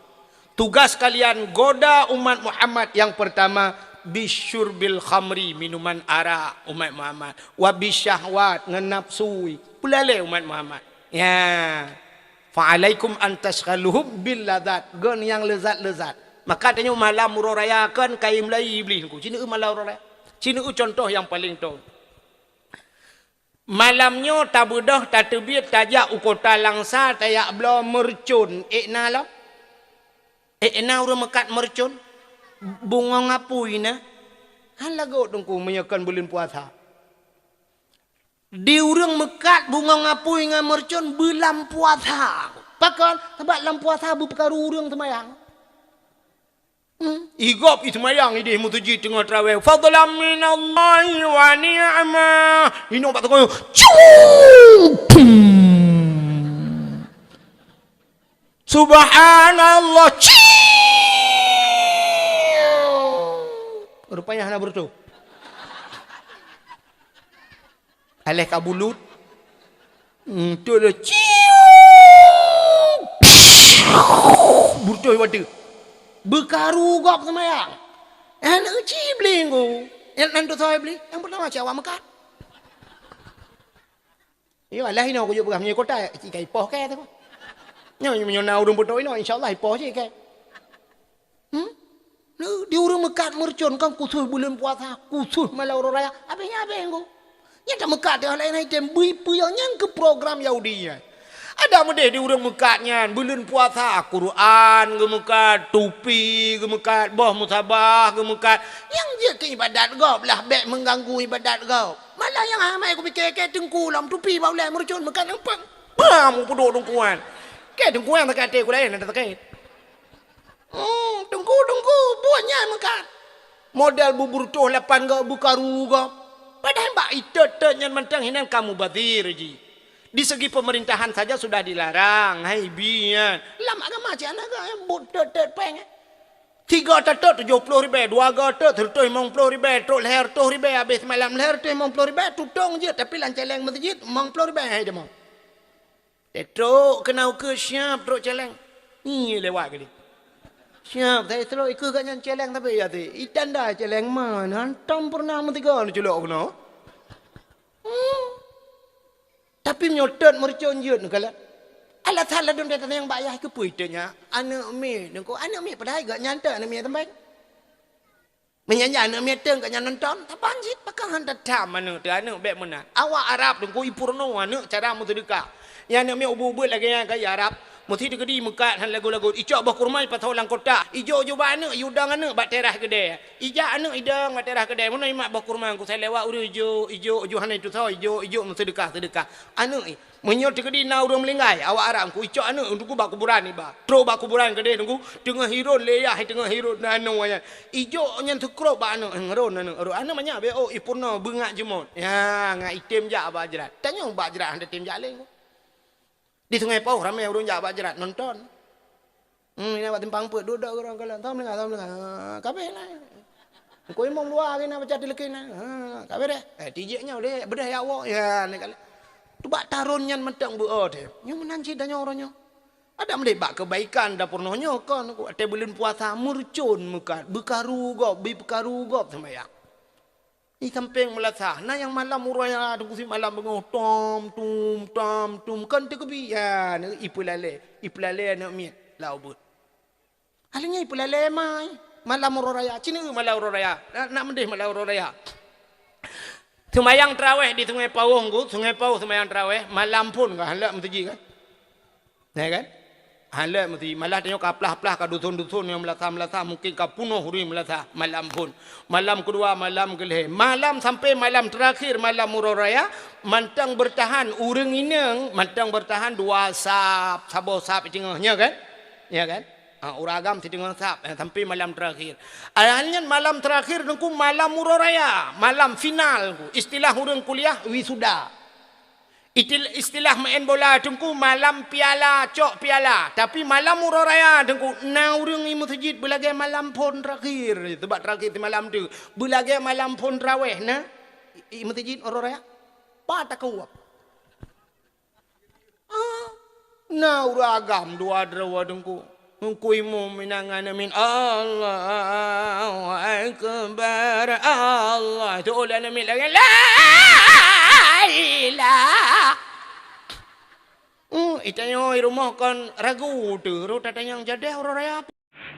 Tugas kalian goda umat Muhammad yang pertama, bisyurbil khamri, minuman arak umat Muhammad, wa bisyahwat, ngon nafsu, peulalé umat Muhammad. Ya. "Fa'alaikum an tasyghaluhum bil ladzat," gon nyang leuzat-leuzat. Maka tanyoe malam uroe raya kan kayém lai Iblis ku. Cina malam uroe raya. Cina contoh nyang paleng tong. Malam nyoe tabeudôh, tateubiet, tajak u kota Langsa, tajak bloe meureucon. Ék na lom? Ék na ureuëng meukat meureucon? Bungong apui na? Han lagot Teungku meunyoe kon buleuen puasa. Di ureuëng meukat bungong apui ngon meureucon beulam puasa. Pakon? Sabab lam puasa beupeukaru ureuëng seumayang. Hmm. Igop i seumayang idéh meuseujid teungoh traweh. Fadlan minallahi wa ni'mah. Inong bak teungoh. Cung! Subhanallah. Ciu! Rupanya hana beureutoh. Aléh ka bulut. Hmm, tu le. Ciu! Beureutoh watèe. Beukaru gob seumayang. Aneuk cibling ku. Nyang nan tu soe bli? Nyang pertama cewek meukat. Iyo, alah inoe kujak peugah meunyoe kota, cit ka ipoh kèe tu. Nyoe, nyoe na ureuëng beutôi inoe, insya Allah ipoh cit kèe. Hmm? Nah, di ureuëng meukat meureucon kan khusus buleuen puasa, khusus malam uroe raya. Abéh nyan abéh ngku. Nyan tameukat di laén item bui peue nyang keu program Yahudi nyan. Ada meudeh di ureuëng meukat nyan, buleuen puasa, Quran geumeukat, tupi geumeukat, boh musabah geumeukat. Nyang jeuet keu ibadat gob lah bék meuganggu ibadat gob. Malah nyang amai kupike kèe teungku lom tupi bak ulèe meureucon meukat nyang pang. Bam, kupeuduek teungku nyan. Kèe teungku nyan sakét até ku laén, ada sakét. Hmm, teungku, teungku, buet nyan meukat. Model bubur toh lapan gob beukaru gob. Padahai bak itot-tot nyan mantong hinan ka mubazir jih. Di segi pemerintahan saja sudah dilarang, hai bi nyan. Lam agama cit hana geuh, buet tot-tot péng. Tiga teutôt tujoh ploh ribèe, dua go teutôt seureutôh limong ploh ribèe, trok lhèe reutôh ribèe, abéh seumalam lhèe reutôh limong ploh ribèe, tutong jeuet, tapi lam cèlèng meuseujid limong ploh ribèe hai deungoe. Teutôt keunoe keu siap trok cèlèng. Nyi lewat kali. Siap, saya trok ikeu gobnyan cèlèng tapi ya ti. Itanda cèlèng man, hantom peureunah meusigoe neuculok keunoe. Hmm. Tapi meunyoe tot meureucon jeuet neukalon. Alasan ladôm that nyang bak yah keupeue teunyan? Aneuk miet, nyan kok aneuk miet padahai gobnyan teuk aneuk miet teumpat. Meunyan aneuk miet teuk gobnyan nonton, saban cit pakon han tatham aneuk teuh aneuk bék meunan. Awak Arab teungku ipeurunoe aneuk cara meuseudeukah. Nyang aneuk miet ubit-ubit lagèe nyan keu Arab, meusti teukeudi meukat han lagot-lagot. Icok boh kurma ipasoe lam kotak. Ijok-jok bak aneuk, iudong aneuk bak teras keudè. Ijak aneuk idong bak teras keudè, meunan imat boh kurma, ku sai lewat ureueng ijok, ijok, ijok hana itusoe, ijok, ijok meuseudeukah-seudeukah. Aneuk i, meunyoe teukeudi na ureueng meuninggai, awak Arab ku icok aneuk teungku bak kuburan iba. Trok bak kuburan keudeh teungku, teungoh hiron lé yah, teungoh hiron na aneuk nyan. Ijok nyan seukrok bak aneuk, eh, ron aneuk, ron. Aneuk manyak bèk, oh, ipeurunoe beungat jeumot. Ya, ngat item jak bak jrat. Tanyong bak jrat han tatem jak lé. Di Sungai Pauh ramè ureueng jak bak jrat nonton. Hmm, ina bak simpang peuet, duek-duek ureueng kalon. Tom lengah, tom lengah. Ha, kabeh lah. Engko imum dua hari na baca tileukin na. Ha, kabeh deh. Eh, tijek nyoe deh, beudeh ya Allah. Ya, ni kali. Tu bak taron nyan mantong beu oh deh. Nyoe meunan cit tanyoe uroe nyoe. Ada meudeh bak kebaikan dapur noh nyoe kon. Watèe buleuen puasa meureucon meukat, beukaru gob, beukaru gob seumayang. I sampéng meulasah, na nyang malam uroe raya teungku sit malam beungoh, tom, tum, tom, tum, kon teukeubi, ya, na ipeulalé, ipeulalé aneuk miet, lau beuet. Akhirnya ipeulalé mai, malam uroe raya, cina malam uroe raya, nak, nak meudeh malam uroe raya. Seumayang tarawéh di Sungai Pawong ku, Sungai Pawong seumayang tarawéh, malam phon ka, hana meuseujid kan? Ya kan? Hana meuseujid. Malah tanyoe ka plah-plah ka dusun-dusun nyang meulasah-meulasah, mungkin ka punoh ureuëng meulasah malam phon. Malam keudua, malam keulhée. Malam sampai malam terakhir, malam uroe raya, mantong bertahan ureuëng inong, mantong bertahan dua sab, saboh sab teungoh, nya kan? Ya kan? Ha, ureuëng agam siteungoh sab, eh, sampai malam terakhir. Akhirnya malam terakhir teungku malam uroe raya, malam final teungku. Istilah ureuëng kuliah wisuda. Itil-, istilah main bola teungku malam piala, cok piala. Tapi malam uroe raya teungku, na ureuëng i meuseujid beulagée malam phon terakhir. Sebab terakhir di malam tu. Beulagée malam phon tarawéh na i, i meuseujid uroe raya. Pat takeuwab. Ah, na ureuëng agam dua droe teungku. Teungku imum inang aneuk miet, "Allahu Akbar, Allah." Tu oleh aneuk miet lagi, "La ilaha." Hmm, itanyoe i rumoh kon ragu tu, rot tatanyong jadeh uroe raya.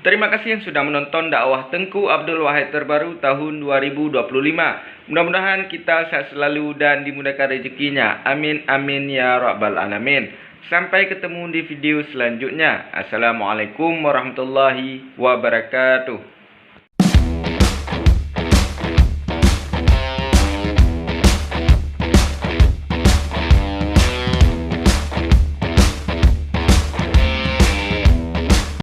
Terima kasih yang sudah menonton dakwah Tengku Abdul Wahid terbaru tahun dua ribu dua puluh lima. Mudah-mudahan kita sehat selalu dan dimudahkan rezekinya. Amin, amin, ya rabbal alamin. Sampai ketemu di video selanjutnya. Assalamualaikum warahmatullahi wabarakatuh.